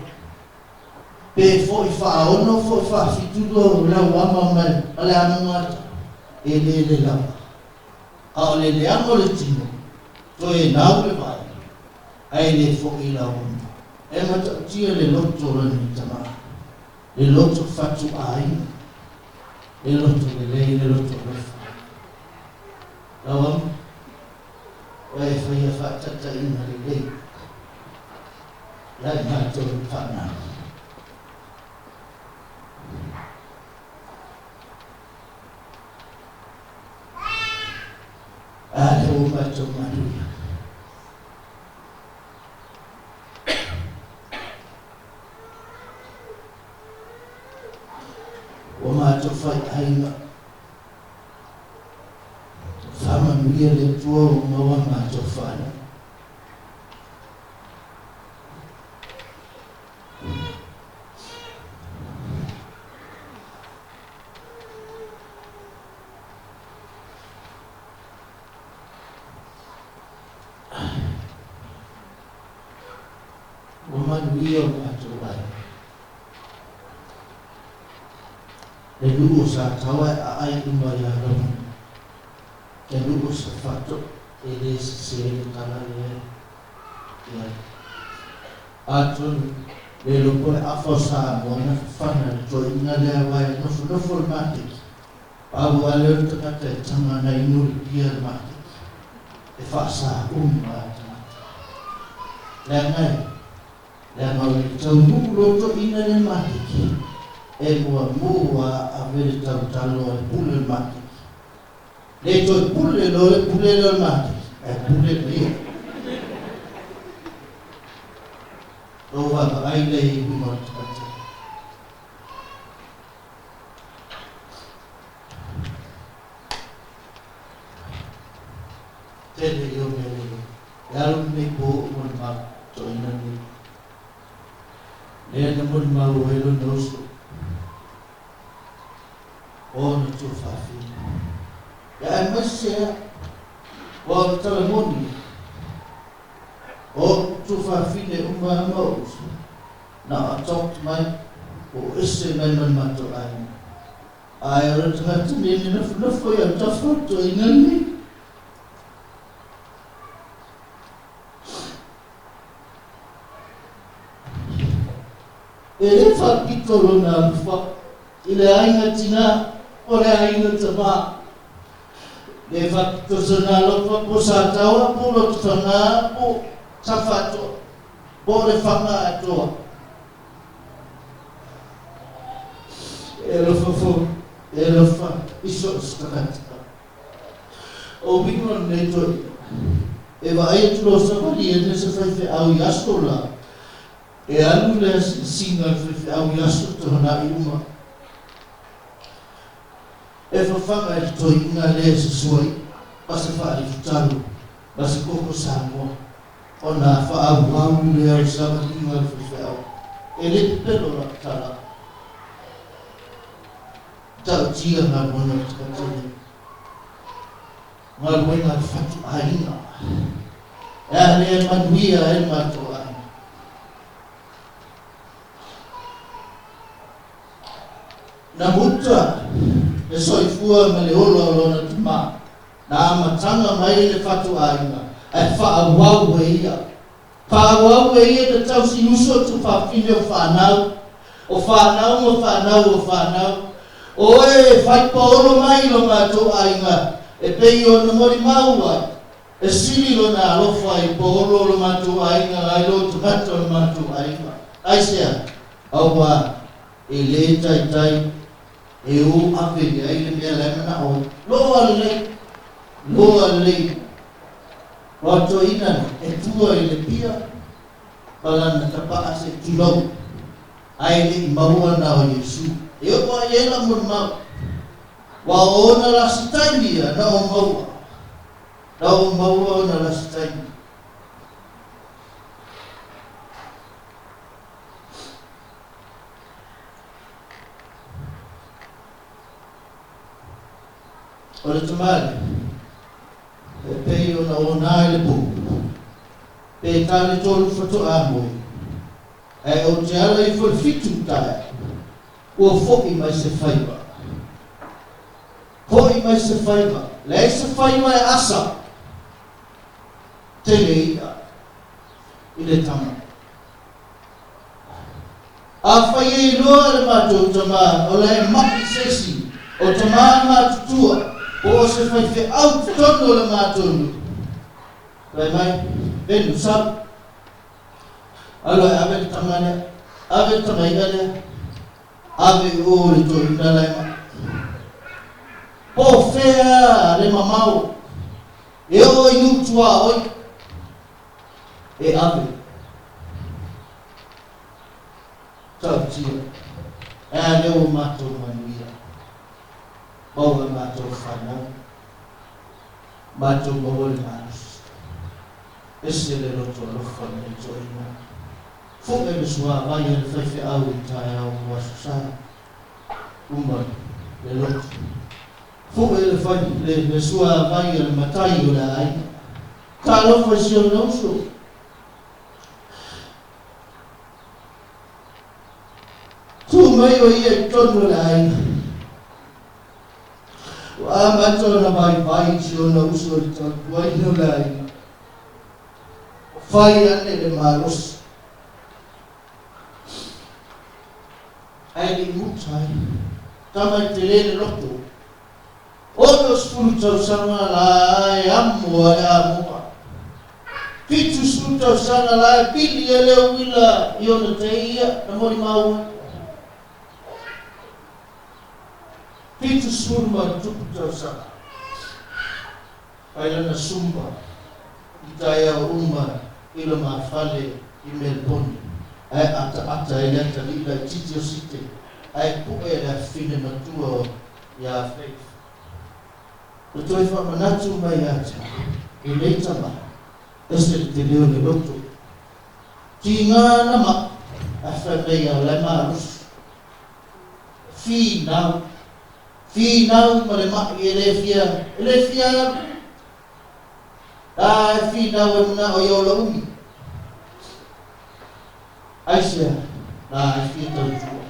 Pe foi faaono foi faafitu lo lau ama ma le amoga ata, e le le lava. A o le leaga o le tino, toe nau le vae, ae le foi lau ama. E matautia le loto o lenei tamā, le loto fatuaiga, le loto lelei, le loto alofa. Lau ama, oe e faia faataitaiga lelei ia i matou le fanau. A lea ua matou manuia. O matou faiaiga. Faamanuia le Atua ua maua matou fanau. Ua manuia o matou aiga. Le nuu o Sataoa e aai uma ia Ramoni. Le nuu o Safato e le sese le tala lea i ai. Atonu le iloa po o le afa o Samoa na fafana le toeaina lea aua e nofonofo le maketi. Pau lava lea o le tagata e taga na inu le pia le maketi. E faasa uma lava tagata. Leaga e Leaga o le taunuu lotoina le maketi, e muamua ave le tautalo a le pule o le maketi. Le toe pule loa le pule lea o le maketi, ae pule ma ia. Tou vaavaai lea i luga o le tagata. Tele ia o mea lelei. E alu lenei po o molimau toeaina lenei. Lea na molimau ai lona uso, ona tuafafine. Ia aemaise a, ua o le tala moni, o tuafafine uma lava ma ou uso, na adopt mai, o ese mai ma le matou aiga. Ae o le tagata nei na nofonofo i autafa o le toeaina lenei. E le faapito lona alufa i le aiga tina po le aiga tama. Le faapito sona alofa po sa taoa po lotofaga po Safaatoa po o le Fagaatoa. E alofa fo, e alofa i so o se tagata. O uiga o lenei toeaina, e vaai atu loa savali e se faifeau i aso la, e alu le asiasiga a le faifeau i aso tohana'i uma. E fafaga e le toeaina lea se sua'i ma se faalifutalo ma se koko Samoa ona faaauau lea o le savaliga a le faifeau. E le pepelo lau tala. Matautia galuega a le tagata nei. Galuega a le fatu aiga. E a lea e manuia ai le matou aiga. Na muta le soifua ma le ola o lona tama. Na amataga mai le fatu aiga ae faaauau e ia. Faaauau e ia na tausi uso tufafine o fanau, o fanau ma fanau o fanau. O e fai paolo mai lo matou aiga e pei ona molimau ai, e sili lona alofa i paolo o lo matou aiga ai lo tagata o le matou aiga. Aisea? Aua e le taitai e o ave i ai le mea la e manao ai. Loa lelei, loa lelei. O a toeaina nei, e tua i le pia ma lana tapaa se tulou, ae le i maua na o Iesu. E oo ai e la molimau, ua o ona lasi taimi ia na o maua, na o maua ona lasi taimi. O le tamalii, e pei ona ona i le pō, pe tā le tolu faatoa moe, ae ou te ala ifo i le fitu taeao, ua foʻi mai se faiva. Foʻi mai se faiva, leai se faiva e asa, tele ia i le tama. Afai e iloa e le matou tama o la e maʻi se isi o tama matutua po o se faifeau totonu o le matou nuu, fai mai, Venu, sau. Alu ae ave le tama lea, ave le tamaiʻa lea, ave i o le toeaina la e maʻi. Po o fea le mamao e oo i nuu tuaoi. E ave. Tautia. E a lea ua matou manuia. Matou maua le malosi. Ese le loto alofa o lenei toeaina. Foe le suavai a le faifeau i taeao mo Aso Sa. Uma le loto. Foe le fai, le, le suavai a le matai o le aiga. Talofa i si ona uso. Tu mai o ia i totonu o le aiga. Ua amata ona vaivai i si ona uso i le tautuaina o le aiga. Ua fai ane le malosi. Ae le i muta ai. Tama e tele le loto. 60 tausaga la e amo a le amoga. 70 tausaga la e pili e le uila i ona tei ia na molimau ai. 77 tausaga. Fai lana sumba i taeao uma i lo mafale i Melboni, ae ataata ai le atalii laitiiti o Site, ae pu'e le afafine matua iā Faith. Ua toe faamanatu mai ia te au, lenei tama, ese le tele o le loto. Tiga ana ma'i, ae fai mai ia la e malosi. Finau, finau ma le ma'i e le fia, e le fia alu. La e finau e mana'o ia ola umi. Aisea, la e fia tautua.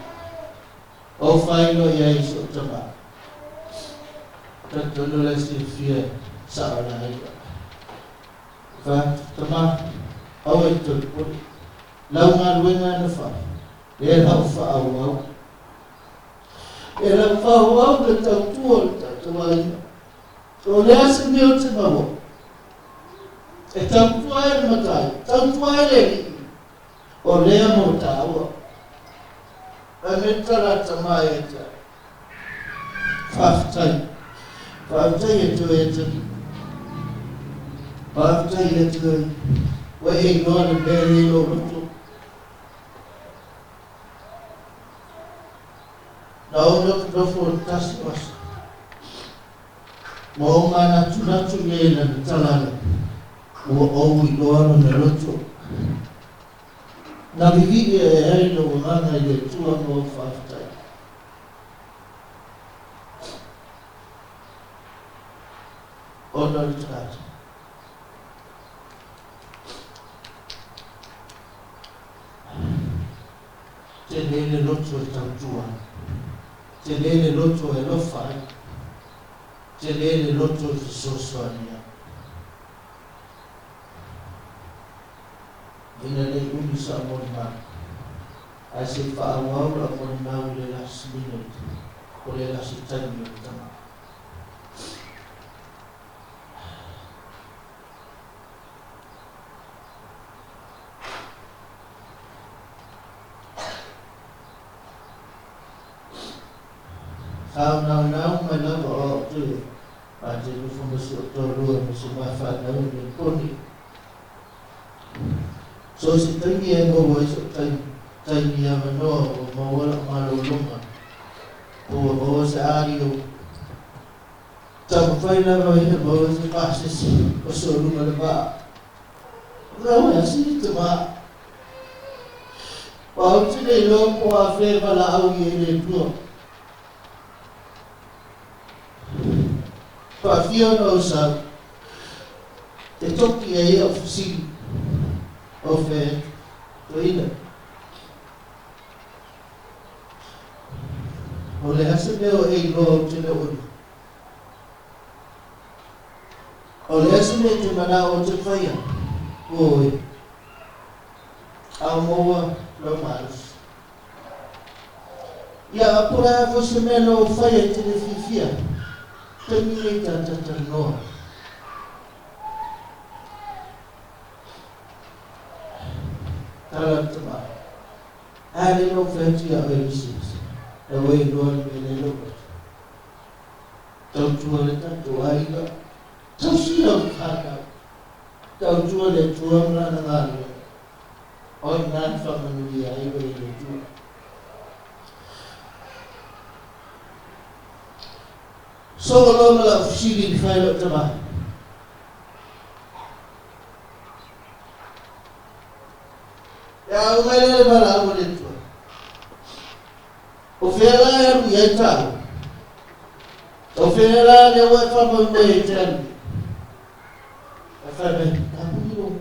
Ou faailoa i ai i so'u tama. Talitonu la e silafia sa'o le aiga. Fai atu, Tama, aua i te tolipoli. Lau galuega na fai, lea la ou faaauau. E lau faaauau le tautua o le tatou aiga. O le a se mea ou te maua? E tautua ai le matai, tautua ai le alii. O lea mo tāua. Fai mai le tala a tama ia te au. Faafetai. Faafetai e te oe atalii. Faafetai ia te oe. Ua e iloa le mea e i lou loto. Na ou nofonofo o le tasi o aso. Ma ou manatunatu i ai i lana tala lea. Ua ou iloa lona loto. Na vivii e ai lou agaga i le Atua ma ou faafetai. Ona o le tagata. Tele le loto e tautua ai. Tele le loto e alofa ai. Tele le loto e fesoasoani ai. Ina nei umi sa molimau, ae se i faaauau lau molimau i le last minute o le lasi taimi o le tama. Sāunaunau mai lava o au te a te nofo ma si ou toalua ma si ma whanau i Melponi. So se taimi e maua ai so'u taimi, taimi avanoa ua maua la'u malologa, po ua maua se ario. Taumafai lava ia maua se pasese o so'u luga le vaa. Rau e asi te vaa. Ua ou te le iloa po o afea e valaau i ai le Atua. Faafia ona ou sau, te toki ai au fesili, o fea atu, toeaina. O le a se mea o e iloa ou te le o iloa? O le a se mea e te manao ou te faia? Oi, a o maua lau malosi. Ia, a po o le a foi se mea na ou faia e te le fiafia, taimi nei ta talatalanoa. Tala le tama. A le lou fai atu ia oe Mrs. Na ua iloa le mea le lou atu. Tautua le tatou aiga. Tausi lau fanau. Tautua le Atua ma lana galuega. O i ina e faamanuia ai oe e le Atua. Soo loa ma lau fesili i le fai lou tama. E au mai le valaau a le Atua. O fea la e alu i ai tāua? O fea la lea ua e faamoemoe e te alu? E fai mai, tapuni lou.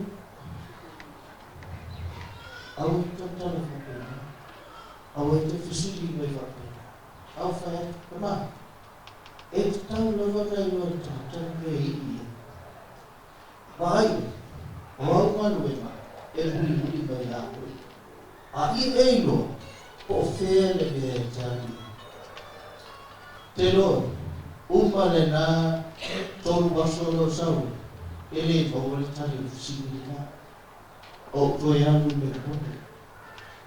Aua e tautala faapena. Aua e te fesili mai faapena. Au fai atu, tama, e tatau lava ona iloa e le tagata le mea e iu i ai. Vaai, o au galuega e mulimuli mai ia oe. A ia e iloa po o fea le mea e te alu i ai. Te loa, uma lena 3 aso o lou sau ai, e le maua le tali o le fesili lena. O ou toe alu i Melbourne.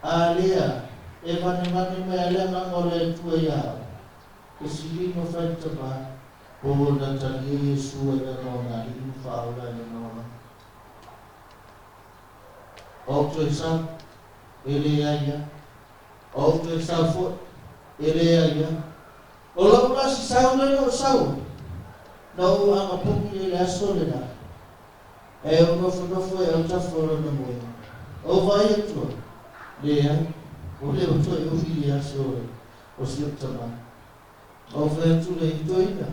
A lea, e vanevane mai a le agaga o le Atua ia au. Fesili ma fai le tama, po o na talia Iesu e lana ona alii ma faaola e lana olaga. O ou toe sau, e leai lava. O ou toe sau foi, e leai lava. O lou la si sau lea na ou sau ai, na ou agapogi ai le aso lena, e ou nofonofo ai autafa o lona moega. Ou vaai atu ai, leai, ua le o toe umi le aso o si ou tama. Ou fai atu lea i toeaina,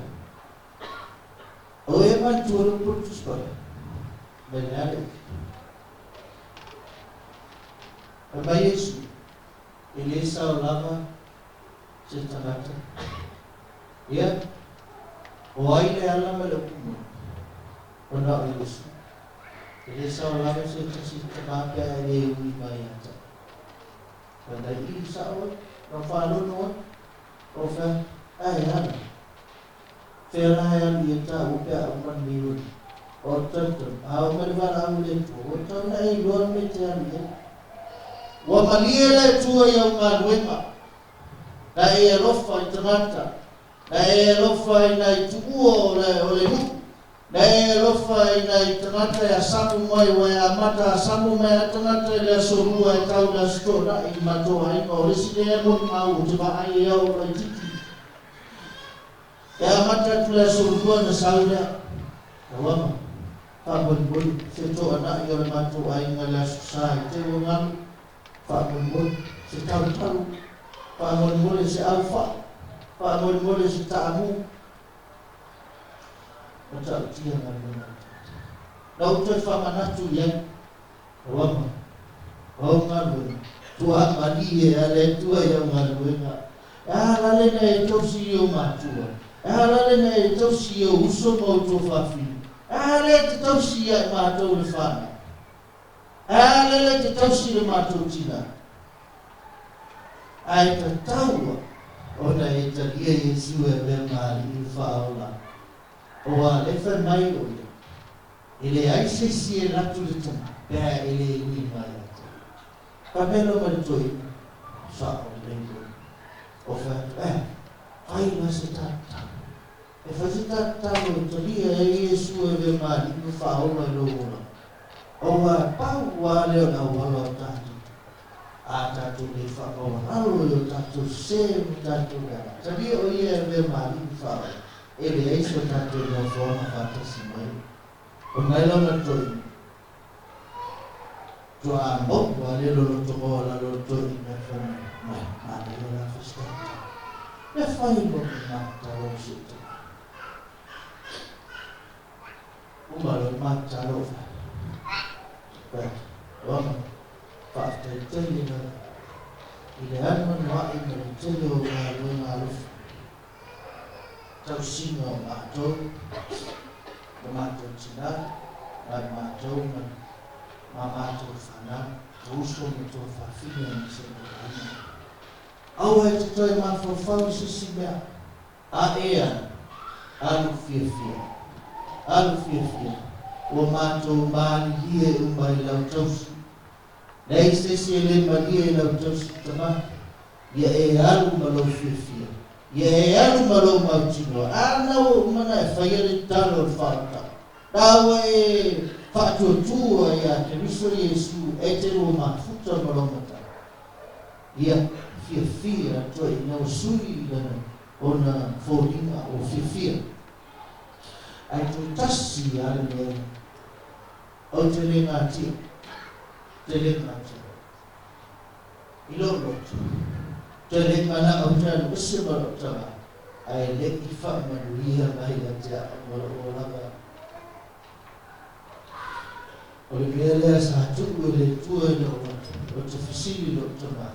O e manatua le upu o le Tusi Paia, mai le a le upu. Fai mai Iesu, E le sao lava se tagata. Ia, o ai le ala ma le upu moni? Ona o Iesu. E le sao lava se tasi tama pe a e le ui mai ia te au. Fai mai, I, sao ai, na faalono ai. O fea, ae ala. Fea la e alu i ai tāua pe a uma lenei oli. O le talitonu, a oo mai le valaau i le Atua, ua tatau ona e iloa le mea e te alu i ai. Ua malie le Atua i au galuega, na e alofa i tagata, na e alofa i nai tuua o le, o le nuu, na e alofa i nai tagata e asamu mai, ua e amata asamu mai a tagata i le aso lua e tau i le aso toonai i matou aiga, o le isi lea e molimau ou te vaai e au laitiiti. E amata atu le aso lua ona sau lea. Tauama, faamolemole, se toanai o le matou aiga i le aso Sa i te ua galu, faamolemole, se talutalu, faamolemole, se aufaa, faamolemole, se taamu. Matautia galuega a le tagata. Na ou toe faamanatu i ai, Tauama, o au galuega, tuamalie a le Atua i au galuega. E aha la lena e tausi i ou matua? E aha la lena e tausi i ou uso ma ou tuafafine? E aha lea e te tausi ia i matou le whanau? E aha lea e te tausi i le matou tina? Ae tataua ona e talia Iesu e avea ma alii le faaola. Oa le fai mai o ia, e leai se isi e latu le tama, pe a e le ui mai ia te au. Pamelo ma le toeaina, sao lelei lou. O fai atu, eh, fai la se tatalo. E fai se tatalo e talia ai Iesu e avea ma alii ma faaola i lou olaga. Aua pau lava lea o le auala o tatou, a tatou le faamaualalo i o tatou sese ma tatou leaga, talia o ia e avea ma alii ma faaola, e leai so tatou nofoaga faatasi mai. O nai lana toeaina, tuaa maua lea loloto maualalo o le toeaina e fai mai, mai, manaia la fai se tatalo. Le fai mo le matatalo o si ou tama. Uma loa le matatalo o fai. Fai atu, Oama, faafetai tele lava i le anuanua'i ma le tele o galuega alofa, tausiga o matou, o matou tinā, ma i matou ma ma matou fanau, o uso ma tuafafine aemaise o aiga. Aua e te toe mafaufau i se isi mea, a e alu, alu fiafia, alu fiafia, ua matou malilie uma i lau tausi. Leai se isi e le malie i lau tausi tama, ia e alu ma lou fiafia, ia e alu ma lou mautinoa. A na ua uma ona e faia le tatalo o le faautau, la ua e faatuatua ia Keriso Iesu e te lua mafuta ma lou matau. Ia fiafia atu ai ina ua sui i lana ona foliga ua fiafia. Ae toe tasi lava le mea lea. Ou te le gatia. Te le gatia. I lou loto, toe le mana'o ou te alu ese ma lo'u tamā, ae le'i fa'amanuia mai ia te a'u ma lo'u olaga. O le mea lea sa tu'u e le Atua i lo'u loto, ou te fesili i lo'u tamā,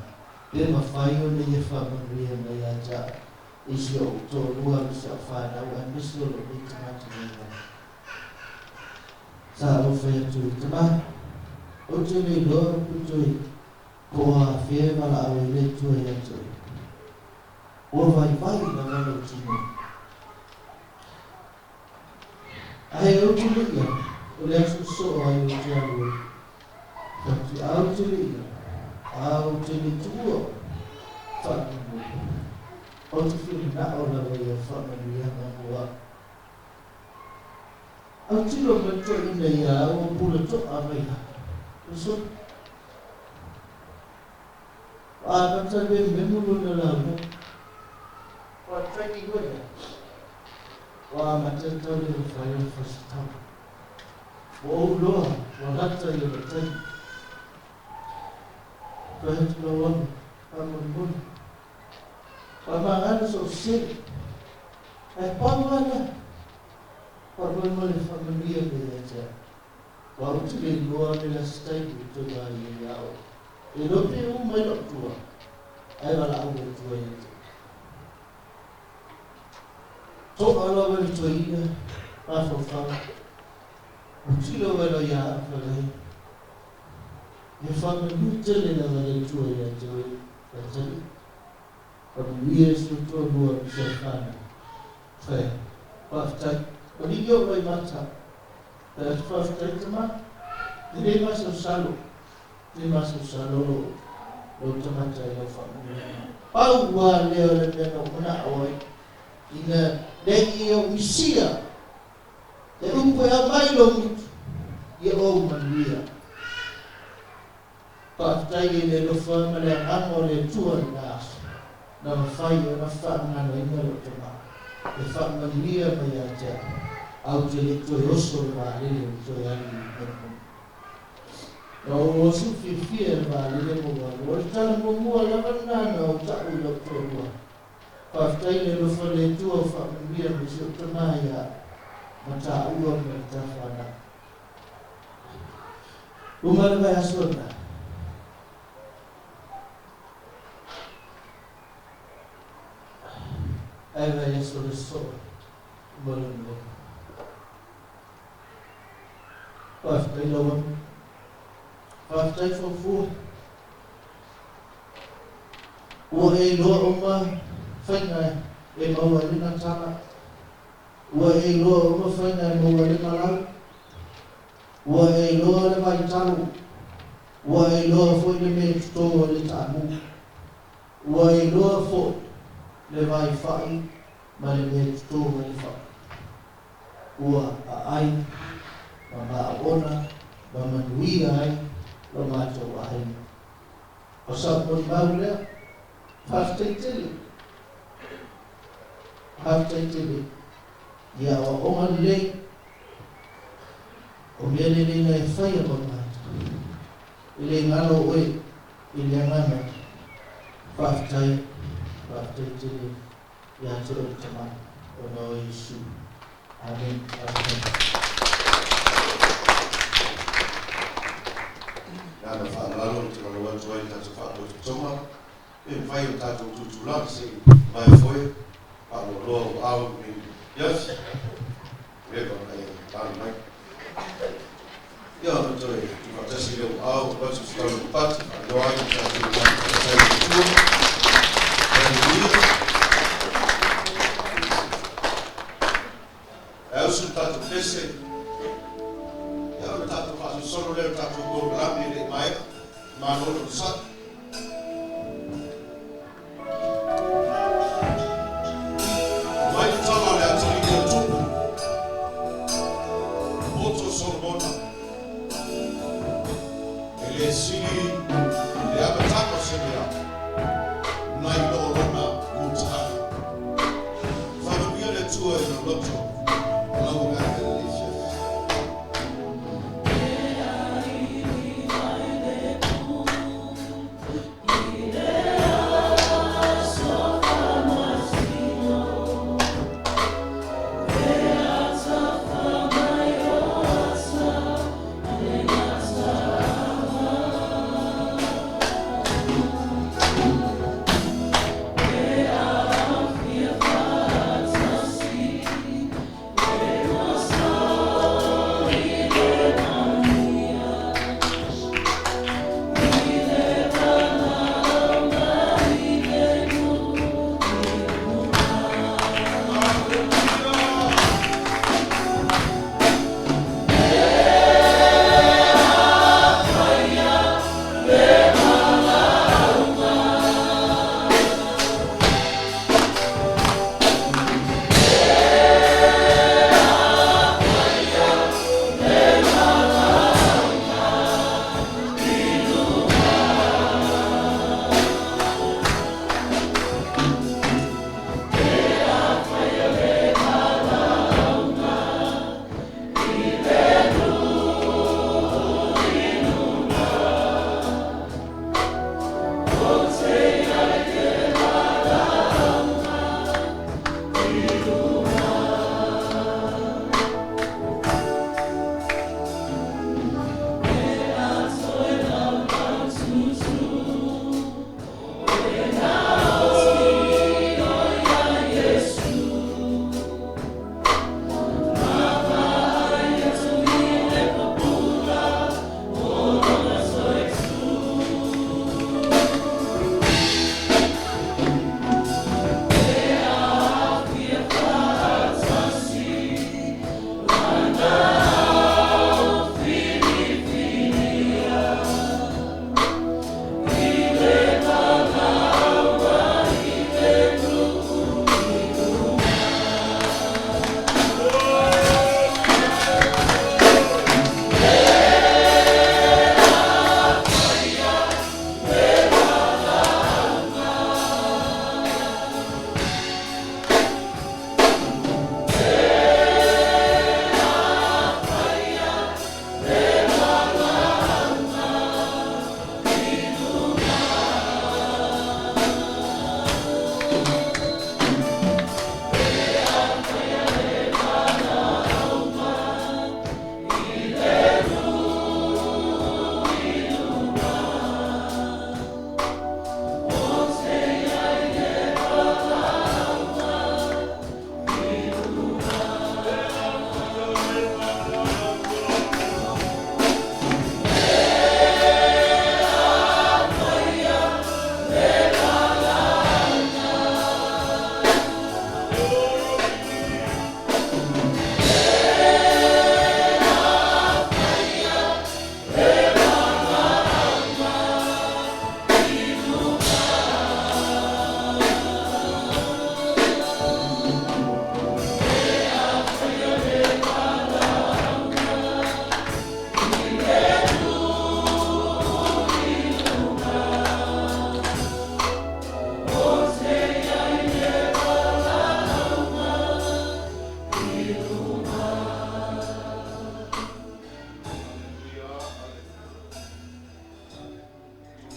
pe mafai ona ia fa'amanuia mai ia te a'u i si o'u toalua ma si a'u fanau aemaise o lo'u nei tagata vaivai. Sa ou fai atu ai, Tamā, ou te le iloa pe toe po o afea e valaau ai le Atua ia te oe. Ua vaivai lava lou tino. Ae ou te le i alu, o le aso soo ai ou te alu ai. Fai atu, A ou te le i alu, a ou te le tuua oe, faamolemole, ou te fia manao lava i au faamanuiaga mo au. Autilo mai le toeaina ia au o pule to'a mai lalo. Uso. Ua amata le mememo lona laulau. Ua training koe ia. Ua amata le tau le mafai o le fasitau. Ua ou loa, ua lata i ona taimi. Fai atu lau ame, faamolemole. Faamagalo sou sele. Ae pau lava lea. Faamolemole faamanuia mea ia te au. Ua ou te le iloa le last taimi ou toe vaai ai ia oe. E iloa pe u mai lou tua, ae valaau le Atua ia te oe. To'a lava le toeaina mafaufau, autilo mai loa ia au fai mai, He faamanu tele lava le Atua ia te oe, Faitalia. Faamanuia si ou toalua ma si au fanau. Fai atu, Faafetai. Ua liki ou loimata. Fai atu, Faafetai tama. E le masalosalo, e le masalosalo lou, lou tagata i lau faamanuiaga. Pau lava lea o le mea na ou mana'o ai, ina ne i ou misia le upu e aumai lou gutu, ia ou manuia. Faafetai i le alofa ma le agaga o le Atua i lena aso, na mafai ona faagaganoina lou tama, e faamanuia mai ia te au, a ou te le i toe oso le vaalele ou toe alu i Melbourne. Na ou oso fiafia i le vaalele ma ua alu. O le tala muamua lava lena na ou ta'u i lou toalua. Faafetai i le alofa o le Atua o faamanuia mai si ou tama ia au ma tāua ma le ta fanau. Uma le vaiaso lena. Ae vaiaso le soo uma lona ola. Faafetai lau ame. Faafetai faufua. Ua e iloa uma faiga e maua ai lena tala. Ua e iloa uma faiga e maua ai le malau. Ua e iloa le vaitalo. Ua e iloa foi le mea e toto ai le taamu. Ua e iloa foi le vaifai ma le mea e toto ai le fai. Ua aai ma maona ma manuia ai lo matou aiga. O sau molimau lea. Faafetai tele. Faafetai tele i aoaoga lelei. O mea lelei na e faia ma matou. E le galo oe i le agaga. Faafetai, faafetai tele ia te oe le Tama, ona o Iesu. Amen. Faafetai. Le agaga faaaloalo ou te valaau atu ai i le tatou faapotopotoga, pe mafai ona tatou tutulai se i vae foe faaloaloa ua ao i lenei afiafi. Ua leva ona e lalo mai. Ia ona toe tuufaatasi lea ua ao avatu se tau lepati faailoa ai le tatou faafetai i le Atua. Haleluia. E ausu le tatou pese. Ia ona tatou faasolosolo lea o le tatou polokalame e le i maea. Malo le onosai. Mai le tala a le atalii o Tupu, poto Solomona, e le sili le amataga o se mea nai lo lona mutaga. Faamanuia le Atua i lau loto ma lau agaga i lenei afiafi.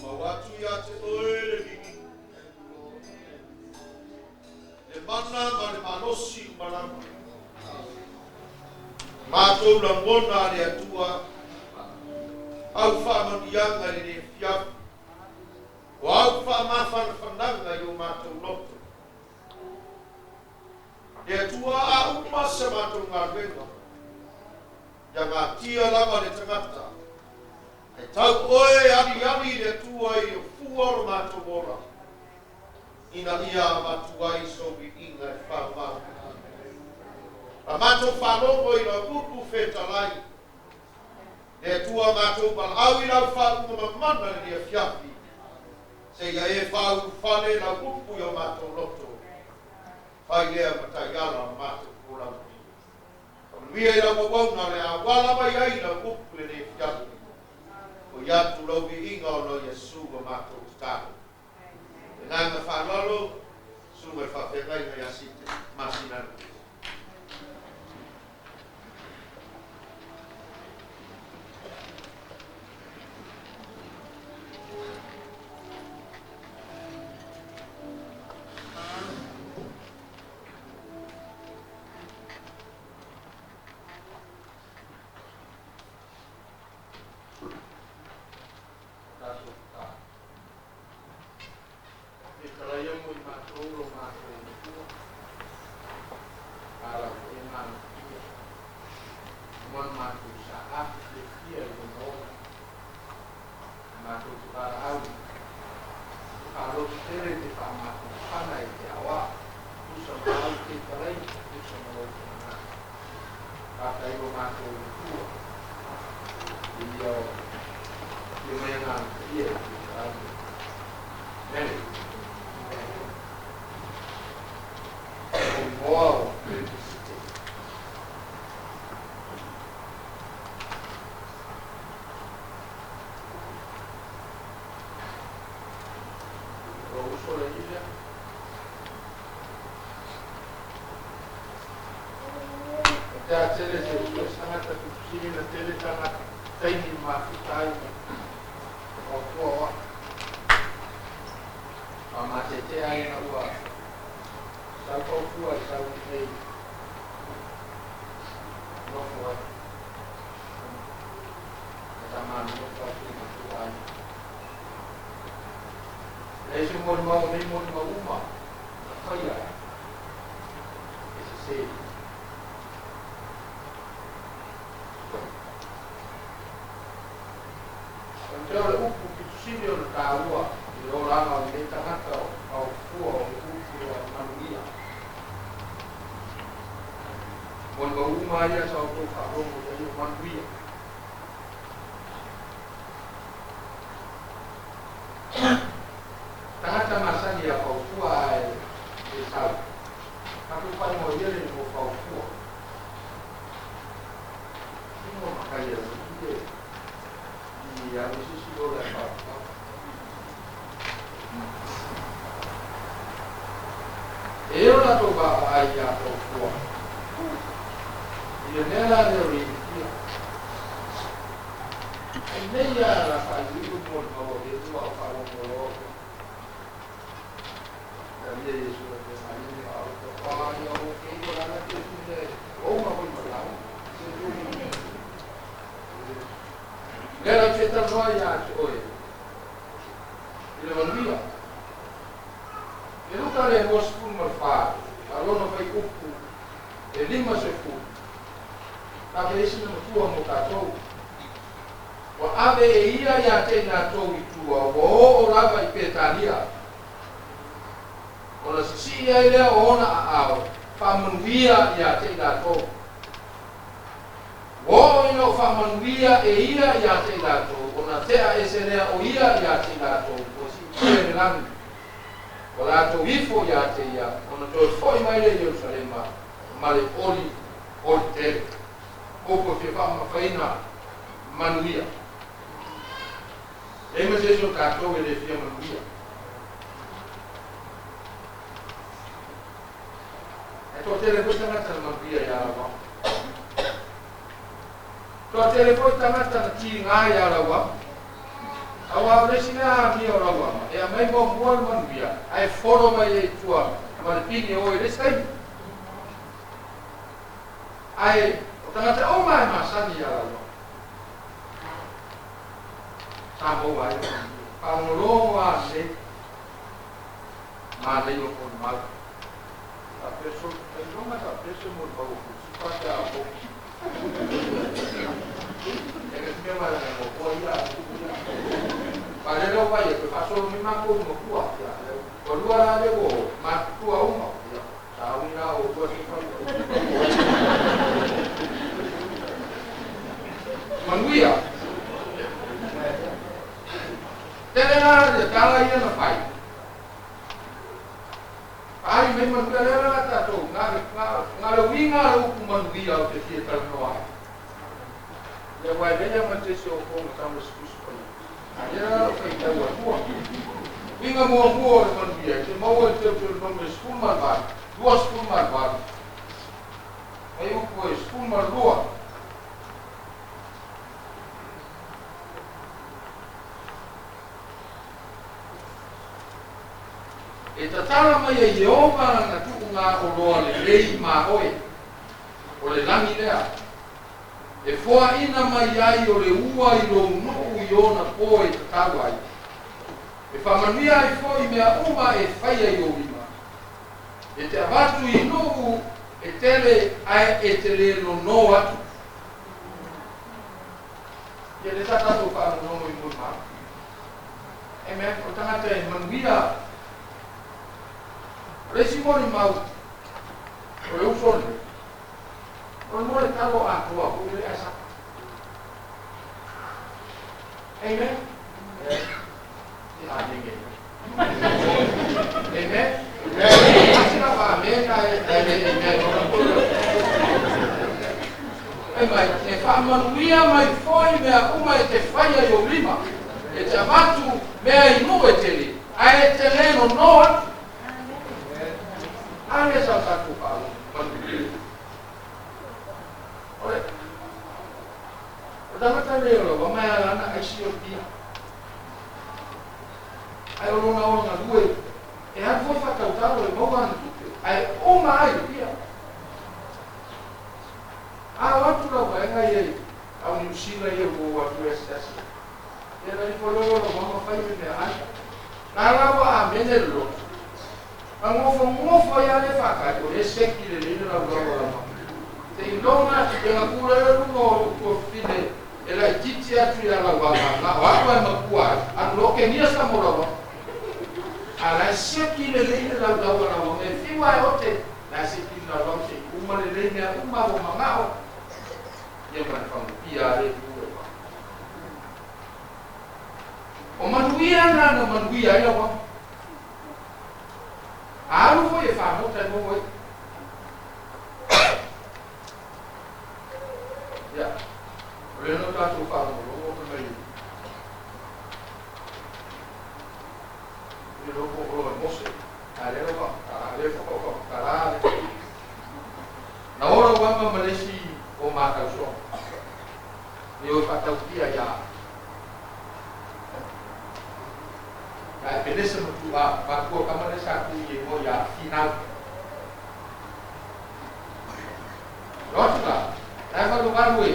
Mau atu ia te oe le viiga. Le mana ma le malosi umalama. Mātou lagona a le Atua, au faamanuiaga i lenei afiafi, o au faamafanafanaga i o matou loto. Le Atua a uma sa matou galuega, ia gatia lava le tagata, ae tau oe e aliali le Atua i le fua o lo matou ola, ina ia avatu ai sou viiga e faamau. A matou faalogo i lau upu fetalai, le Atua matou valaau i lau faauuga mamana i lenei afiafi, seia e faaulufale lau upu i o matou loto, fai lea ma taiala o le matou folau. Faamanuia i lau auauna o le a auala mai ai lau upu i lenei afiafi, foi atu lau viiga ona o Iesu ua matou tatalo. Le agaga faaaloalo, susuga i le faafeagaiga ia Site Masinalupe. Tatou tatalo. E talaia mo i matou lo matou matua, a lau e malakia, mo le matou saafi fiafia i lona ola, matou te valaau, te faalotu tele te faamafanafana i te aoao, tusa ma au fetalaiga, tusa ma lou finagalo. Faafetai lo matou matua, i o ia mai agaga paia i te talaiga. Mene. O igoa o Felisite. O uso le ia. O te a tele se uso e sangata tutusili na tele tanga taimi mafuta ai o tua oa. A ma te te ai na ua sau faufua i sau nei nofo ai. E ta manu nofo atu i matua ai. Le se mo mau nei mo mau uma na whaia e se se. O te o le upu ki tusili o le tāua i le oranga o lenei tagata o au fua o le upu o manuia. Mo le mau uma ia sa o tō wharongo ia i o manuia. Tagata masani a faufua ai e sau. Tatou whai mo ia le mo faufua. Ingo makai a le i a sisi o le faufua. E o la tō vaa ai a faufua. I le mea la leo le ia. Ai nei a la whai iu mo le maua le ua o whalongo loa. Ia ia Yesu la te mai ni a o te wha ia o ke i la la te tune o ma hoi ma lau. Le la te tanoa ia te oe. I le manuia. E luka le 24 ma le 4, a lona fai upu e 50. Ta pe isi na matua mo tātou. Wa ave e ia ia te tou i tua, ua o o lava i Petania. Ona sisi ia i lea o ona a ao, whaamanuia ia te tou. Ua o ina o whaamanuia e ia ia te tou, ona tea e se lea o ia ia te tou, o si tia le langi. O latou ifo ia te ia, ona toe foi mai le Ierusalema, ma le oli oli tele. Opo fia whaamafaina manuia. E ma se o tātou e le fia manuia. E tō tele foi tangata na manuia ia laua. Tō tele foi tangata na ti ngā ia laua. Auā o le isi lea amio o lauama, e aumai muamua le manuia, ae folo mai ai i tua ma le pini e o ai i le isi taimi. Ae o tagata uma e masani iā lauama. Sa maua ai le manuia. Faalogologo lava lelei, manaia o molimau. Faapea so, ailoga faapea se molimau o Fusipa pe a o Manuia. Tele la le tala ia na fai. Ai mai manuia lea la tatou na na le uiga o le upu manuia ou te fia talanoa ai. Ia aua e leai lava ma se isi o outou na tau se Tusi Paia. A lea la lau faitau atua. Uiga muamua o le manuia e te maua i le Teuteronomi 18, 28, mai upu e 12. E tatala mai e Ieova lana tuugaoloa lelei ma oe, o le lagi lea, e foaina mai ai o le ua i lou nuu i ona po e tatau ai, e faamanuia ai foi mea uma e faia i ou lima, e te avatu i nuu e tele ae e te le nono atu. Ia lea sa tatou faalogologo i molimau. Amen. O le tagata e manuia. O le isi molimau o le uso lenei, o le mo le talo atoa foi le ae. Amen. Amen. Asina fa amen ai ai le amen. Ai mai e faamanuia mai foi mea uma e te faia i ou lima, e te avatu mea i nuu e tele, ae e te le nono atu. A lea sa o tatou faamanuia. O le o tagata nei o lava mai ala ana aisi o le pia. Ae o lona ola galue e alu foi faatautalo e maua ana tupe, ae uma ai le pia. A o atu lau vaega ia i au Niu Sila ia ua o atu e asiasi ai. Ia na ifo loa lau mama fai le meaai. Na la ua amene le loto. Na gofogofo ai lava le faatali, o lea e seki lelei le laulau a lau mama. Seiloga lega kula le luga o lou tuafafine e laitiiti atu ia Lauama, na o atu ae makua ai, alu loa kenia sa mo Lauama. A la e seki lelei le laulau a Lauama, e fiu ae ote, la e seki le laulau se i uma lelei mea uma ua magao, ia ma le fagupia a le tu e pau. O manuia na na manuia ai Lauama. A alu foi e fagota e maua ai. Ia, o lea na tatou faalogologo fai mai le loko o loa e Mose, a lea ua faamatala, lea faatoa faamatala le Na ola uama ma le isi o matausoa, e o e faatautia ia ia Epenesa matua, matua kama lea sa tu i e moa ia Finau. Lo atu la, la e valuvalu e,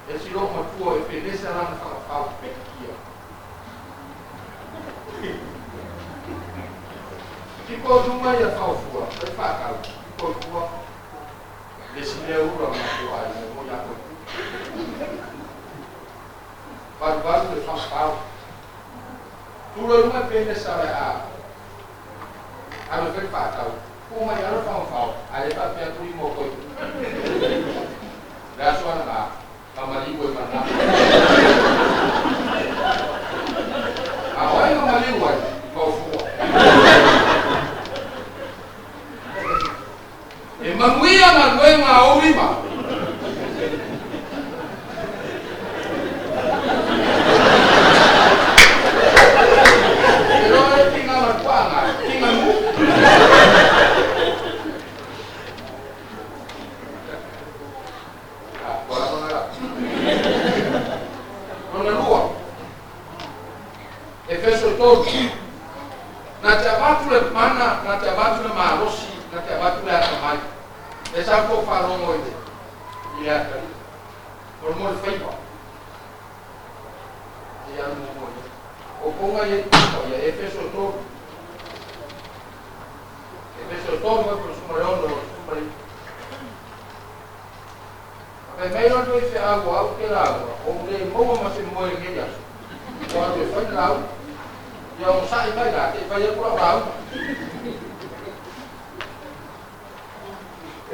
e si loo matua o Epenesa lana whakawhau pekia. Tipo luma ia whaofua, e whakau, tipo lua, le si mea ura matua ai, mo ia koe. Valuvalu le whakawhau. Tula luma Epenesa le a, alu e whakau, Pō mai alo whakawhau, a le whapea tui mō koe. Le aso ana ngā, ngā maliu e mana. A o ai ngā maliu ai, maufua. E manuia ngā luenga a ou lima. E roa e ki ngā matuānga, ki ngā nuu. Efeso 3. Na te avatu le mana, na te avatu le malosi, na te avatu le atamai. E sa tou faalogo i le i le atalii. O le mo le faiva. E alu muamua i ai. O koga ia i tupa ia Efeso 3. Efeso 3 e suma le ono suma le. Fai mai loa le feau au ke lauga, o le maua ma se moe i lenei aso. Ua alu e fai le lauga. Ia onosai mai la, te i fai atu lau lauga.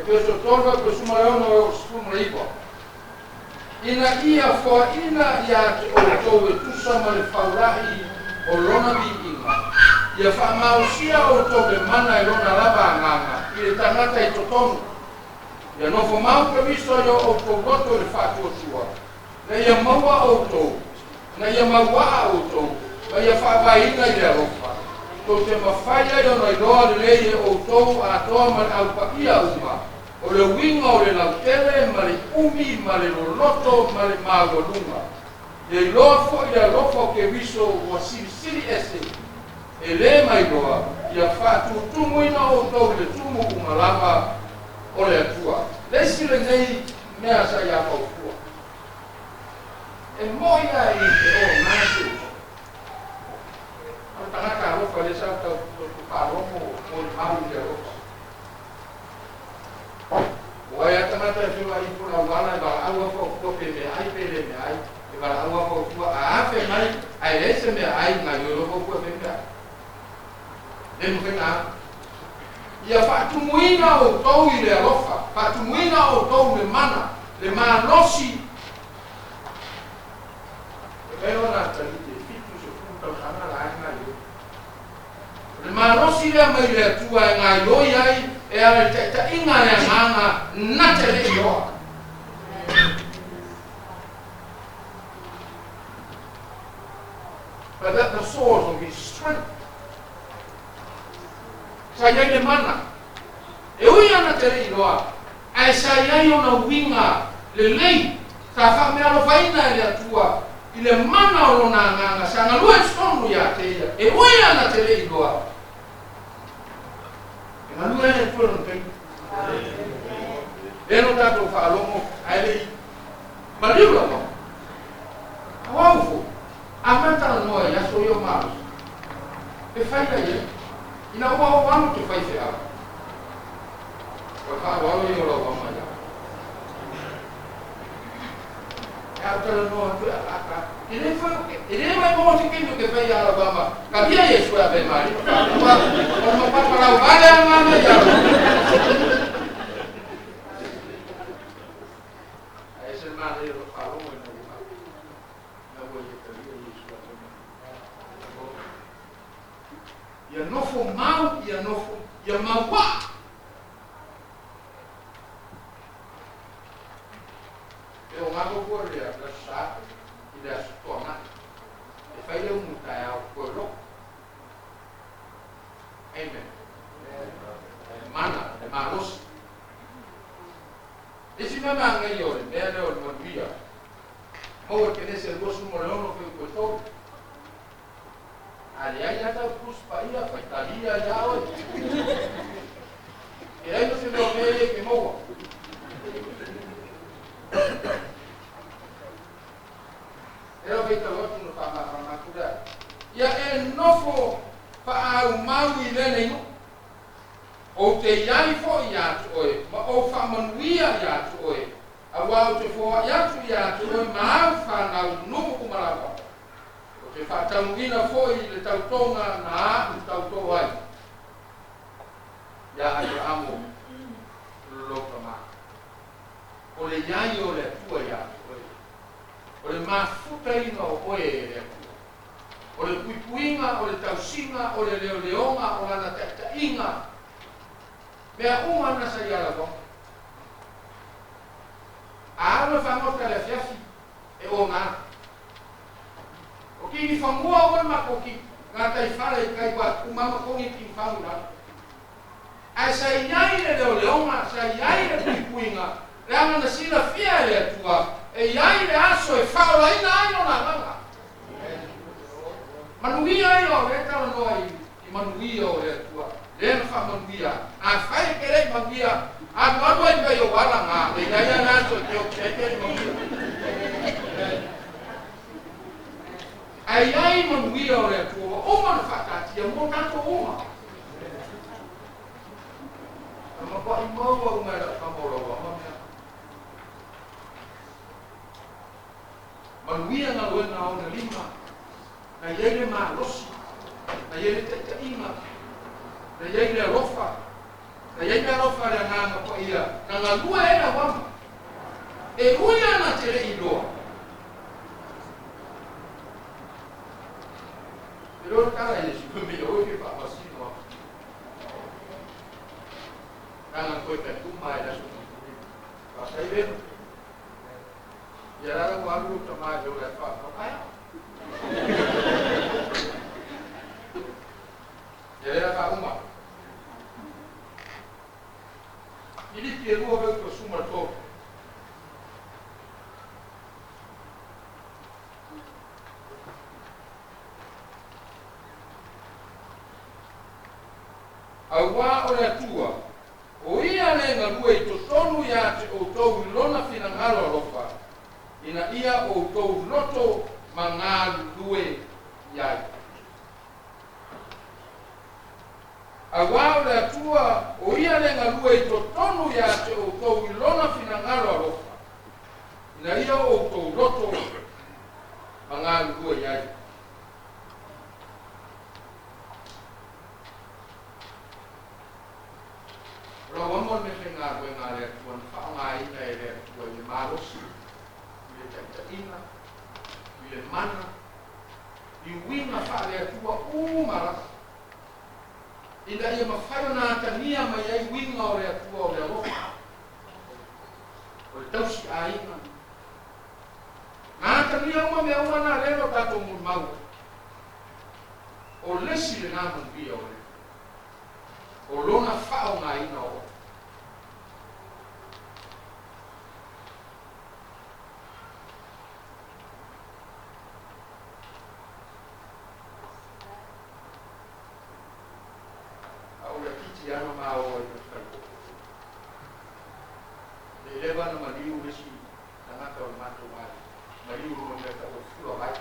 Efeso 3 e suma le ono e o suma le iwa. Ina ia foaʻina iā te outou e tusa ma le faulaʻi o lona viiga, ia faamalosia outou le mana e lona lava agaga i le tagata i totonu, Ia nofo mau Keriso i o outou loto i le faatuatua, ina ia maua outou, ina ia mauaa outou, ma ia faavaeina i le alofa, tou te mafai ai ona iloa lelei e outou atoa ma le aupaia uma, o le uiga o le lautele ma le umi ma le loloto ma le maualuga. Ia iloa foi le alofa o Keriso ua silisili ese, e lē mailoa, ia faatutumuina outou i le tumu uma lava o le Atua. Le isi lenei mea sa ia faufua. E moʻi a i te o nā se uso. O le tagata alofa lea sa tau faalogo mo le mau i le alofa. Ua ai a tagata e feoai i fua auala e valaau a faufua pe mea ai pe le mea ai. E valaau a faufua a afe mai ae leai se mea ai gaoioi loa faufua e fai mea ai. Le mafai na alu. Ia faatumuina outou i le alofa, faatumuina outou i le mana, le malosi. E fai lona atalii e 70 tausaga la e gaioi. O le malosi lea mai le Atua e gaioi ai e ala i le taitaiga a le Agaga na te le iloa. But that the source of his strength. Sa i ai le mana. E ui ana te le iloa, ae sa i ai ona uiga lelei, sa faamealofaina e le Atua i le mana o lona agaga, sa galue totonu iā te ia, e ui ana te le iloa. E galue ai le Atua i lona taimi. Lea no tatou faalogo ae le i maliu lava. O au foi, a ma talanoa i aso ia o malosi, e fai ai ai. Ina ua ou alu te faifeau, o le faaaloalo ia o lau ama ia au. E au talanoa atu e akaaka atu. E le foi o ke, e le mai maua se taimi o ke fai ia lau ama, talia Iesu e ave ma alii ma faaaloalo, o le mapapa lau vale agaga ia lau. Ae ese le manaia o lou faalogo ina ua ina ua ia talia Iesu e ave ma Ia nofo mau, ia nofo, ia mauaa. E o ngalo fua le aso Sa i le aso Toanai. E fai le umu taeao koe loko. Amen. E mana, e malosi. Isi mea manaia o le mea lea o le manuia. Maua e Kenese 26 fai koe tolu. A leai lava tau Tusi Paia, faitalia ia oe. E leai ma se mea o mea ia e te maua. E lau faitau atu na faamalamalama atu lea. Ia e nofo faaumau i lenei nuu. Ou te iai foi ia te oe, ma ou faamanuia ia te oe, auā ou te foai atu ia te oe ma au fanau nuu uma lava. Ou te faataunuuina foi le tautoga na aʻu tautō ai iā Aperaamo lou tamā. O le iai o le Atua iā te oe, o le mafutaina o oe e le Atua, o le puipuiga, o le tausiga, o le leoleoga, o lana taʻitaʻiga, mea uma na sa ia lava. A alu e fagota i le afiafi, e oga. O kini fanua ua le matou ki gatai fale i kai ua umama kogi kini fagu i lalo. Ae sa i ai le leoleoga, sa i ai le puipuiga, leaga na silafia e le Atua e i ai le aso e faaolaina ai lona agaga. Manuia ia o le talanoa i manuia o le Atua. Le na faamanuia. Afai e te le i manuia, alualu ai mai ou ala gā, le iai a na aso e te o te ai te le manuia. Ae iai manuia o le Atua ua uma ona faataatia mo tatou uma. Na matuai maua uma e lau tama o Lauama mea. Manuia galuega a ona lima, na i ai le malosi, na i ai le taitaiga, na i ai le alofa, na i ai le alofa a le Agaga Paia na galue ai Lauama. E ui ana te le i iloa. E loa le tala a Iesu, Mea oe ke faamasino aku. Leaga toe taituma ai le aso mulimuli. Faafetai Leno. Ia la ua alu lou tama i le ola e faatau. Ae a? Ia lea faauma. Filipi e 2 veutu suma le 3. Auā o le Atua, o Ia le galue i totonu iā te outou i Lona finagalo alofa, ina ia outou loto ma galulue i ai. Auā o le Atua, o Ia le galue i totonu iā te outou i Lona finagalo alofa, ina ia outou loto ma galulue i ai. O lau amo le mea faigaluega a le Atua na faaaogaina e le Atua i le malosi, i le taitaiga, i le mana, i uiga faale-Atua uma lava, ina ia mafai ona atagia mai ai uiga o le Atua o le alofa, o le tausiaiga. Na atagia uma mea uma na lea na o tatou molimau ai. O le isi lena manuia o le o lona faaaogaina o. A o le kiti ana ma o ai fai. Le leva na maliu le isi tagata o le matou aiga. Maliu luma mea tau o le fula vai.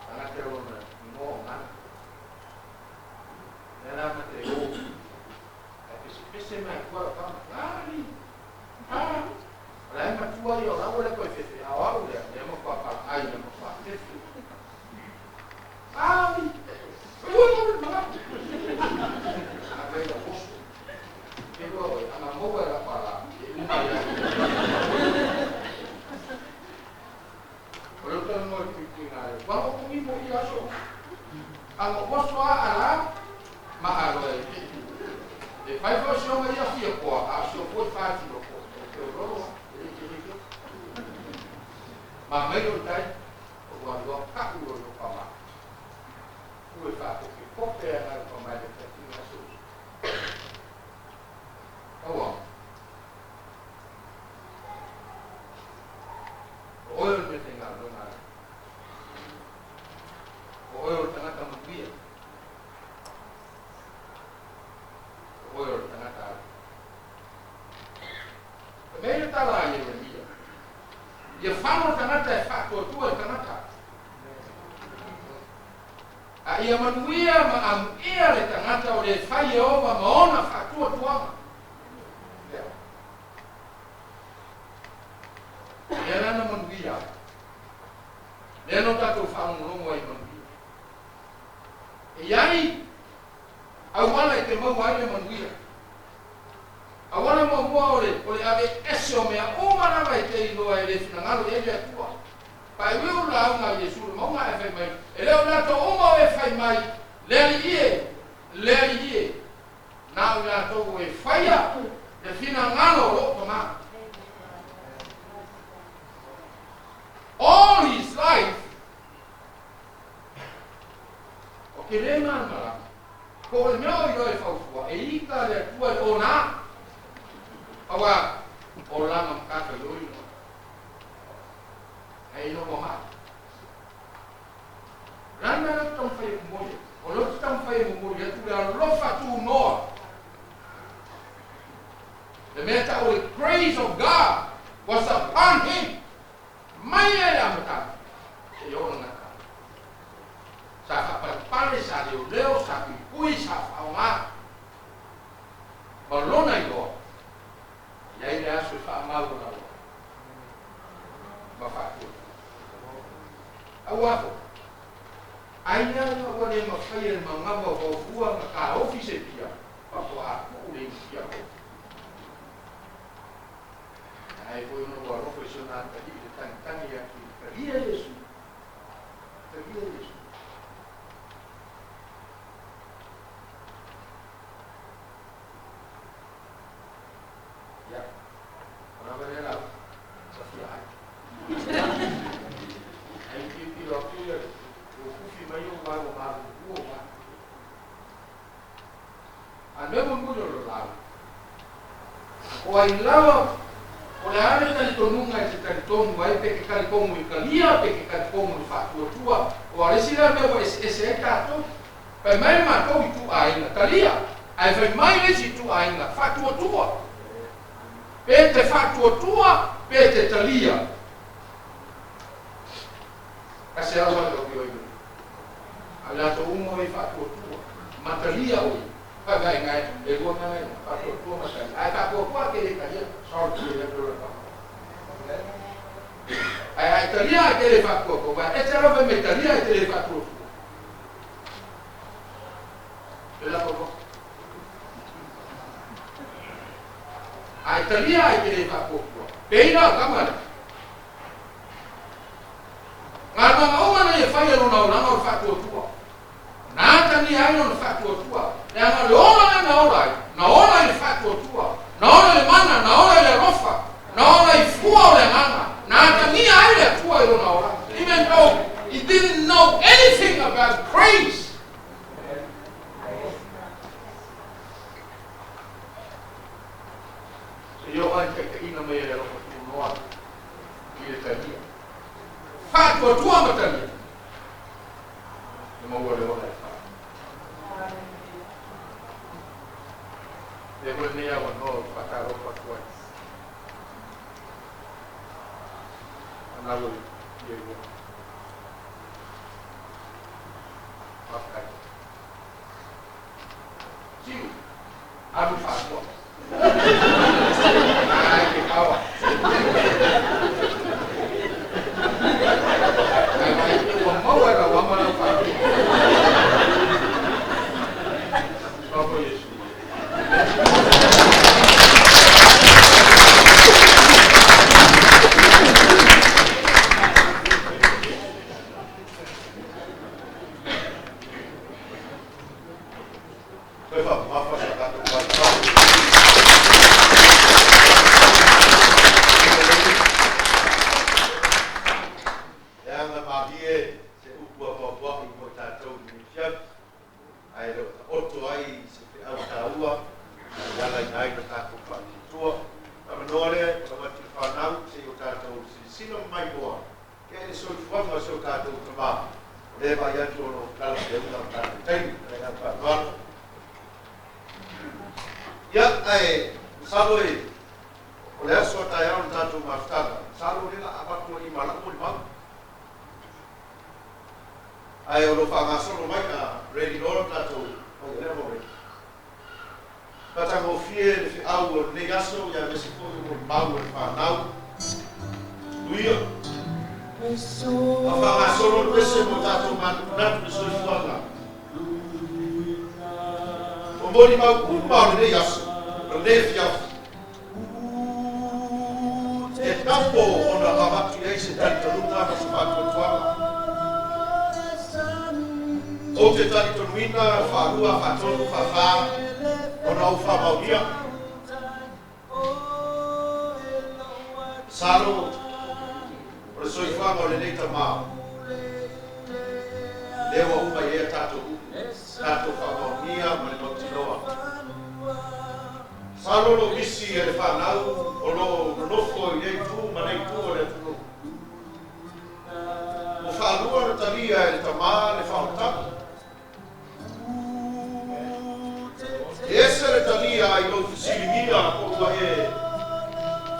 Tagata e lona igoa o Gana. Lea la ma te o. Ae pesepese mai atua lau tama. Ali! Ah! O la e matua ia o lau le koe fefe. A o au lea, lea matua palaai, lea matua fefe. Ali! Ua ua ua manatu. A mai lau oso. Ke lua oe, ana maua e lau pala, e uma ia. O lea ou talanoa i le puipuiga a le Atua. O kugi mo ia aso. Aga oso a ala ma aloe. E fai foi se ona ia fia koa, a o se o foi whātino ko. O te ororo, e le te heke. Ma mai o tai, o ua lua ka'u o lo pama. Ua e whākoke kope a ngā pama le tatinga aso. Aua. O oe o le mea faigaluega a le O oe o le tagata manuia. O oe o le tagata alo. E mea ia tala a Ieremia. Ia fano le tagata e faatuatua i le tagata. A ia manuia ma amuia le tagata o le fai Ieova ma ona faatuatuaga. Lea. Lea la na manuia ai. Lea na o tatou faalogologo ai i manuia. E i ai auala e te maua ai le manuia. Auala muamua o le, o le ave ese o mea uma lava e te iloa e le finagalo i ai le Atua. Paeui o lauga a Iesu i le mauga ae fai mai, E le o latou uma o e fai mai, Le Alii e, le Alii e, na o i latou o e faia le finagalo o lou Tama. All his life, o ke le malamalama, po o le mea o iloa e faufua, e ika le Atua i le ona, aua o lana matafaioi lena. Ae ina ua mai. lea ou te taumafai e momoli atu? O lea ou te taumafai e momoli atu le alofa tunoa. Le mea tau o le grace of God was upon him. Mai lea i le amataga seia oo lana tala. Sa faapalepale, sa leoleo, sa puipui, sa faaaoga ma lona iloa. E i ai le aso e faamaualalo ai ma faatuatua. Aua foi, ai lea ua le mafai e le manava fuafua ona taofi se pia faatoa tuu le isi pia fou. Ae foi ona ua alofa i si ona atalii i le tagitagi atu i le talia Iesu, talia Iesu. Ia, ua lava lea lauga, ua fia ai. Ai tilotilo atu ia, ua fufi mai ou vae ua malulu ou vae. A le mea mulimuli o le lauga, o ai lava, o le a le talitonuga e te talitonu ai, pe e te talitonu i talia, pe e te talitonu i le faatuatua, o a le isi lea mea ua eseese ai tatou. Fai mai le matou ituaiga, talia, ae fai mai le isi ituaiga, faatuatua. Pe te faatuatua, pe te talia. Tasi lava le oi oi. A le aso uma oi faatuatua, ma talia oi. Fai mai ngai, e lua mea ngai, faatuatua ma talia. Ae faatuatua ke le talia, sorry ke le le Ae ae talia ae te le faatuatua, e te lava me talia ae te le faatuatua. E la ko. Ae talia ae te le faatuatua. Peina kama le. Galuega uma na ia faia i lona olaga o le faatuatua. Na atagia ai lona faatuatua, leaga o le ola lea na ola ai, na ola i le faatuatua, na ola i le mana, na ola i le alofa, na ola i fua o le agaga, na atagia ai le Atua i lona olaga. Even though he didn't know anything about grace. Seia oo lava i le taitaiina mai e le alofa tunoa i le talia. Faatuatua ma talia. E maua le ola e fai. Lea foi lenei avanoa ou te faatalofa atu ai. Fanau e fia iloa. Faafetai. Siu, alu faalua. Ai ke kawa. Ai mai te ua maua e lau ama lau faalua. Papa Iesu. Toe faamamafa sa tatou vaivai. Leaga malie se upu apoapoai mo i tatou i lenei afiafi, ae le o taoto ai se feau taua e alaina ai lo tatou faatuatua. Avanoa lea e palau atu i le fanau se i o tatou silasila ma maimoa ia i le soifuaga o si o tatou tama, o lea e vaai atu o lo o talafeauga o tatou taimi. Ma le agaga faaaloalo. Ia, ae masalo e o le aso a taeao le tatou mafutaga, masalo o lea la avatu ai ma lau molimau. Ae o lo o faagasolo mai a ready loa le tatou oi lea ua ready. Matagofie le feau o lenei aso ia aemaise foi o molimau a le fanau. Luia. A faagasolo le pese mo tatou manatunatu le soifuaga. O molimau uma o lenei aso, o lenei afiafi, e tapo ona avatu i ai se talitonuga ma se faatuatuaga. Ou te talitonuina faalua, faatolu, faafa ona ou faamaonia. Masalo o le soifuaga o lenei tama, lea ua uma i ai a tatou upu, tatou faamaonia ma le mautinoa. Masalo o lo o misi e le fanau o lo o nonofo i nei itu ma nei itu o le atunuu. Ua faalua ona talia e le tamā le faaolataga. E ese le talia i lou fesiligia po ua e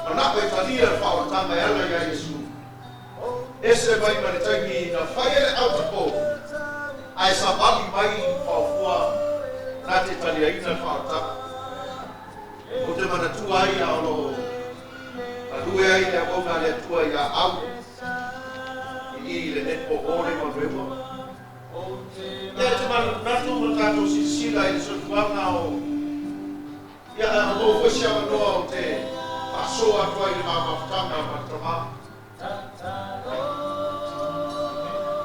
mana'o e talia le faaolataga e ala iā Iesu. Ese mai ma le taimi na fai e le autapō, ae savali mai faofua na te taliaina le faaolataga. Ou te manatua ai a o loo galue ai le auauna a le Atua iā Au i i le netball hall i Manueua. Ia e te manatunatu ma tatou silasila i le soifuaga o ia a maua foi se avanoa ou te faasoa atu ai i le ma mafutaga ma le tama.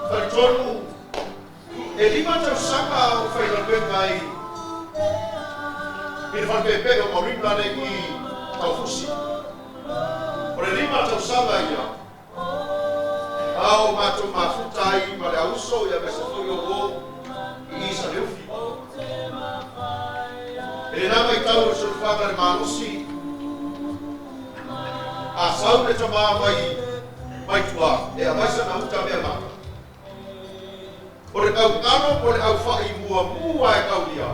Talitonu e 5 tausaga ou faigaluega ai i le falepeepee o Maurina le i Taufusi. O le 5 tausaga ia a o matou mafuta ai ma le auso ia aemaise foi o uo i i Saleufi. I lena vaitau o le soifuaga i le malosi, a sau le tamā mai mai tua e aumai sana uta mea mata. O le kaukalo po o le aufa'i muamua e kaulia,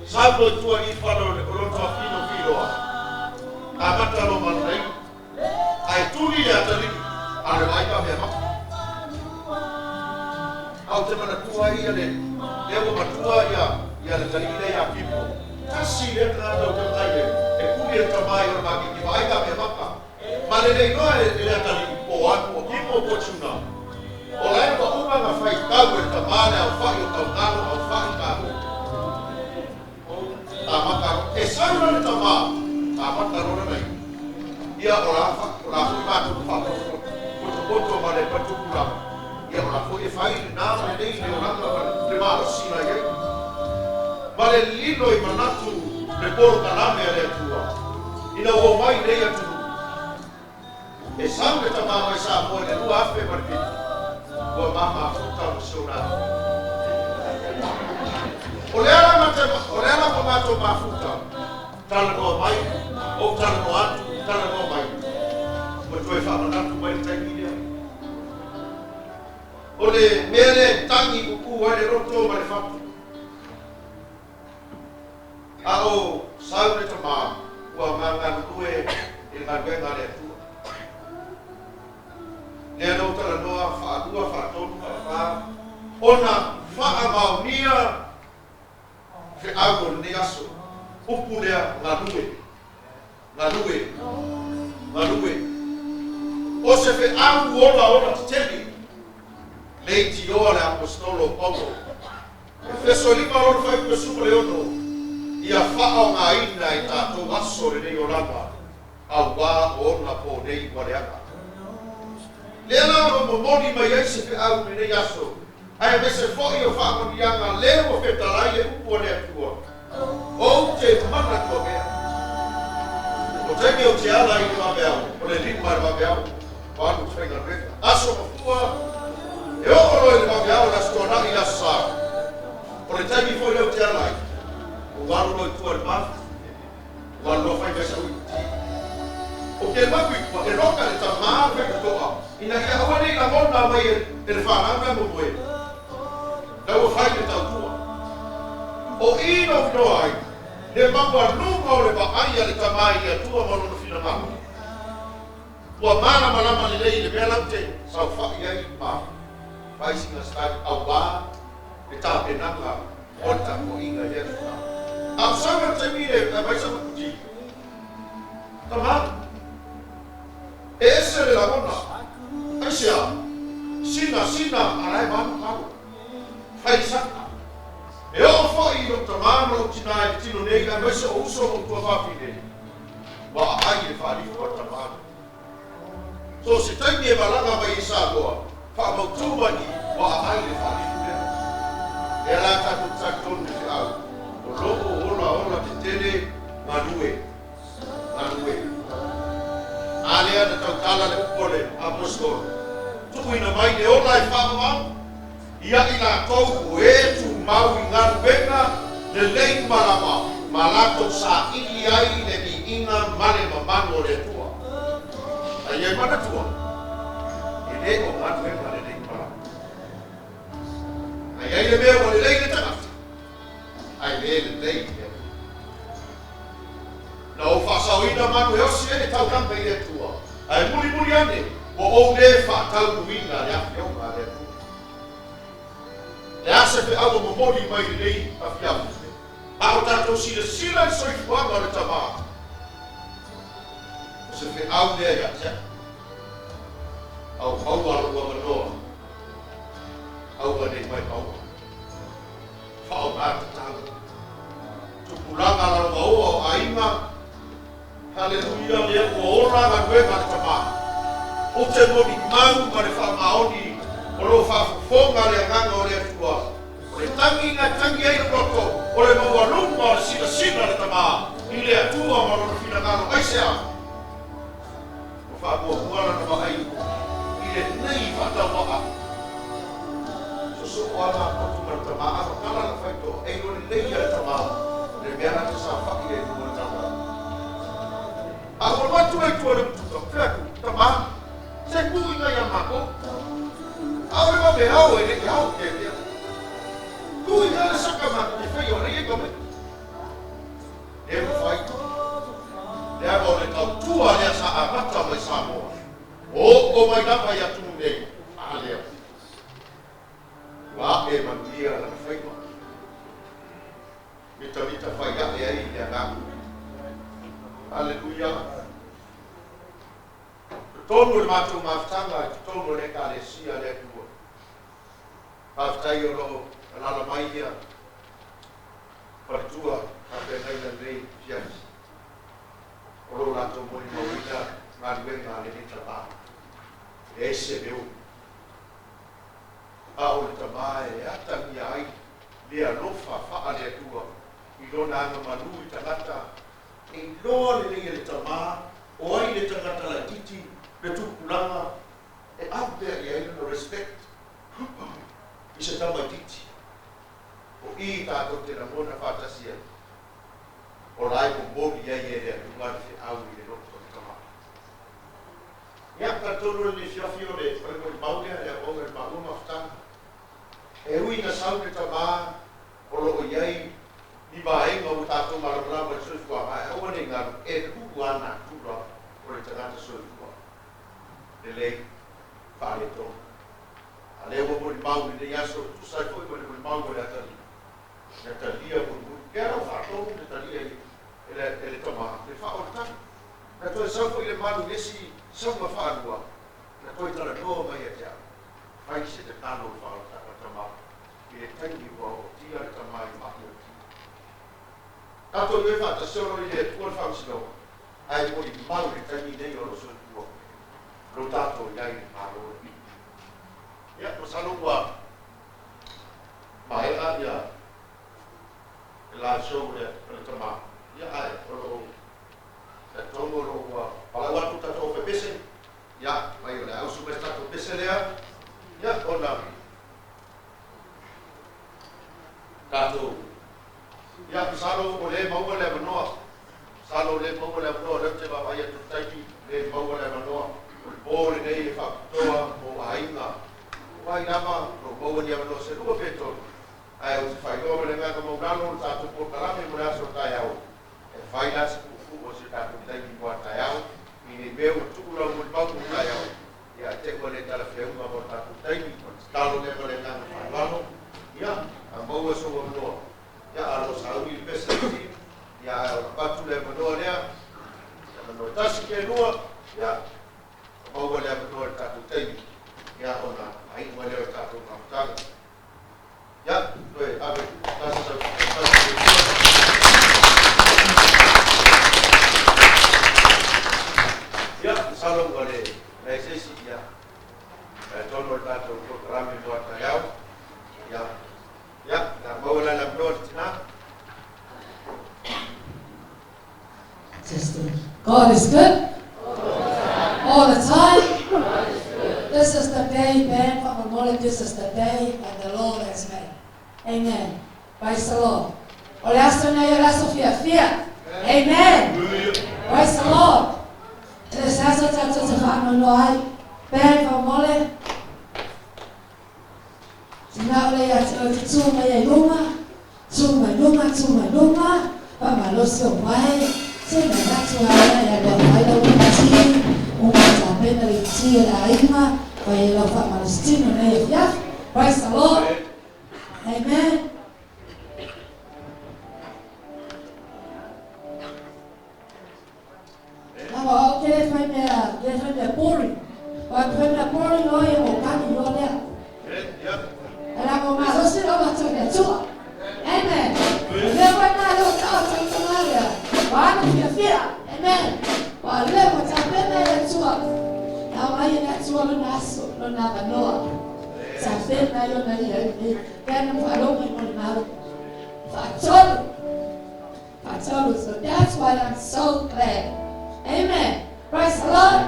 sau loa i tua i i fale o lona tuafino filoa, amata loa ma lona iu, ae tuli le atalii a o le vaai pa mea mata. A ou te manatua ai ia le lea ua matua ia ia le atalii lea ia Kimo, tasi lea tagata ou te vaai ai e tuli e le tama i ona makiki vaai ka mea mata. Ma le le iloa e le atalii po o atu o Kimo po o Tuna. O la e ua uma ona faitau e le tama le aofa'i o Taugalo aofa'i Talo. Amata loa. E sau la le tama, amata loa lana iu. Ia o la o la foi matou te faapotopoto ma le tupulaga. Ia o la foi e fai lena ma lenei i le olaga ma le malosi la i ai. Ma le lilo i manatu le polokalame a le Atua ina ua omai i nei atunuu. E sau le tama mai Samoa i le 2007, ua mamafuta ma si ona atunuu. O le ala ma te, o le ala ua matou mafuta, talanoa mai, ou talanoa atu, talanoa mai, ua toe faamanatu mai le taimi lea. O le mea lea e tagi uu ai le loto ma le fatu. A o sau le tama ua gagalulue i le galuega a le Atua. Lea na ou talanoa faalua, faatolu, faafā, ona faamaonia feau o lenei aso, upu lea galue, galue, galue. O se feau olaola tetele, leitioa le Aposetolo o Paulo. Efeso 5 lona fuaiupu 16, Ia faaaogaina i tatou aso lenei olaga, auā o ona pō nei ua leaga. Lea la ua momoli mai ai se feau i lenei aso, aemaise foi o faamanuiaga lea ua fetalai le upu a le Atua, Ou te manatua pea. O taimi ou te ala i le vaveao, o le lima i le vaveao, ua alu i te faigaluega. Aso mafua, e oo loa i le vaveao i le Aso Toonai i le Aso Sa. O le taimi foi lea ou te ala ai, ua alu loa i tua i le mafu, ua alu loa fai mai sau ipu ti. O ke mau i tua, e loka le tamā le faitotoa, ina ia aua ne i lagona mai e le fanau mea momoe. La ua fai le tautua. O i na ou iloa ai, le maualuga o le vaai a le tama i le Atua ma lona finagalo. Ua malamalama lelei i le mea la ou te saofa'i ai ma fai sina study auā le tapenaga o le tapua'iga i lea tulaga. A o sau le taimi le aumai sau upu Tama, e ese le lagona. Aisea? Sina, sina, a la e malu alo. Fai saka. E oo foi i lou tamā ma lou tinā i le tino nei aemaise o uso ma utua fafine, ua aai i le faalifu a le tamā nei. So se taimi e malaga mai i Samoa, faamautū mai i, ua aai i le faalifu lea. Lea la tatou talitonu i le feau, o loo ola ola tetele galue. Galue. A lea na tautala le upu a le Aposetolo, tuuina mai le ola e faaauau ia i latou o e tumau i galuega lelei uma lava ma latou saili ai le viiga ma le mamalu o le Atua. A ia i manatua, e le o galuega lelei uma lava. I ai le mea ua lelei i le tagata, ae lē lelei i le Atua. Na ou faasaoina manu e osi ai le taulaga i le Atua, ae mulimuli ane ua ou lē faataunuuina le Afioga a le Atua. Le a se feau ua momoli mai i lenei afiafi, a o tatou silasila i le soifuaga o le Tama, o se feau lea ia te au, a ua maua lou avanoa, aua ne i maimauina. Faaaoga tatau. Tupulaga lalovaoa o aiga, Haleluia, lea ua ola galuega a le Tama. Ou te molimau ma le faamaoni o lo o faafofoga le Agaga o le Atua, o le tagi na tagi ai lou loto, o le maualuga o le silasila a le Tama i le Atua ma Lona finagalo. Aisea? Ua faamuamua lana vaai i lenei faatauvaa. Sosoo lava atu ma le tama a matala la faitoa e iloa lelei ia le tama le mea la te saofai ai i luga o le taulaga. A ua alu atu la i tua i le umutuka, fai atu, Tama, se tuuina ia matou. Aole vave ao e le i ao ke mea. Tuuina le saka matou te faia o lea i ka Le mafai. Leaga o le tautua lea sa amata mai Samoa, oo mai lava i atunuu nei, a lea. Ua ae manuia lana faiva. Mitamita fai ae ai le agaga. Aleluia. Totonu o le matou mafutaga i totonu o le Ekalesia a le Atua. Faafetai o lo o alaala mai ia faletua faafeagaiga lenei afiafi o lo o latou molimauina galuega a lenei tama. E ese le ulu. A o le tama e atagia ai le alofa faale-Atua i lona agamalu i tagata e iloa lelei e le tama o ai le tagata laitiiti le tupulaga e ave pea i ai lona respect i se tamaitiiti. O i tatou te lagona faatasi ai, o la e momoli ai e le Atua le feau i le loto o le tama. Ia, talitonu o lenei fiafi o le o le molimau lea, le aoaoga i le maua mafutaga. E ui ina sau le tama o lo o i ai ni vaega ua tatou malamalama i le soifuaga, ae aua ne i galo, e lua natura o le tagata soifua lelei faaletonu. A lea ua molimau i lenei aso e tusa ai foi ma le molimau a le atalii, le atalia mulimuli. Lea la ua faatonu le talia e le, e le tama, le faaolataga. Na toe sau foi le malu i le isi sauga faalua, na toe talanoa mai ia te au, fai se tatalo i le faaolataga tama i le taimi ua ootia le tama i ma'i o le tino. Tatou ioe faatasi olo i le Atua le faamasinoga, ae molimau i le taimi nei o lo soifua lo tatou i ai i le Malo lenei. Ia, masalo ua maea ia le live show lea o le tama. Ia, ae o lo o talitonu o lo o ua palau atu tatou pepese. Ia, mai o le a usu mai se tatou pese lea. Ia, ona tatou. Ia, masalo o lea e maua le avanoa. Masalo o lea e maua le avanoa, o lea ou te vaavaai atu i le taimi, o lea e maua le avanoa. O le po lenei e faapitoa mo aiga. O ai lava o lo o maua ni avanoa se lua pe tolu, ae ou te faailoa ma le agaga maualalo le tatou polokalame mo le aso o taeao. E fai la se puupuu o si o tatou taimi mo a taeao, i nei mea ua tuu lau molimau mo taeao, ia te ua le talafeauga mo le tatou taimi. O le tatalo lea ma le agaga faaaloalo, ia, a maua sou avanoa, ia, a lo o sauni le pese a le team, ia, ae o lapa atu le avanoa lea, le avanoa e tasi pe lua, ia, maua le avanoa i le tatou taimi, ia, ona faaiu mai lea o le tatou mafutaga. Ia, toe ave tasi sau tasi. Ia, masalo ua le leai se isi, ia, e tonu o le tatou polokalame mo a taeao. Ia, ia, na maua la le avanoa le tina. Testing. God is good. All the time. This is the day, Ben faamolemole, this is the day that the Lord has made. Amen. Praise the Lord. O le aso nei o le aso fiafia. Amen. Praise the Lord. E le se aso tatou te faanoanoa ai. Ben faamolemole. Tina o le ia te o te tū mai ai luma, tū mai luma, tū mai luma, pa malosi o mai, se me natu ai ia loa mai lau ti, o ma ta pena le ti e la aina, pa e lau wha malostino nei e fiafi. Praise the Lord. Amen. Lava o ke le whai mea, ke le whai mea boring. O ke whai mea boring o ia o kani o lea. Ala mo malosi o matou le Atua. Amen. Lea foi na leo tao tau lea. Wa anu fia fia. Amen. Wa lea mo ta pena le Atua. Na mai le Atua lo na aso lo na vanoa. Sa pena yo na ia e. Kaya na whalo mai mo le mau. Whatolu. Whatolu. So that's why I'm so glad. Amen. Praise the Lord.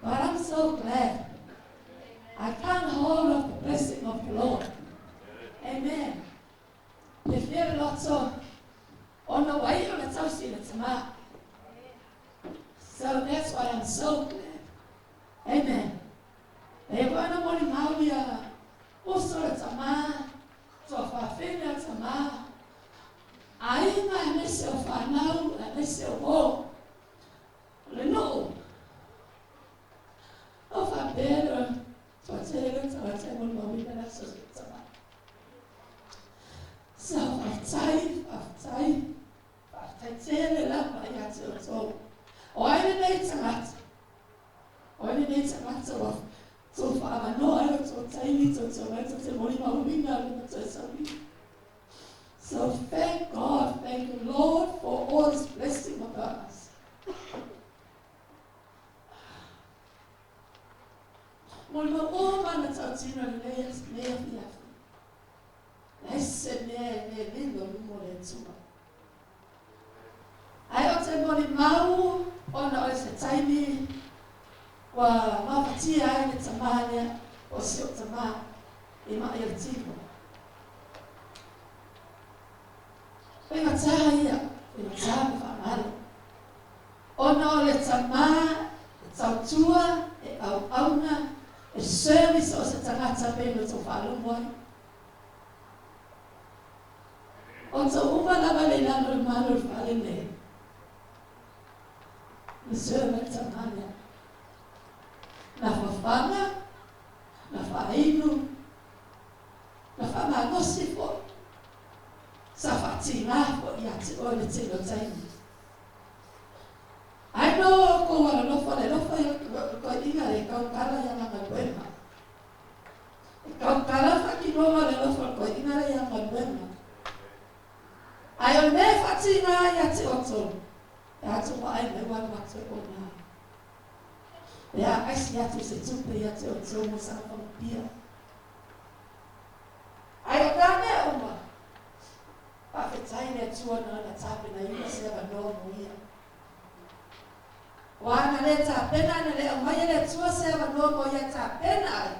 But I'm so glad. I can't hold of the blessing of the Lord. Amen. Le fia loto ona wai o le tausi le tama. So that's why I'm so glad. Amen. E wana moni mauia uso le tama, toa whawhene le tama. Ainga e nese o whanau, e nese o o. Le nuu. O whapere, toa tere, toa tere, moni mauia na so le tama. So whaftai, whaftai, whaftai tere lapa ia te o tō. O aine nei tangata. O aine nei tangata wa tō whaamanoa e tō taimi, tō tō mai, tō te moni mauina, le tō saui. So thank God, thank the Lord for all His blessing upon us. Moni mau o mana tau tino le nei nei afi afi. Nei se mea e nei lilo lumo le tua. Ai o te moni mau ona o se taimi wa mafatia ai le tamania o se o tama i mai le tino. Penga taha ia, penga taha me whaamalo. Ona o le tama, e tautua, e au auna, e service o se tangata peno tō whaalongo ai. O tō uma lava le lalo le malo le whaale nei. Le serve le tamania. Na whawhanga, na whainu, na whamanosi fo. Sa whaati ngā fo ia te o le tino taimi. Ai no ko wala lofa le lofa ia ko inga le kaukala ia ngā wema. tina ia te oto. E atu wa ai me walu atu e ona. E a aisi atu se tupe ia te oto mo sa whangapia. Ai o tā mea uma. Whawhetai le atua na na tāpena ina se awa noa mo ia. Wana le tāpena na le au mai le atua se awa noa mo ia tāpena ai.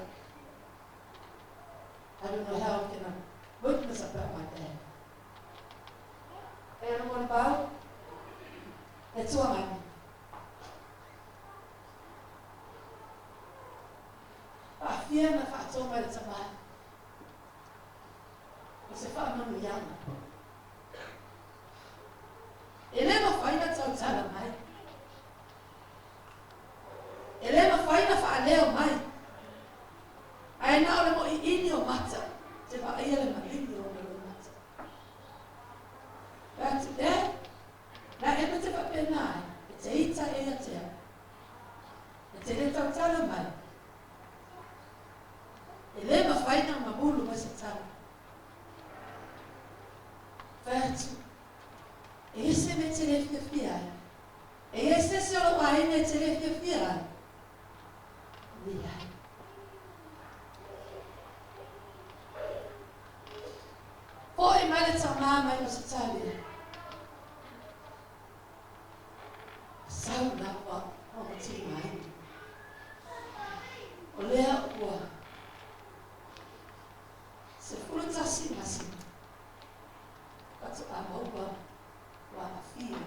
I don't know how I can witness about my dad. E ano mo pau? E tua mai. Whaafia na whaatoa mai le tamai. O se whaamanu iana. E le mawhaina tautala mai. E le mawhaina whaaleo mai. Ai na ole mo i ini o mata. Te waaia le malini o le mata. Atu e, na e te whapena ai. E te ita e ia tea. E te le tautala mai. E le mawhaina mamulu mai se tala. Whatu. E ese me te le fiafia ai. E ese se olo waine te le fiafia ai. Ni ai. Poi mai le tamā mai o se tali. Sau lava o mati mai. O lea ua. Se fulu tasi masi. Patu a maua. Wa afia.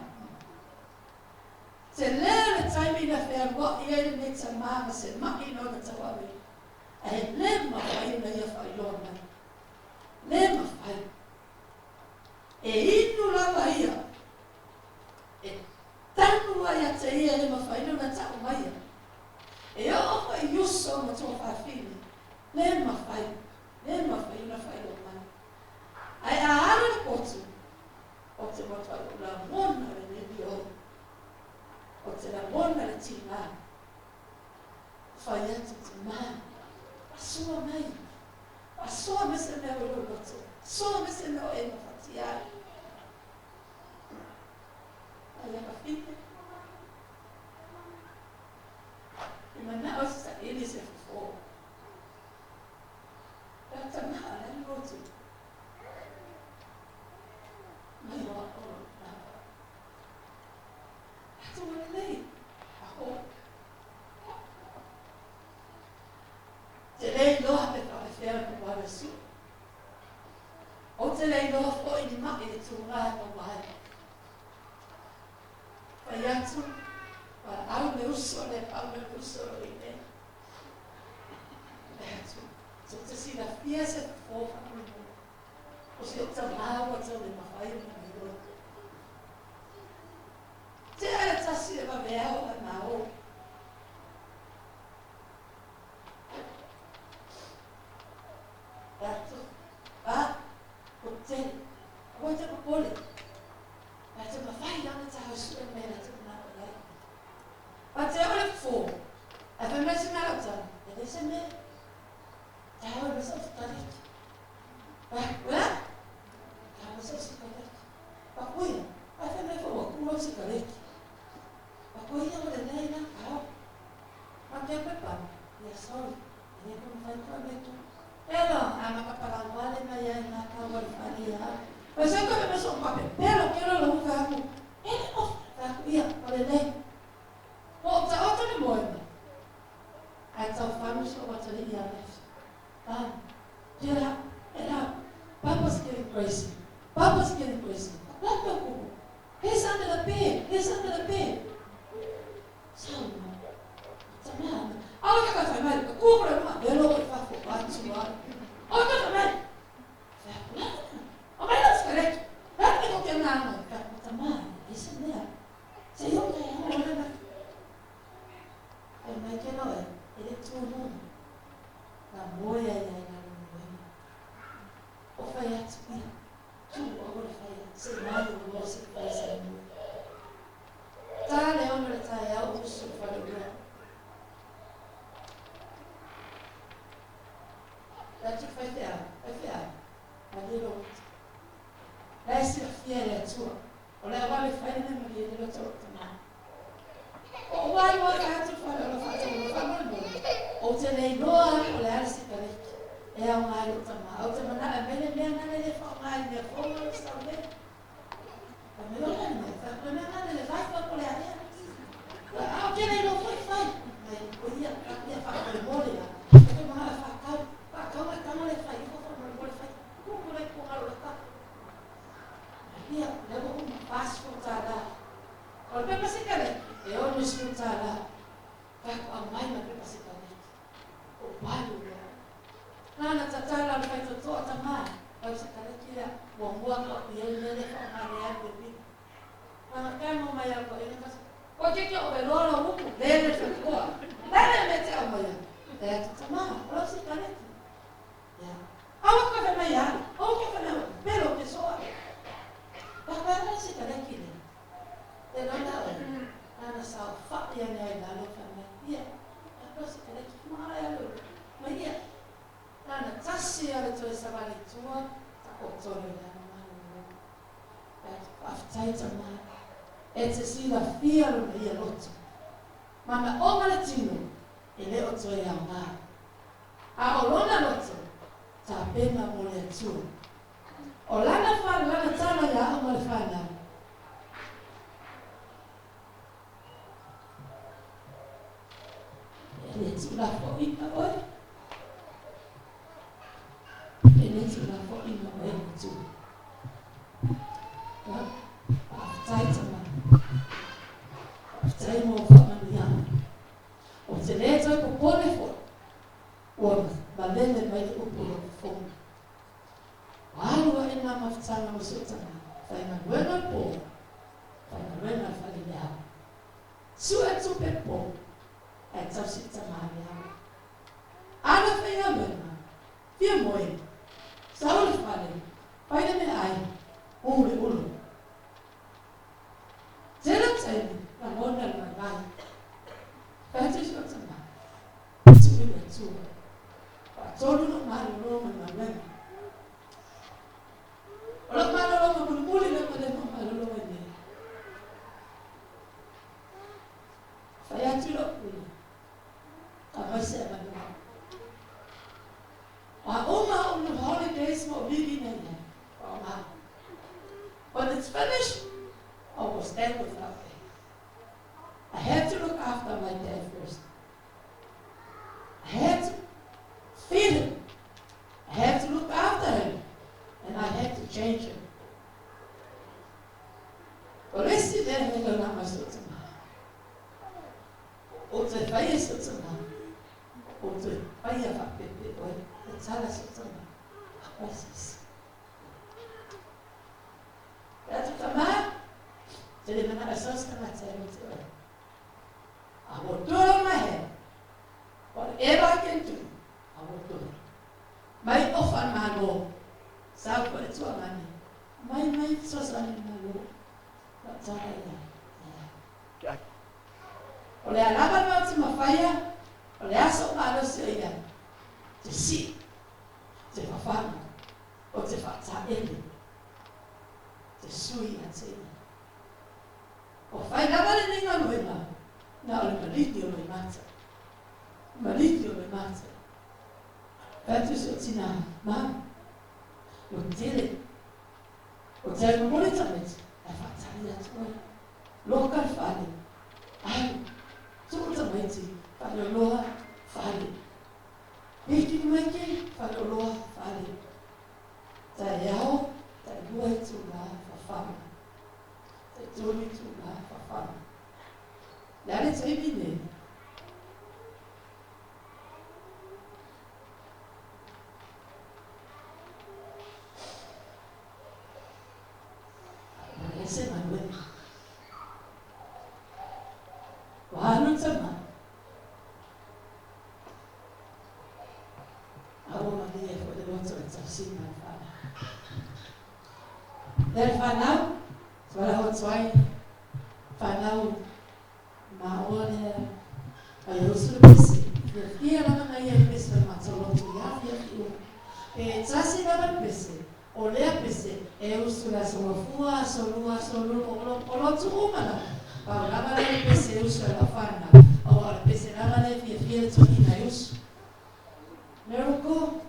Te lea le taimi na whea roa i ai le tamā ma se mai no na tawawe. A he le mawhai na ia whailoa mai. Le mawhai. E inu lava ia. E tanu ai a te ia le mawhai no na tau mai. E o whai yuso ma tō whawhini. Le mawhai. Le mawhai na whailoa mai. Ai a ara le kotu. O te matua o la mona le nebi o. O te la mona le tina. Whai atu te maa. Asoa mai. Asoa me se mea o loto. Asoa me se mea o e mawhati ai. Ai a kawhite. I mana o se ili se fofo. Tata maa le loto. Mai oa o nā. Atu wale nei. Aho. Te lei loa pe whawhea no wale su. O te lei loa fo i ni mai le tūnga no wai. Whai atu, wha au le uso le pau le uso lo i ne. Whai atu, so te sila fia se fōwha mo. O se o tamāua tau le mawhai o na miroa. Te aia tasi e waweao a nā o. Atu, a, o te, o te papole. A te mawhai ana tāu sue mea te mana o lai. A te ole fō, a whai mai se mea au tau, e le se mea, tāu e mesa o tariki. Wa, tāu mesa o sikareki. Pa kuia, a whai mai wha kura o sikareki. Pa kuia o le nei nā kao. Ma te pepa, ia sorry, e ne kono whai kua me tū. Pero, a makaparawale mai ai nā kaua i whare ia. Mas eu também me sou um papel. Pero, quero lo uka aku. Ele o aku ia, o le nei. O ta o tani moema. Ai tau whanu so o tani ia left. Get up, get up. Papa's getting crazy. Papa's getting crazy. Lapa kuku. He's under the bed. He's under the bed. Sau ma. Awa ka whai mai, ka kūkura mua, velo i whafo atu ai. Awa ka whai mai. O mai la sikareki. Rani ko ke ngā ngā, ka kota mai, e se mea. Se iau kai hao o nana. Ai mai ke noe, e le tūnuna. Nā moe ai ai ngā moe. O whai atu ia, tū o ore whai atu, se mai o loa se whai se moe. Tā le ono le tai au usu whare ua. Ratu whai whia, ma le roto. Lai sila fia le atua, O le auala e fai le mea malie le loto o lou tamā. O ou ai ua fai atu le fale o lau faatauga faamolemole, ou te le iloa lava po o le a le sikareti e aoga i lou tamā. Ou te manao e aumai le mea lena e le faaaoga i le mea fou ma lou sau nei. Fai mai, o le a le mea? Fai atu, o le mea lena le vai po o le a ea. A ou te le iloa foi fai. Mai, o ia, ia faamolemole lava. Ou te manao e faatau. Faatau e tago le fai ifo faamolemole fai. Tuu mai i luga o le tapu. Ia, lea ua uma, $40. O le pepa sikareti, e $60. Fai atu, aumai ma le pepa sikareti. Ou alu lea. Nana tatala le faitotoa tama, pau sikareti lea, muamua ka ou i ai le mea lea faaaoga lea alu e pili. Nana tago mai au toeaina kasi, Koe keiki o ove loa lau upu, lele le faitotoa. Lele le mea e te aumaia. Fai atu, tama, o lau sikareti. Ia. Aua koe fai mai ia, ou ke fai mai pelo ke soa. Pa koe ana se kaleki le. Te lona o, nana sao fa ia ne ai lalo fai mai. Ia, a koe se kaleki ma ai alo. Mai ia. Nana tasi ale toe savali tua, ta o tole le ana malo lo. Faafetai tama, e te silafia lona ia loto. Manaoga le tino, e le o toe aoga. A o lona loto, tapena mo le Atua. O lana fale, lana tala ia au ma le fanau. E le tuulafoaiina oe. E le tuulafoaiina oe le Atua. Faafetai tama. Faafetai mo faamanuiaga. Ou te le toe popole foi, ua malele mai le upu o lou fofoga. Ua alu aʻe nā mafutaga ma si ou tama, faigaluega le pō, faigaluega le fale i le ao. Sue tupe le pō, ae tausi le tama i le ao. Alu e faigaluega, fia moe, sau i le fale, fai le meaai, ū le ulu. Tele o taimi, lagona le vaivai. Fai atu i si ou tama, tuu i le Atua. Faatolu lou malolo ma le galuega. O lau malologa mulimuli lea ua leva ona malolo ai nei. Fai atu i lou pule, aumai se avanoa. A uma ou holidays ma ou livi nei ai, faaaoga. When it's finished, I will stand without pay. I had to look after my dad first. I had to feed him. I had to look after him. And I had to change him. O le isi mea e laulā mai si ou tamā, ou toe faia si ou tamā, ou toe faia faapepe oe, tatala si ou tamā, aua se isi. Pe atu tamā, te le manao e sau se tagata e lote oe. I will do it on my head. Whatever I can do, I will do it. Mai ofa le Malo, sau koe le tuagane, mai mai fesoasoani le Malo, lau tala ia, ia. O le a lava le mea ou te mafaia, o le a sou malosi o i ai, te sii, te fafaga, o te faataele, te sui ia te ia. Ua fai lava lenei galuega na o le maligi o Loimata. Maligi o Loimata. Fai atu si ou tinā, Mama, ua tele. O te ai momoli tamaiti, ae faatali atu oe. Loka le fale, alu, tuu tamaiti, faleoloa, fale. Hiki mai ke, faleoloa, fale. Taeao, tailua itulā, fafaga. Taitolu itulā, fafaga. Le a le taimi nei? Ua leai se galuega. Ua alu le tama. A ua malie ai foi le loto i le tausiga a le fanau. Lea le fanau, tuala atu ai fanau maoa lea ai usu le pese. Fiafia lava na ia i pese o le matou lotu i afiafi uma. Pe tasi lava le pese, O lea pese e usu le aso gafua, aso lua, aso lua, o lotu uma lava. Pau lava lea o le pese e usu ai lau fanau, aua o le pese lava lea e fiafia le toeaina e usu. Miracle.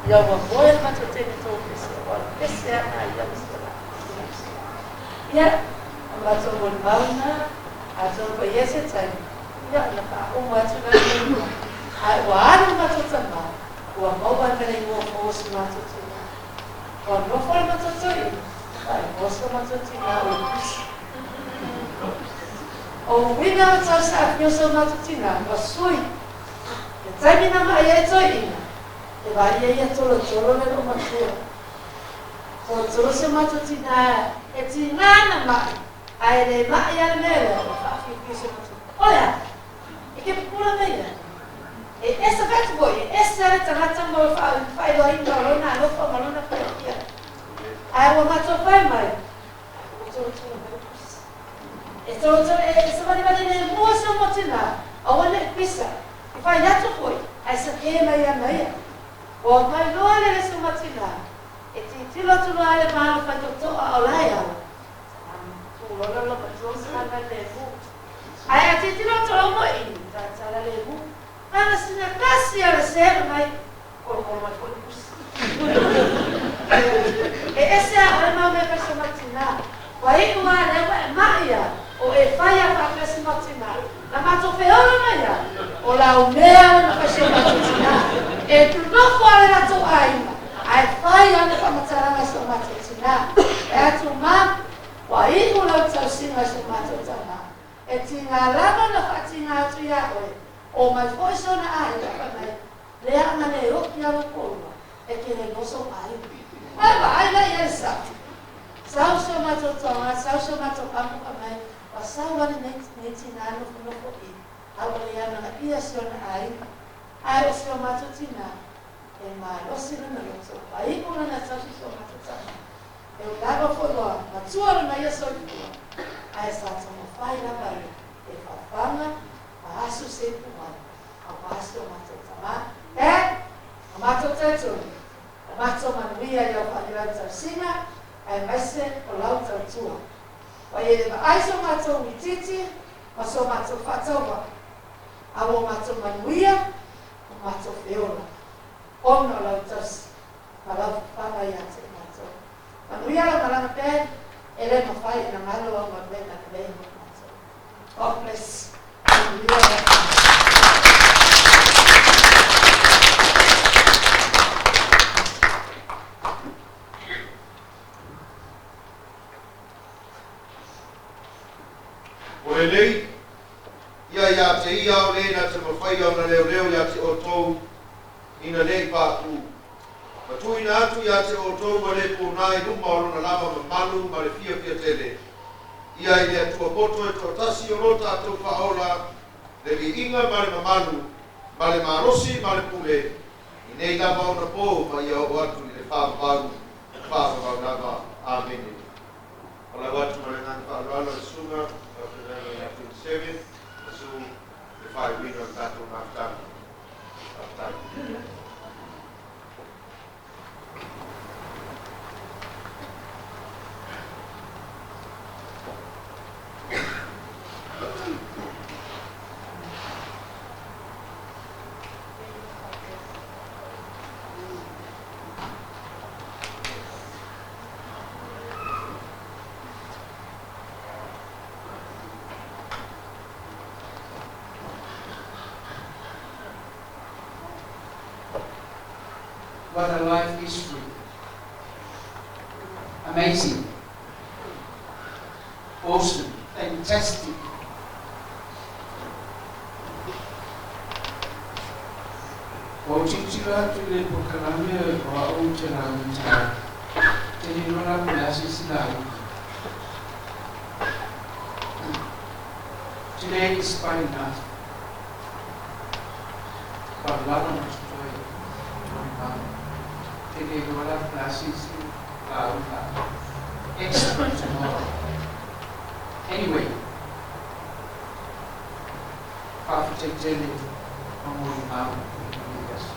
Ia ua moe le matou teine tou pese, ua pese ana ia ma si o latou. Ia, o matou molimau na, atonu foi i ai se taimi, ia ona faauma atu lea o le molimau. Ae ua alu le matou tama, ua maua ai ma le igoa fou o si matou tina. Ua nofo le matou toeaina, faaigoa si o matou tina o le Pusi. O uiga o tausaafia o si o matou tina, ua sui. Le taimi na ma'i ai toeaina, E vaai ai ia tolotolo le loomatua. Tolotolo si o matou tinā e tigā ana ma'i, ae le ma'i a le mea lea ua faafiofio si o matou. O le a? E ke pupula mai ai. E ese fai atu foi, e ese le tagata mo le faailoaina o lona alofa ma lona fiafia. Ae ua matou fai mai, ua tolotolo mai le pisa. E tolotolo, e savalivali le mua si o matou tinā, aua ne i pisa. E fai atu foi, ae sake mai ana ia. Ua mai loa le leso ma tina, e tilotilo atu loa le malo faitotoa o la e ala. Tulola lo matua sa mai le mu. Ae a tilotilo atu loa mo i, talatala lemu. Na na sina tasi a le selu mai, kolokolo mai foi le pusi. E ese a oe mau mea fai so matinā. Ua iu a lea ua e ma'i a, o e fai a faapea si matinā. Na matou feola mai a, o laumea le na fai si o matou tinā. E nonofo a le latou aiga, ae fai a le faamatalaga i si o matou tinā. E atu ma, ua iu lau tausiga i so matou tamā. E tigā lava ona faatigā atu iā oe, o mai foi sona aiga fai mai, lea ana le oki a lo koulua, e te le noso aiga. Ae vaai la i ai sau. Sau si o matou toga, sau si o matou amu fai mai, ua sau a lenei nei tinā nofonofo i, a ua le amanaia si ona aiga. Ae o si o matou tinā, e malosi lona loto, ua iu lana tausi i si o matou tama. E lava foi ua matua lona ia soifua, ae sa taumafai lava ia e fafaga ma asu se ipu mai aua si o matou tama. E, o matou talitonu, o matou manuia i lau faailoa tausiga, aemaise o lau tautua. Ua e le vaai so matou itiiti ma so matou faatauvaa, a ua matou manuia ma matou feola, ona o lau tausi ma lau fafaga ia te matou. Manuia lau malaga pea, e le mafai ona galo au galuega lelei mo matou. God bless. Manuia lau. O lenei, ia iā te ia o le na te mawhai au na leo leo ia te outou ina le i paʻapū. Ma tuuina atu iā te outou ua lē pōnā i luma o Lona lava mamalu ma le fiafia tele, ia i le Atua poto e toatasi o lo tatou Faaola, le viiga ma le mamalu, ma le malosi ma le pule, i nei lava ona pō ma ia oo atu i le faavavau, faavavau lava. Amene. Folau atu ma le agaga faaaloalo i le susuga faafeagaiga ia 27, ma su le faaiuina o le tatou mafutaga. Faafetai. What a life history. Amazing. Awesome. Fantastic. Ua ou tilotilo atu i le polokalame o a'u ou te lauga taeao, te le iloa la po o le a se isi lauga. Today is quite enough. Ua lava ma totoe molimau. Te le iloa la po o le a se isi lauga extra tomorrow. Anyway, faafetai tele ma molimau i lenei aso.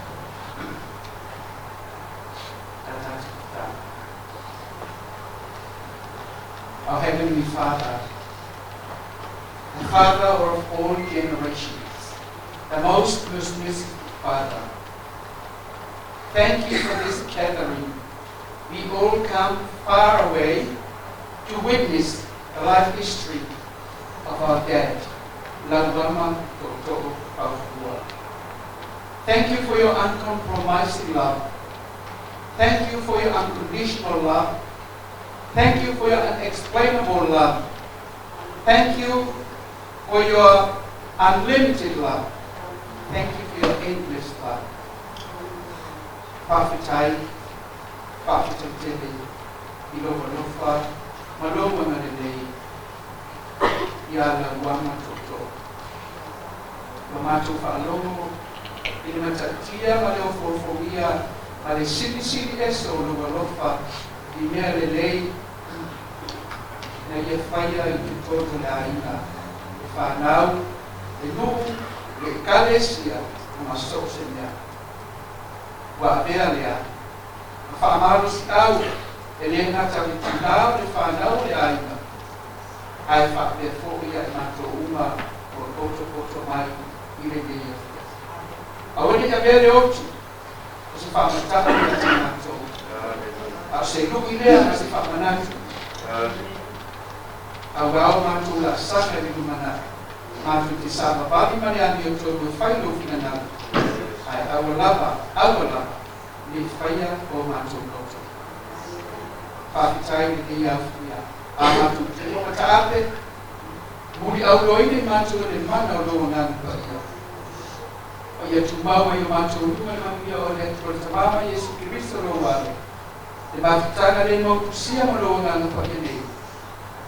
A tatou tatalo. Our Heavenly Father, the Father of all generations, the most merciful Father, thank you for this gathering. We all come far away to witness the life history of our dad, Lauama To'oto'o Faofua. Thank you for your uncompromising love. Thank you for your unconditional love. Thank you for your unexplainable love. Thank you for your unlimited love. Thank you for your endless love. Faafetai, faafetai tele i lou alofa ma lou agalelei iā Lauama To'oto'o. Ua matou faalogo i le matautia ma le ofoofogia ma le silisili ese o lou alofa i mea lelei ina ia faia i totonu o le aiga, le fanau, le nuu, le Ekalesia ma so o se mea. Ua avea lea ma faamalosiau e le gata o le tinā o le fanau o le aiga, Ae faapea foi ia i matou uma o lo o potopoto mai i lenei afiafi. Aua ne i avea le oti o se faamata'u ia te matou, a o se lu'i lea ma se faamanatu auā o matou laasaga i le lumanai. Matou te savavali ma le amiotonu e fai lou finagalo, ae aua lava, aua lava ne i faia o matou loto. Faafetai i lenei aofia a matou tino ma taape, muliauloina i matou e le mana o lou Agaga Paia. Ma ia tumau ai o matou luma le manuia o le Atua le Tamā ma Iesu Keriso lou Alo, le mafutaga le mautusia ma lou Agaga Paia nei,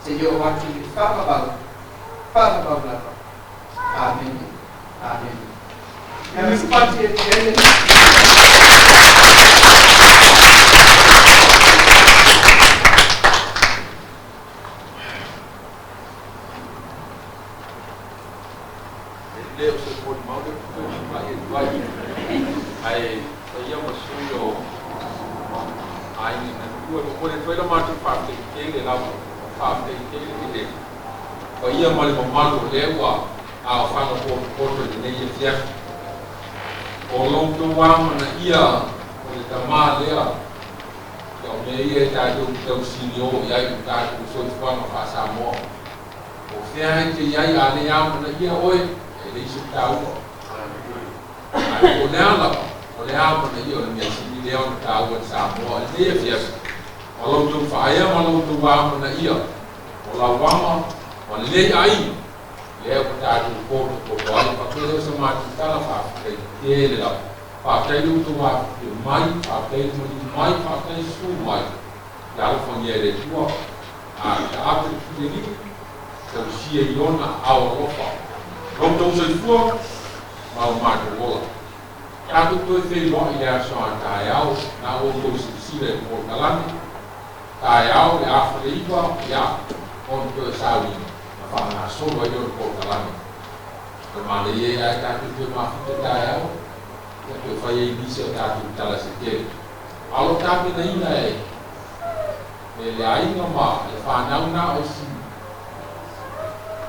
seia oo atu i le faavavau, faavavau lava. Amene. Amene. Ia me pati e te Le o se poli mau le puto i e tuai. Ai, paia ma sui o aiga na tua mo mole toi la mātou whāwhai tele lava, whāwhai tele i le paia ma le mamalu o lea ua a o whanga poto i lenei afiafi. O lou tou amana ia o le tamā lea, ia o mea ia e tātou ki tausili o i ai o tātou soifuaga faa-Samoa. O fea e te iai a le amana ia oe, e leai se taua. Ae o le a lava, o le amana ia o le mea sili lea ona taua i Samoa i lenei afiafi. O lou tou faaea ma lou tou amana ia, o lau ama ma lenei aiga, lea ua tatou potopoto ai. Faapea lea o se matou tala faafetai tele lava. Faafetai le outou afifio mai, faafetai le maliu mai, faafetai le susu mai. Ia alofagia e le Atua, a taape le filelii, tausia i ona ao alofa. Lou tou soifua ma o matou ola. Tatou toe feiloai i le aso a taeao, na ua outou silasila i le polokalame. Taeao le 8:30, ia, ona toe sauiga na faagasolo ai lea o le polokalame. O le manaia ia ae tatou toe mafuta taeao, ia toe fai ai nisi o tatou tala se tele. A o lo o tapenaina e e le aiga ma le fanau na o isi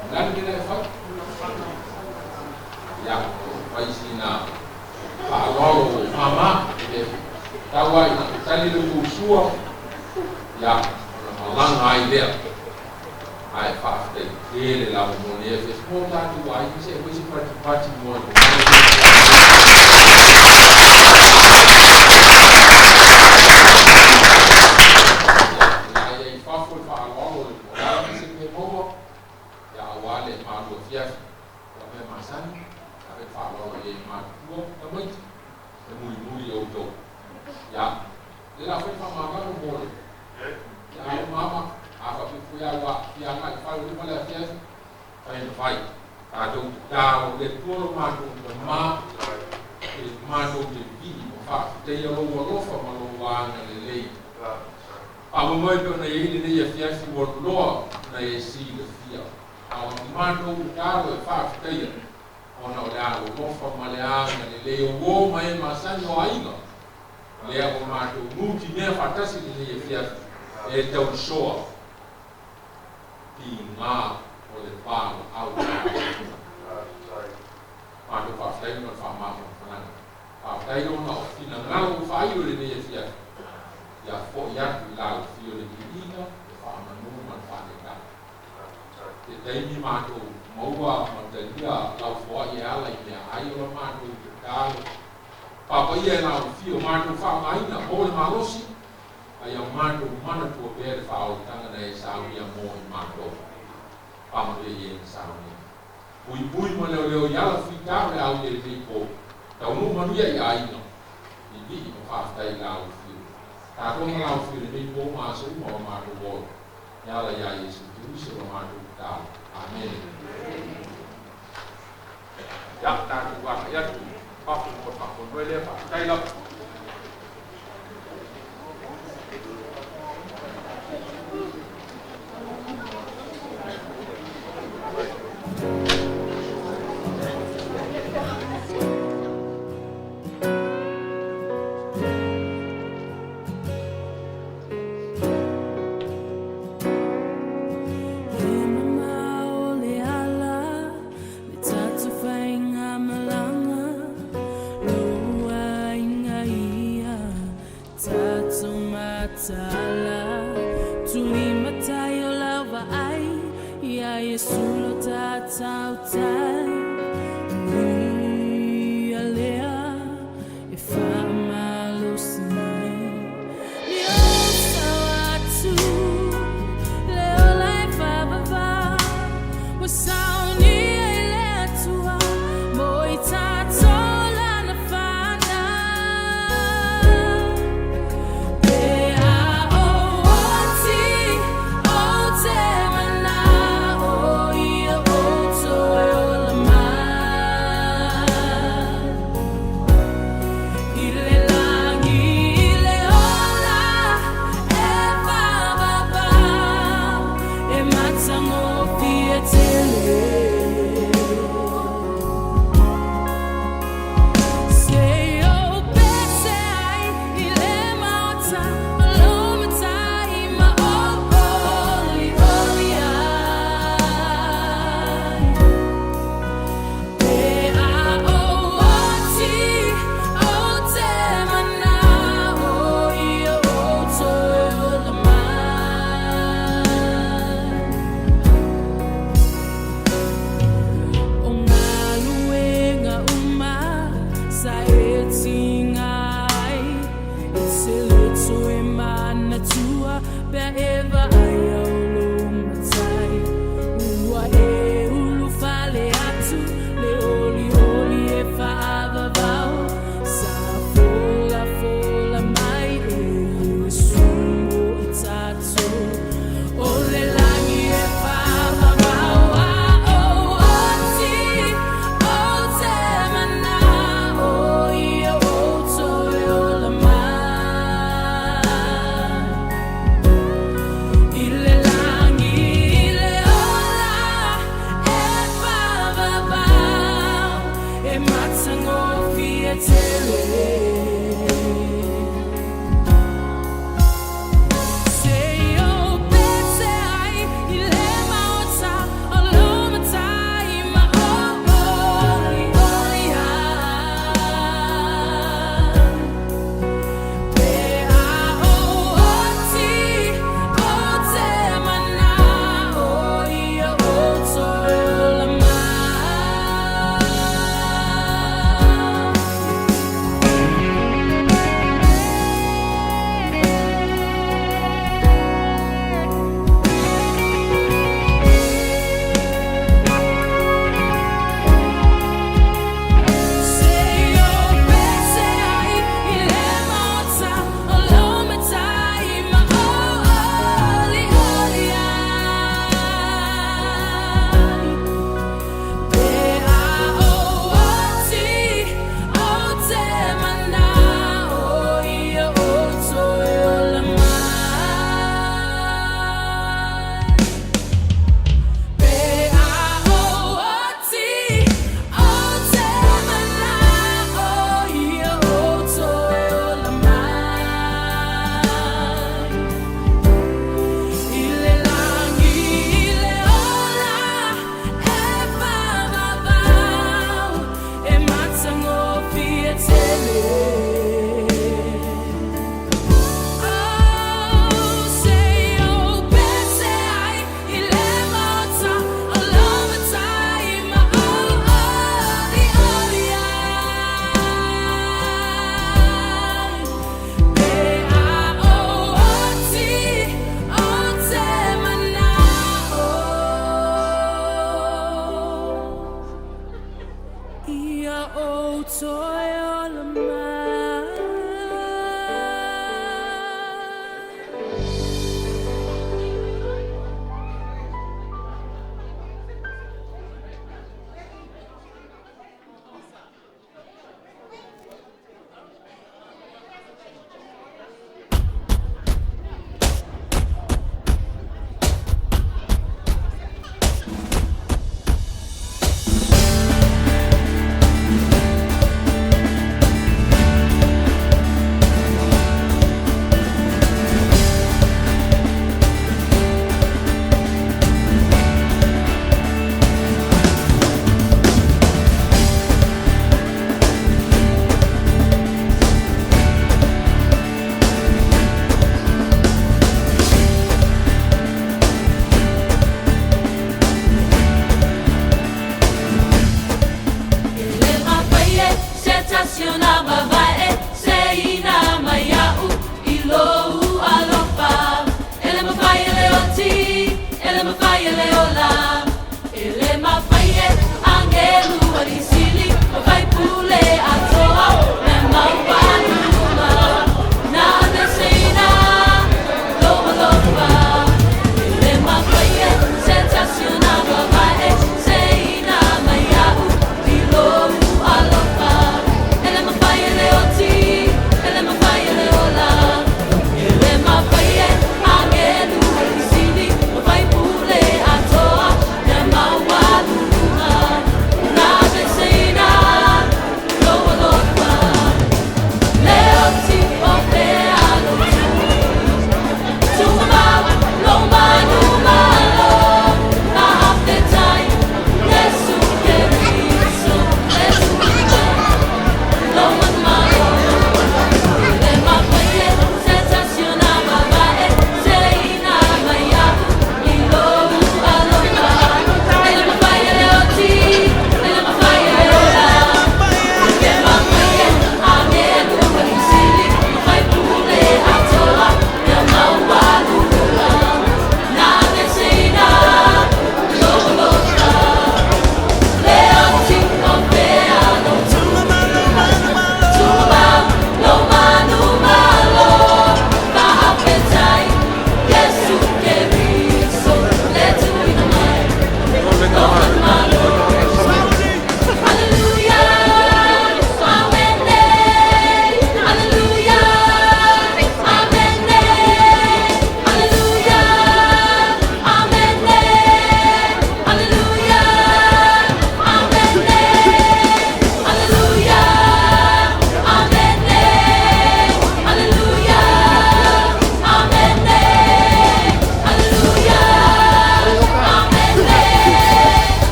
o le a le mea la e fai? Ia, o lo o fai sina faaaloalo o mama e le tau ai ina tali le tou sua, ia, ona malaga ai lea. Ae faafetai tele lava mo le afiafi mo tatou aiga se aumai se patipati mo le Ia le a i fafo le faaaloalo o le po o le a se mea maua, ia auā le malu afiafi. O mea masani, ave le faaaloalo i e matutua tamaiti e mulimuli i outou. Ia, le la foi faamagalo mo le ia au mama, a faapea foi a ua fia agai i fale uma le afiafi, fai na fai. Tatou tatalo, le Atua lo matou tamā, e matou te vivii ma faafetaia lou alofa ma lou agalelei. Faamoemoe pei ona i ai lenei afiafi ua loa na e silafia. A o la matou tatalo e faafetaia ona o le alolofa ma le agalelei o uo ma e masani o aiga, lea ua matou nutimea faatasi lenei afiafi e tausoa piga o le valaau a le Atua. Matou faafetai ona o le faamafanafanaga. Faafetai ona o finagalo ua faailo i lenei afiafi, ia foi atu i lalofio le viiga, le faamanu ma le faanetaga. Te taimi matou maua ma talia lau foai e ala i meaai o la matou tatalo. Papaia e lalofio matou faaaogaina mo le malosi, a ia matou manatua pea le faaolataga na e saunia mo i matou. Faamanuia i e na saunia. Puipui ma leoleo i ala fita o le au i lenei po. Taunuu manuia i aiga, vivii ma faafetai i lalofio. Tatou ma lalofio i lenei po ma aso uma o matou ola. E ala iā Iesu Keriso la matou tatalo. Amene. Ia, tatou agai atu i fafo mo le faamoemoe lea. Faafetai lava.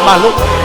Malo.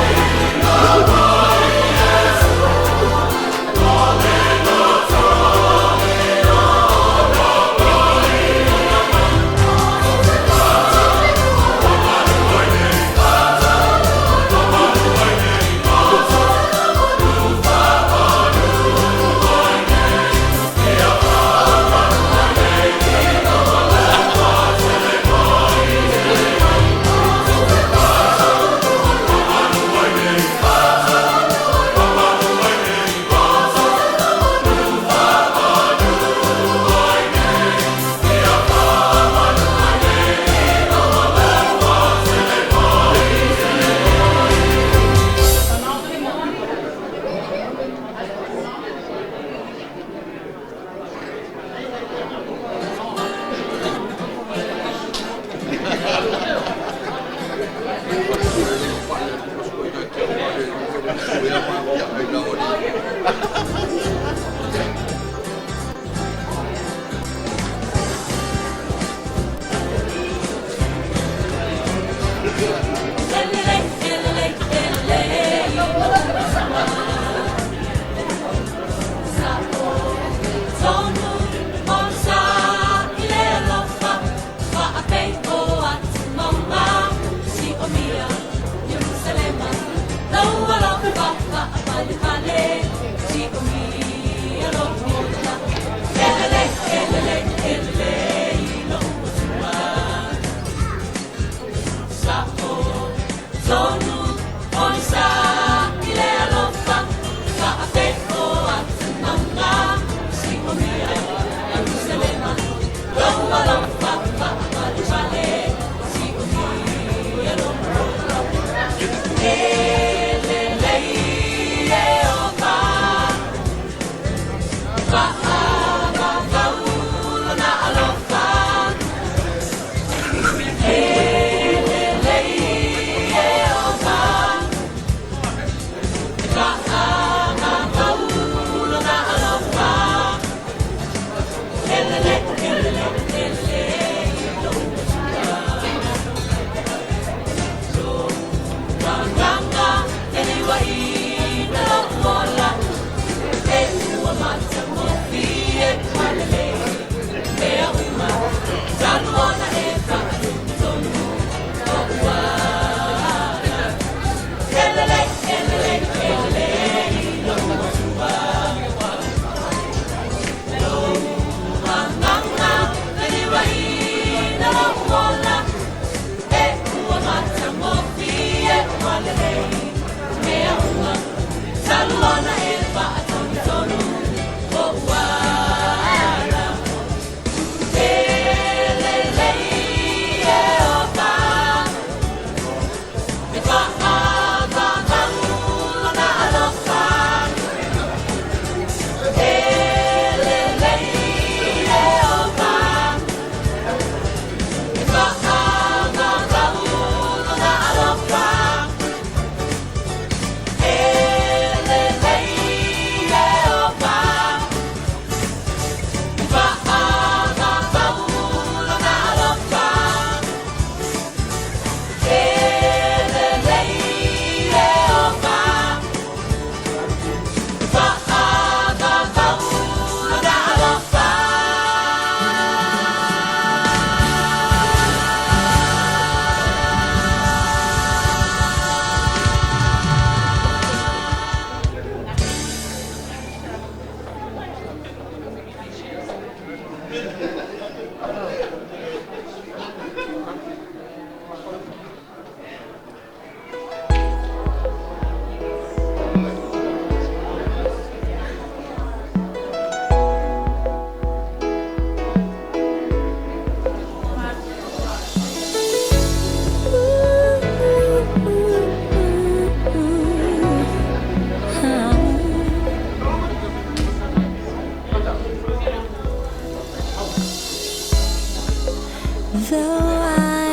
Though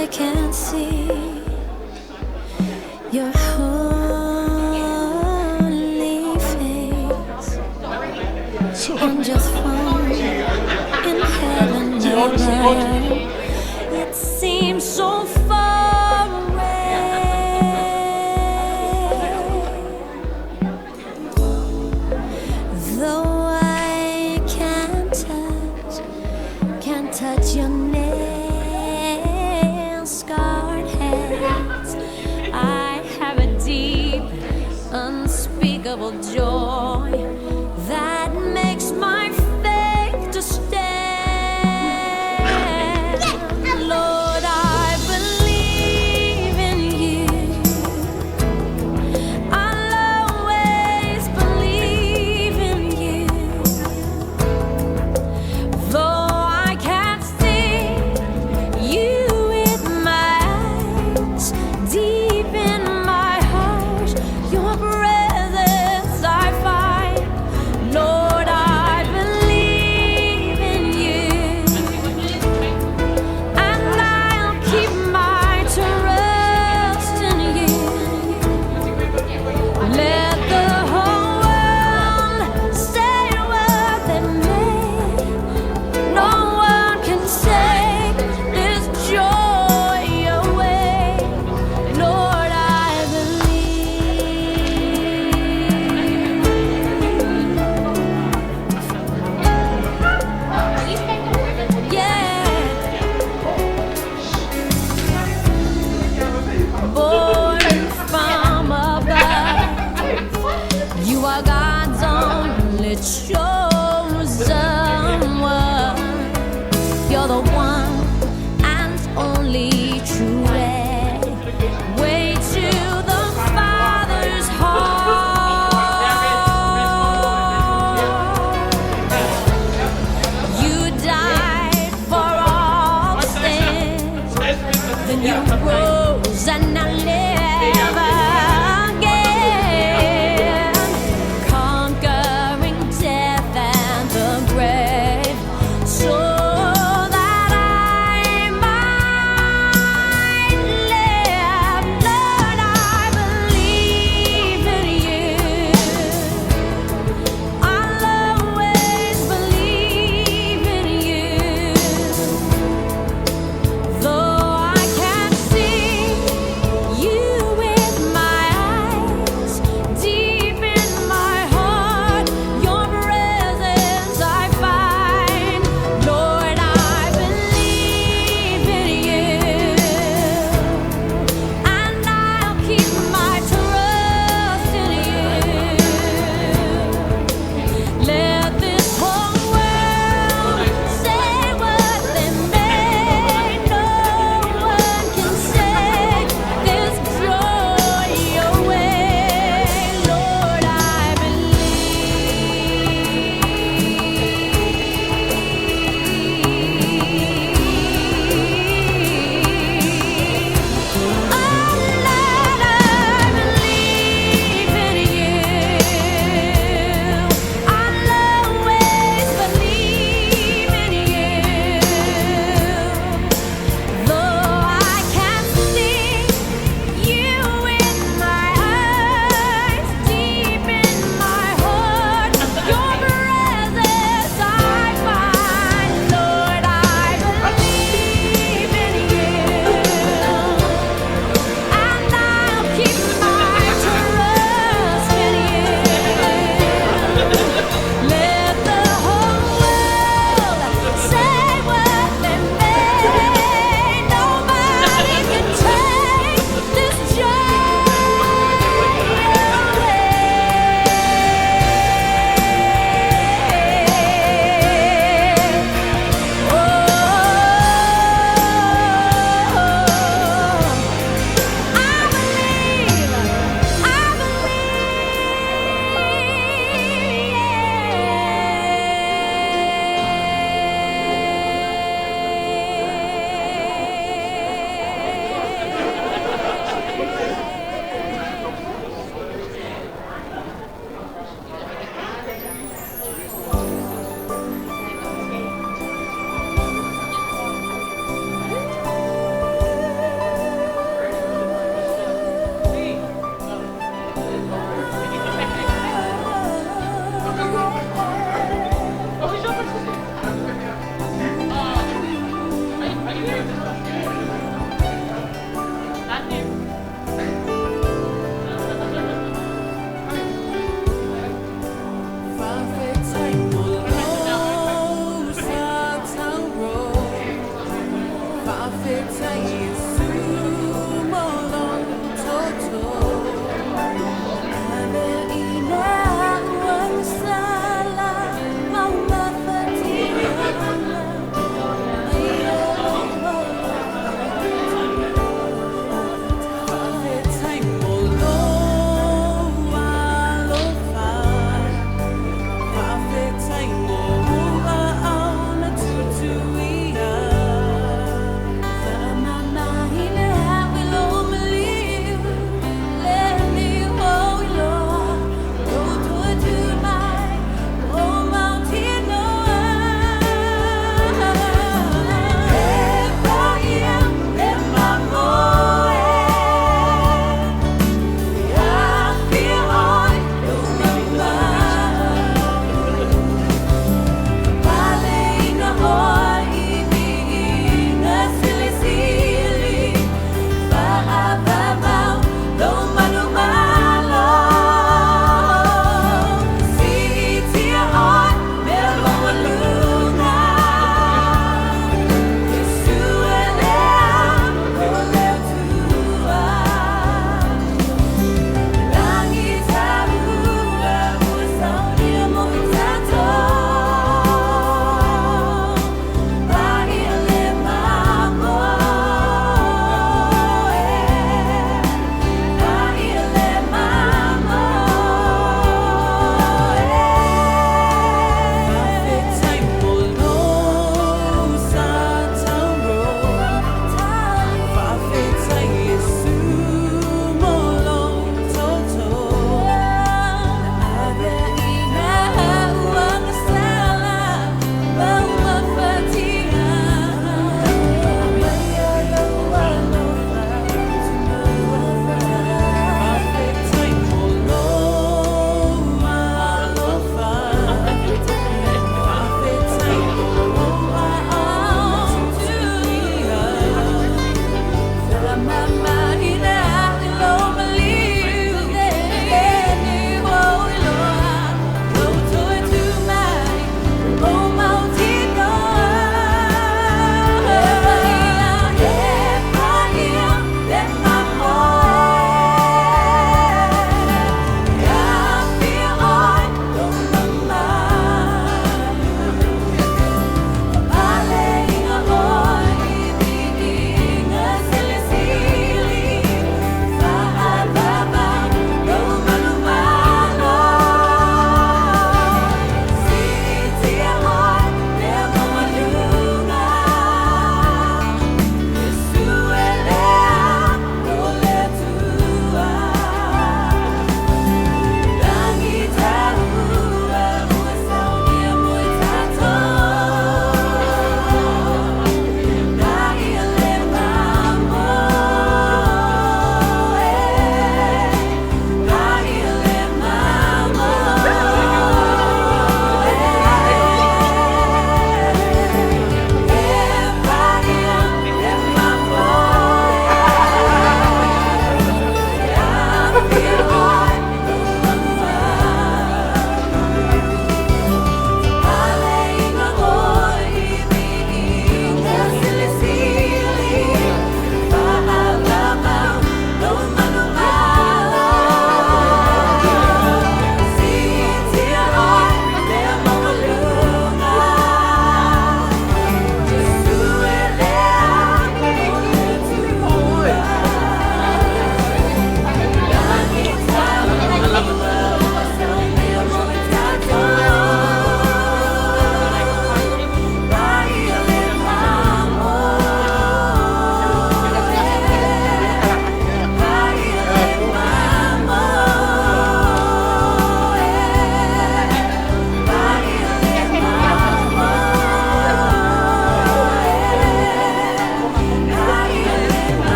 I can't see your holy face and your throne in heaven above, it seems so far away. rose and I live again, conquering death and the grave, so that I might live. Lord, I believe in you. I'll always believe in you. Though I can't see you with my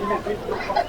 Thank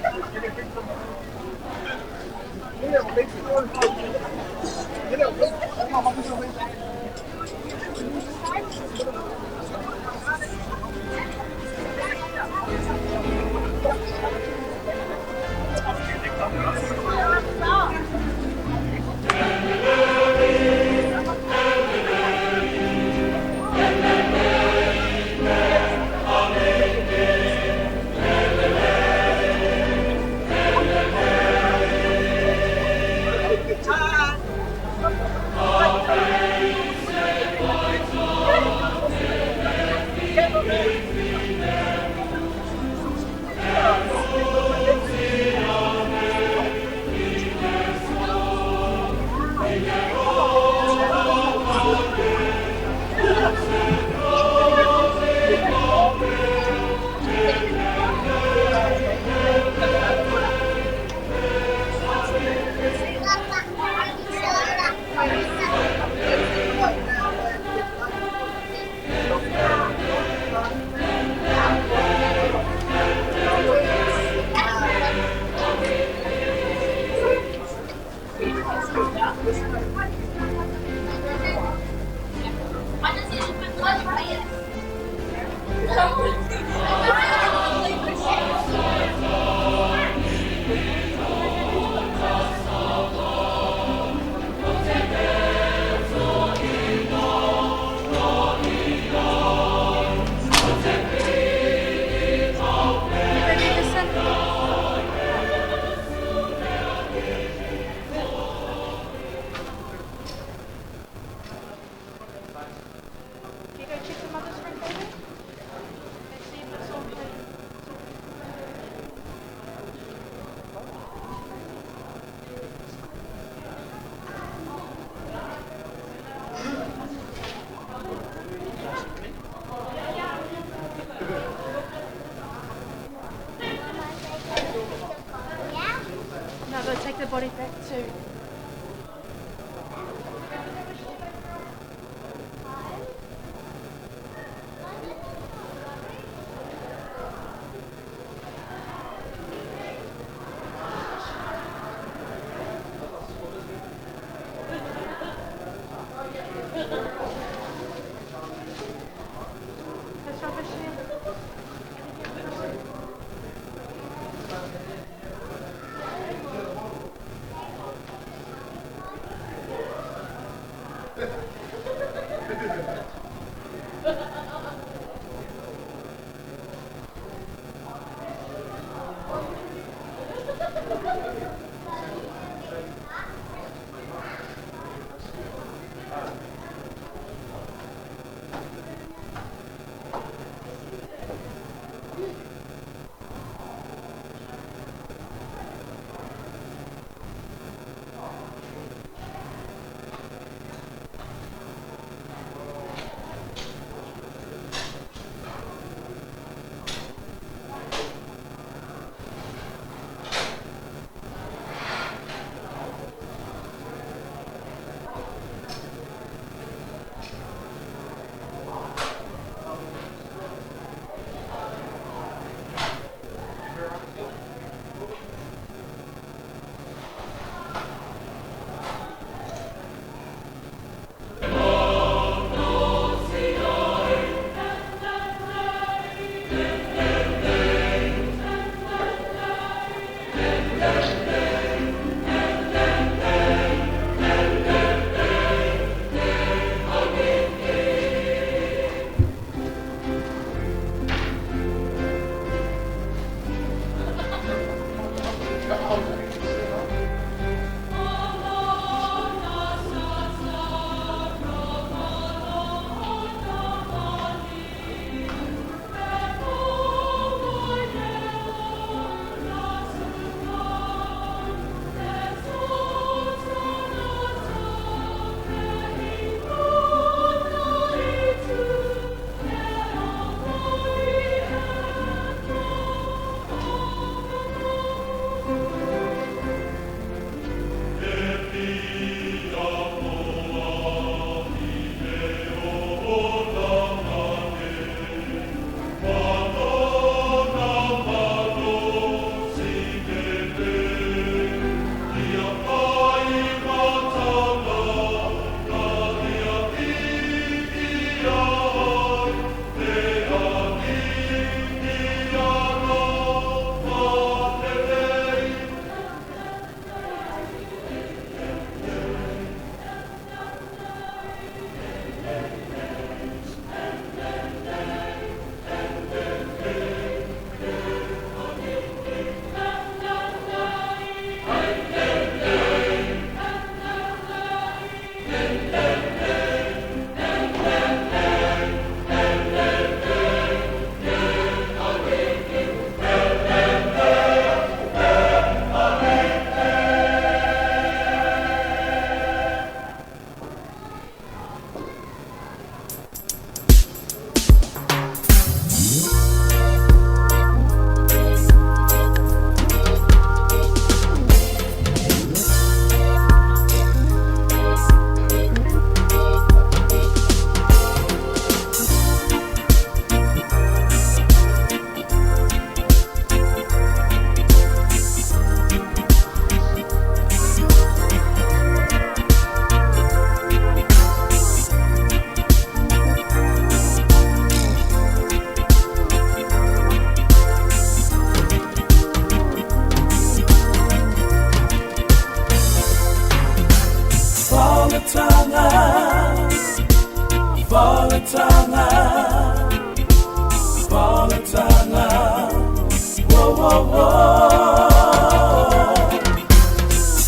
Whoa, whoa.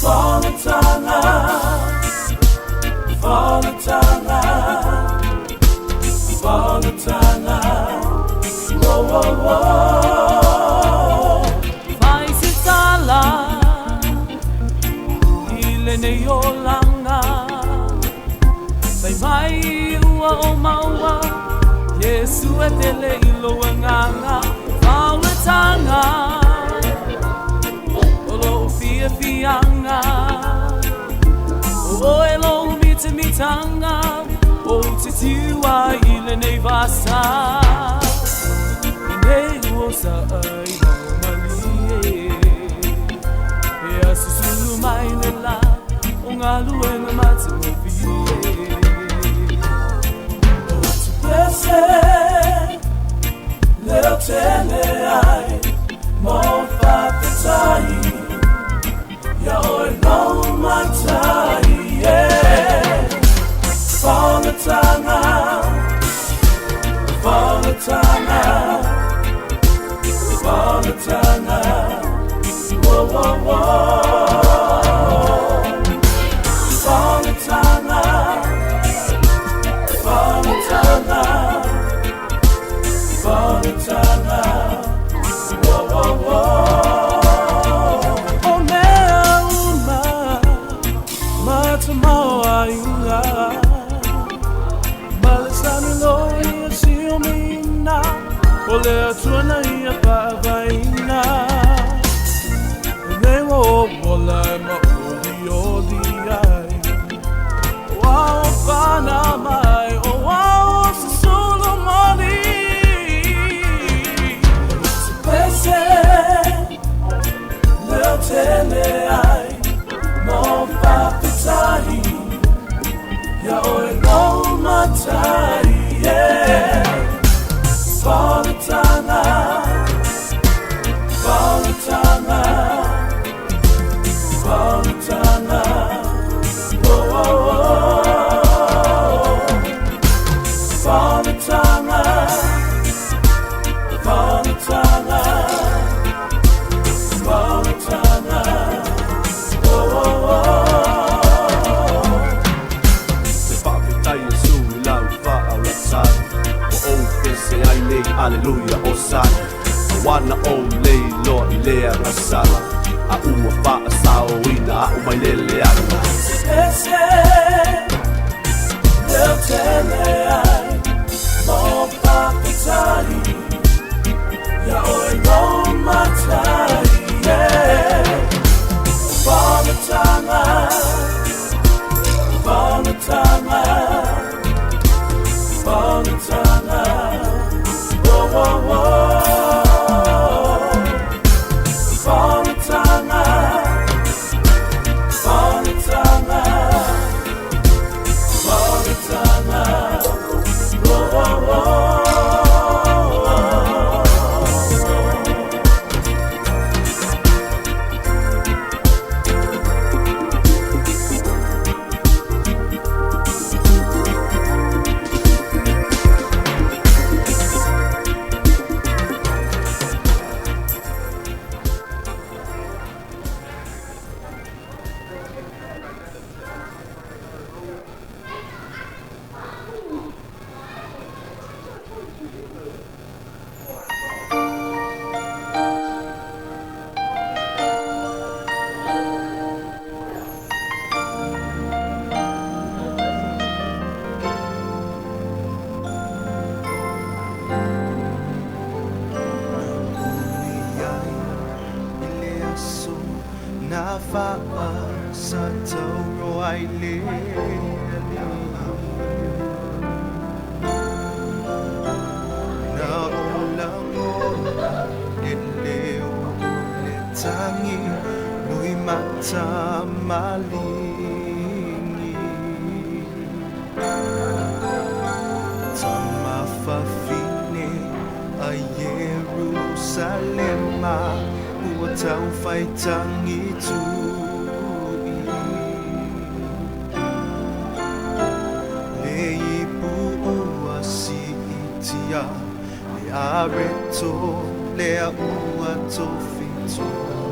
Fagatanga, fagatanga, fagatanga. Whoa, whoa, whoa. Fai se tala i lenei olaga fai mai ua o maua Iesu e tele i lou agaga fauletaga o lou fiafiaga o oe lou mitamitaga ou te tiu ai i lenei vasa lenei ua saai maumalie e asusulu mai le la o galuega matagofie. O atu pese leo tele ai mo faafetai ia oe lou matai, yeah. Fagatanga, fagatanga, fagatanga. Whoa, whoa, whoa. Fagatanga, fagatanga, fagatanga. Whoa, whoa, whoa. O mea uma matamauaiga ma le sami loi e siomina o le Atua na ia paavaina lenei ua ou ola e maolioli ai o ao fana mai o ao susulu moli. Pese leo tele ai mo faafetai ia oe lou matai, yeah. Fagatanga, fagatanga, fagatanga. Whoa, whoa, whoa. Fagatanga, fagatanga, fagatanga. Whoa, whoa, whoa. Te faafetai Iesu i lau faaolasani ua ou pese ai nei aleluia osana auana ou lei loa i le agasala a ua faasaoina aʻu mai le leaga. Pese leo tele ai mo faafetai ia oe lou matai, yeah. Fagatanga, fagatanga, fagatanga. Whoa, whoa, whoa. Fagatanga, fagatanga, fagatanga. Whoa, whoa, whoa. Ai i le aso na faa sa tauro ai le alii na o lagona le leo le tagi lui mata maligi tamafafine a Ierusalema ua taufaitagitu'i le ipu ua si'itia le areto Lea ua tofito.